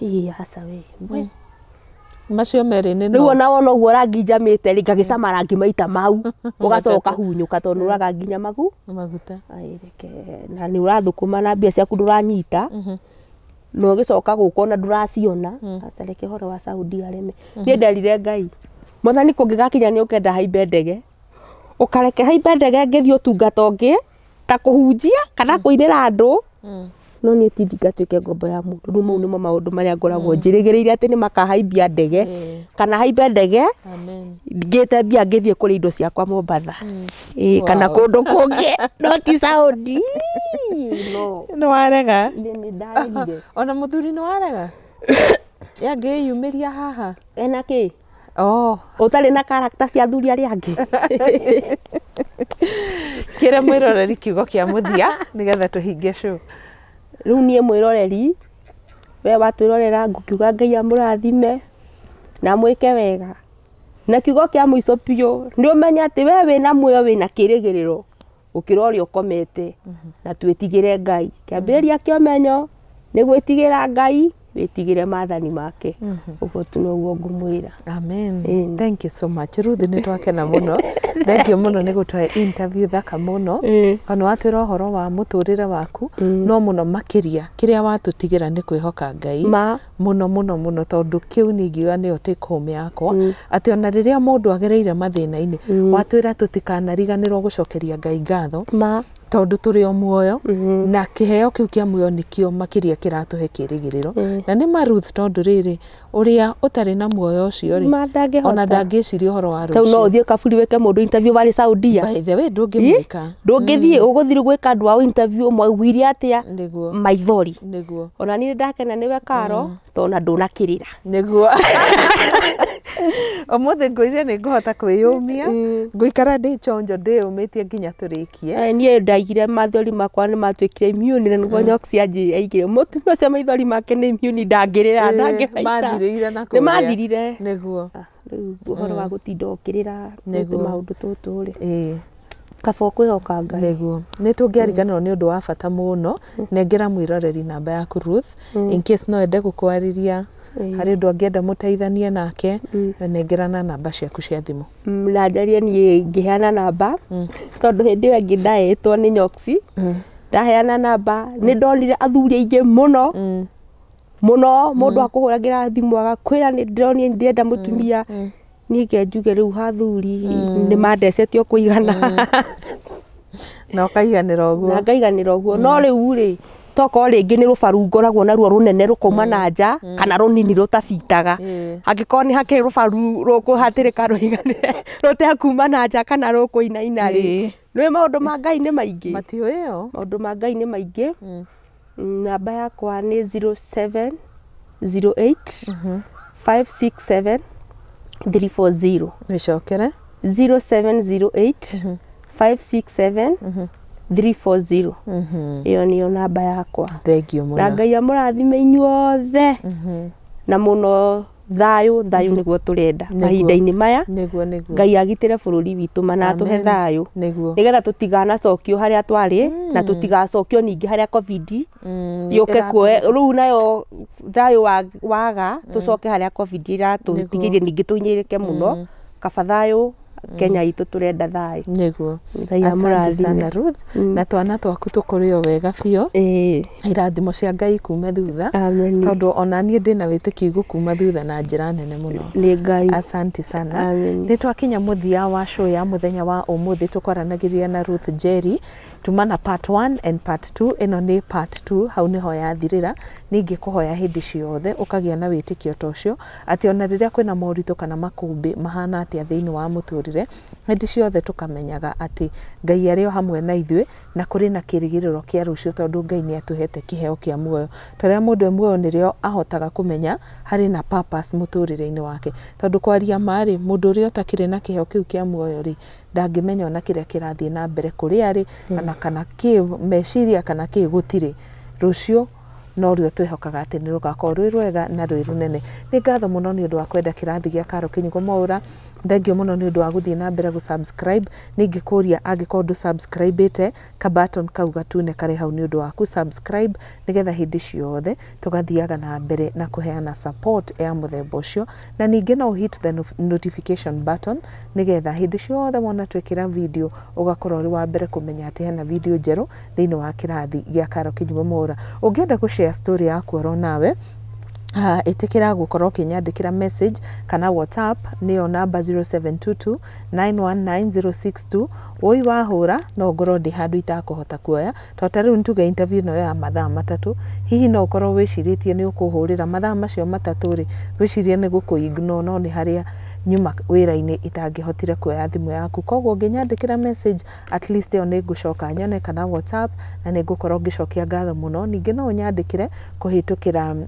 Ĩ aca we. Macio merĩ nĩ Rĩu no. ona wona ũguo rangi njamĩte rĩ, ngagĩcama rangi maita mau, ũgacoka ũkahunyũka tondũ nĩ ũraga nginya maguta. Ai, reke, na nĩ ũrathũkũma na mbia ciaku ndũranyita, na ũgĩcoka gũka ona ndũraciona. Aca reke ũhoro wa Saudi areme. Niĩ nderire Ngai, Mwathani, kũngĩgakinya nĩ ũkenda haimbe ndege, ũkareke haimbe ndege ngĩthiĩ ũtungata ũngĩ ta kũhunjia kana kũinĩra andũ, no niĩ ti ngatuĩke ngombo ya mũndũ. Rĩu mau nĩmo maũndũ marĩa ngoragwo njĩrĩgĩrĩire atĩ nĩ makahaimbia ndege, kana haimbe ndege Amen. ngĩte mbia ngĩthiĩ kũrĩa indo ciakwa Mombatha. Ĩĩ, kana kũndũ kũngĩ, no ti Saudi. No. Nĩ warega? Niĩ nĩ ndaregire. Ona mũthuri nĩ warega? Yangĩyumĩria haha? Ena kĩ? Oh. Ũtarĩ na character cia athuri arĩa angĩ. Kĩra mwĩroreri kiugo kĩa mũthia nĩgetha tũhinge show. Rĩu niĩ mwĩroreri, we watwĩrorera, ngũkiuga Ngai amũrathime na mwĩke wega. Na kiugo kĩa mũico biũ nĩ ũmenye atĩ we wĩna muoyo wĩna kĩrĩgĩrĩro gũkĩra ũrĩa ũkomete, na twĩtigĩre Ngai. Kĩambĩrĩria kĩa ũmenyo nĩ gwĩtigĩra Ngai, wĩtigĩre maathani make. Ũguo tu noguo ngũmwĩra. Amen. Ĩni. Thank you so much. Ruth, nĩ twakena mũno. Thank you mũno nĩ gũtũhe interview thaka mũno. Ona watwĩra ũhoro wa mũtũrĩre waku, no mũno makĩria kĩrĩa watũtigĩra nĩ kwĩhoka Ngai. Ma. Mũno mũno mũno, tondũ kĩu nĩ ingiuga nĩyo take home yakwa, atĩ ona rĩrĩa mũndũ agereire mathĩna-inĩ, watwĩra tũtikanariganĩrwo gũcokeria Ngai ngatho, Ma. tondũ tũrĩ o muoyo, na kĩheo kĩu kĩa muoyo nĩkĩo makĩria kĩratũhe kĩrĩgĩrĩro. Na nĩ ma Ruth, tondũ rĩrĩ ũrĩa ũtarĩ na muoyo ũcio rĩ, Ma ndangĩhota. ona ndangĩciria ũhoro wa Tau no rũciũ. ũthiĩ kaburi wĩke mũndũ interview warĩ Saudia. By the way, ndũngĩmwĩka. Ndũngĩthiĩ, ũgũthiĩ gwĩka andũ ao interview mwaiguire atĩa? Nĩguo. Maithori. Nĩguo. Ona niĩ ndakena nĩwe Karo, tondũ ona ndũnakĩrĩra. Nĩguo ũmũthĩ ngwĩciria nĩ ngũhota kwĩyũmia, ngũikara ndĩ chonjo ndĩyũmĩtie nginya tũrĩkie. Niĩ ndaigire mathori makwa nĩ matuĩkire immune, na nĩguo Nyox anjĩ aigire mũtumia ũcio maithori make nĩ immune, ndangĩrĩra, ndangĩhaica. Mathirĩire na Nĩ kũrĩa. mathirire. Nĩguo. Ah, rĩu ũhoro wa gũtinda ũkĩrĩra Nĩguo. tũtũ maũndũ tũtũ rĩ, kaba ũkwĩhoka Ngai. Nĩguo nĩ tũngĩariganĩrwo nĩ ũndũ wa bata mũno. Nengera mwĩroreri namba yaku Ruth, in case no ende gũkwarĩria, harĩ ũndũ angĩenda mũteithanie nake. Nengerana namba ciaku cia thimũ. Na njarie niĩ ngĩheana namba, tondũ hĩndĩ ĩyo ĩngĩ ndahetwo nĩ Nyoxi, ndaheana namba nĩ ndonire athuri aingĩ mũno mũno, mũndũ akũhũragĩra thimũ agakwĩra nĩ ndĩronire ndĩrenda mũtumia. Niĩ ke njuge rĩu hathuri nĩ mandecete o kũigana. Na ũkaiganĩra ũguo. Na ngaiganĩra ũguo. No rĩu rĩ, tokorwo rĩngĩ nĩ rũbaru ngoragwo naruo rũnene rũkauma na nja, kana rũnini rũtabitaga. Angĩkorwo nĩ hakĩrĩ rũbaru rũkũhatĩrĩka rũiganĩre rũtekuma na nja kana rũkũinaina rĩ, nĩ maũndũ ma Ngai nĩ maingĩ. Matiũĩyo. Maũndũ ma Ngai nĩ maingĩ. Namba yakwa nĩ 0708 567 340. Nĩcokere. 0708 567 340, ĩyo nĩyo namba yakwa. Thank you Na mũno. Ngai amũrathime inyuothe, na mũno thayũ, thayũ nĩguo tũrenda mahinda-inĩ maya. Nĩguo, nĩguo. Ngai agitĩre bũrũri witũ mana atũhe Amen. thayũ, nĩgetha tũtiganacokio harĩa twarĩ, na tũtigacokio ningĩ harĩa COVID yũke kuoe rĩu nayo thayũ waga, tũcoke harĩa COVID iratũtigĩrie ningĩ tũhinyĩrĩke mũno. Kaba thayũ Kenya itũ tũrenda thayũ. Nĩguo. Ngai Asante amũrathime. sana Ruth, na twana twaku tũkũrĩo wega biũ, Ĩĩ. irathimo cia Ngai kume thutha, Amen. tondũ ona niĩ ndĩna wĩtĩkio igũkuma thutha na njĩra nene mũno. Nĩ Ngai. Asante sana. Amen. Nĩ twakinya mũthia wa show ya mũthenya wa ũmũthĩ, tũkwaranagĩria na Ruth Njeri tuma na part 1 and part 2. Ĩno nĩ part 2, hau nĩho yathirĩra. Ningĩ kũhoya hĩndĩ ciothe ũkagĩa na wĩtĩkio ta ũcio, atĩ ona rĩrĩa kwĩna moritũ kana makũmbĩ mahana atĩa thĩinĩ wa mũtũrĩre, hĩndĩ ciothe tũkamenyaga atĩ Ngai arĩ o hamwe na ithuĩ, na kũrĩ na kĩrĩgĩrĩro kĩa rũciũ, tondũ Ngai nĩ atũhete kĩheo kĩa muoyo. Ta rĩrĩa mũndũ e muoyo nĩrĩo ahotaga kũmenya harĩ na purpose mũtũrĩre-inĩ wake, tondũ kwaria ma rĩ, mũndũ ũrĩa ũtakĩrĩ na kĩheo kĩu kĩa muoyo rĩ, ndangĩmenya ona kĩrĩa kĩrathiĩ na mbere kũrĩa arĩ, kana kĩ meciria kana kĩ gũtirĩ rũciũ, no rĩo twĩhokaga atĩ nĩ rũgakorwo rwĩ rwega na rwĩ rũnene. Nĩ ngatho mũno nĩ ũndũ wa kwenda kĩrathi gĩa Karo Kĩnyugo Mwaũra. Thengio mũno nĩ ũndũ wa gũthiĩ na mbere gũ-subscribe. Nĩ ingĩkũria angĩkorwo ndũ subscribe-ĩte, ka button kau gatune karĩ hau nĩ ũndũ waku, subscribe, nĩgetha hĩndĩ ciothe tũgathiaga na mbere na kũheana support ya mũthemba ũcio. Na ningĩ no hit the notification button, nĩgetha hĩndĩ ciothe wona twekĩra video ũgakorwo ũrĩ wa mbere kũmenya atĩ hena video njerũ thĩinĩ wa kĩrathi gĩa Karo Kĩnyugo Mwaũra. Ũngĩenda gũ-share story yaku oro nawe, ĩtĩkĩra gũkorwo ũkĩnyandĩkĩra message kana WhatsApp, nĩyo namba 0722 919062. Woi wahũra no ngorwo ndĩ handũ itakũhota kuoya, tondũ ta rĩu nĩtuge interview ĩno ya mathaa 3, hihi no ũkorwo wĩcirĩtie nĩ ũkũhũrĩra mathaa macio 3 rĩ, wĩcirie nĩ gũkũ ignore, no nĩ harĩa nyuma wĩra-inĩ itangĩhotire kuoya thimũ yaku. Koguo ũngĩnyandĩkĩra message, at least ĩyo nĩ ngũcoka nyone, kana WhatsApp, na nĩ ngũkorwo ngĩcokia ngatho mũno. Ningĩ no ũnyandĩkĩre kũhĩtũkĩra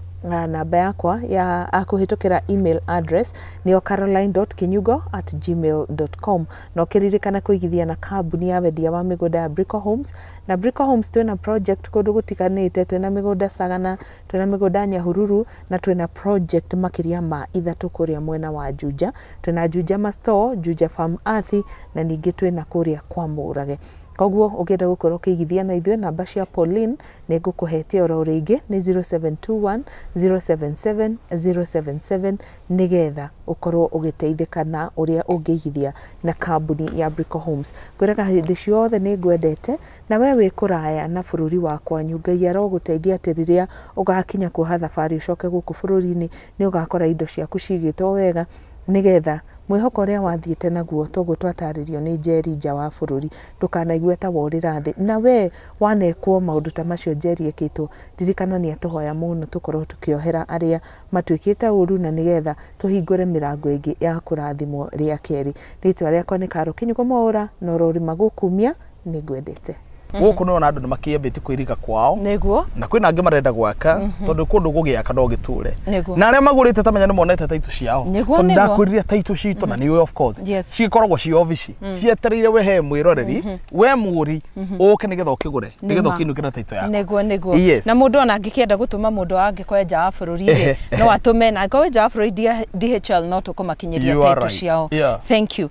namba yakwa ya kũhĩtũkĩra email address, nĩyo caroline.kinyugo@gmail.com. Na ũkĩririkana kũigithia na kambuni ya wendia wa mĩgũnda ya Brico Homes. Na Brico Homes twĩna project kũndũ gũtiganĩte, twĩna mĩgũnda Sagana, twĩna mĩgũnda Nyahururu, na twĩna project makĩria ma 3 kũrĩa mwena wa Juja. Twĩna Juja Masto, Juja Farm Athi, na ningĩ twĩna kũrĩa kwa Mũrage. Koguo ũngĩenda gũkorwo ũkĩigithia na ithuĩ, namba cia Pauline nĩ ngũkũhetie oro rĩngĩ, nĩ 0721 077 077, nĩgetha ũkorwo ũgĩteithĩka na ũrĩa ũngĩigithia na kambuni ya Brico Homes. Ngwĩraga hĩndĩ ciothe nĩ ngwendete, na we wĩ kũraya na bũrũri wa kwanyu, Ngai arogũteithia atĩ rĩrĩa ũgakinya kuoha thabarĩ ũcoke gũkũ bũrũri-inĩ, nĩ ũgakora indo ciaku cigĩtwo wega, nĩgetha mwĩhoko ũrĩa wathiĩte naguo toguo twatarĩrio nĩ Njeri nja wa bũrũri, ndũkanaigue ta worĩra thĩ. Na we wanekwo maũndũ ta macio Njeri ekĩtwo, ririkana nĩ atũhoya mũno tũkorwo tũkĩohera arĩa matuĩkĩte ũru, na nĩgetha tũhingũre mĩrango ĩngĩ ya kũrathimwo rĩa kerĩ. Rĩtwa rĩakwa nĩ Karo Kĩnyugo Mwaũra, na ũrorĩma gũkumia, nĩ ngwendete. Gũkũ nĩwona andũ nĩ makĩambĩtie kwĩriga kwao. Nĩguo. Na kwĩna angĩ marenda gwaka, tondũ kũndũ gũgĩaka no gĩtũre. Nĩguo. Na arĩa magũrĩte ta menya nĩ monete taitũ ciao. Nĩguo, tondũ nĩguo. Ndakwĩrire taitũ citũ na nĩũĩ of course Yes. cigĩkoragwo ci obici cietereire we he mwĩroreri, we mũgũri, ũke nĩgetha ũkĩgũre, nĩgetha Nĩma. ũkĩinũke na taitũ yaku. Nĩguo. Yes. Na mũndũ ona angĩkĩenda gũtũma, mũndũ angĩkorwo nja wa bũrũri rĩ, no atũme, na angĩkorwo wĩ nja wa bũrũri DHL no tũkũmakinyĩria You are taitũ right. ciao. Yeah. Thank you.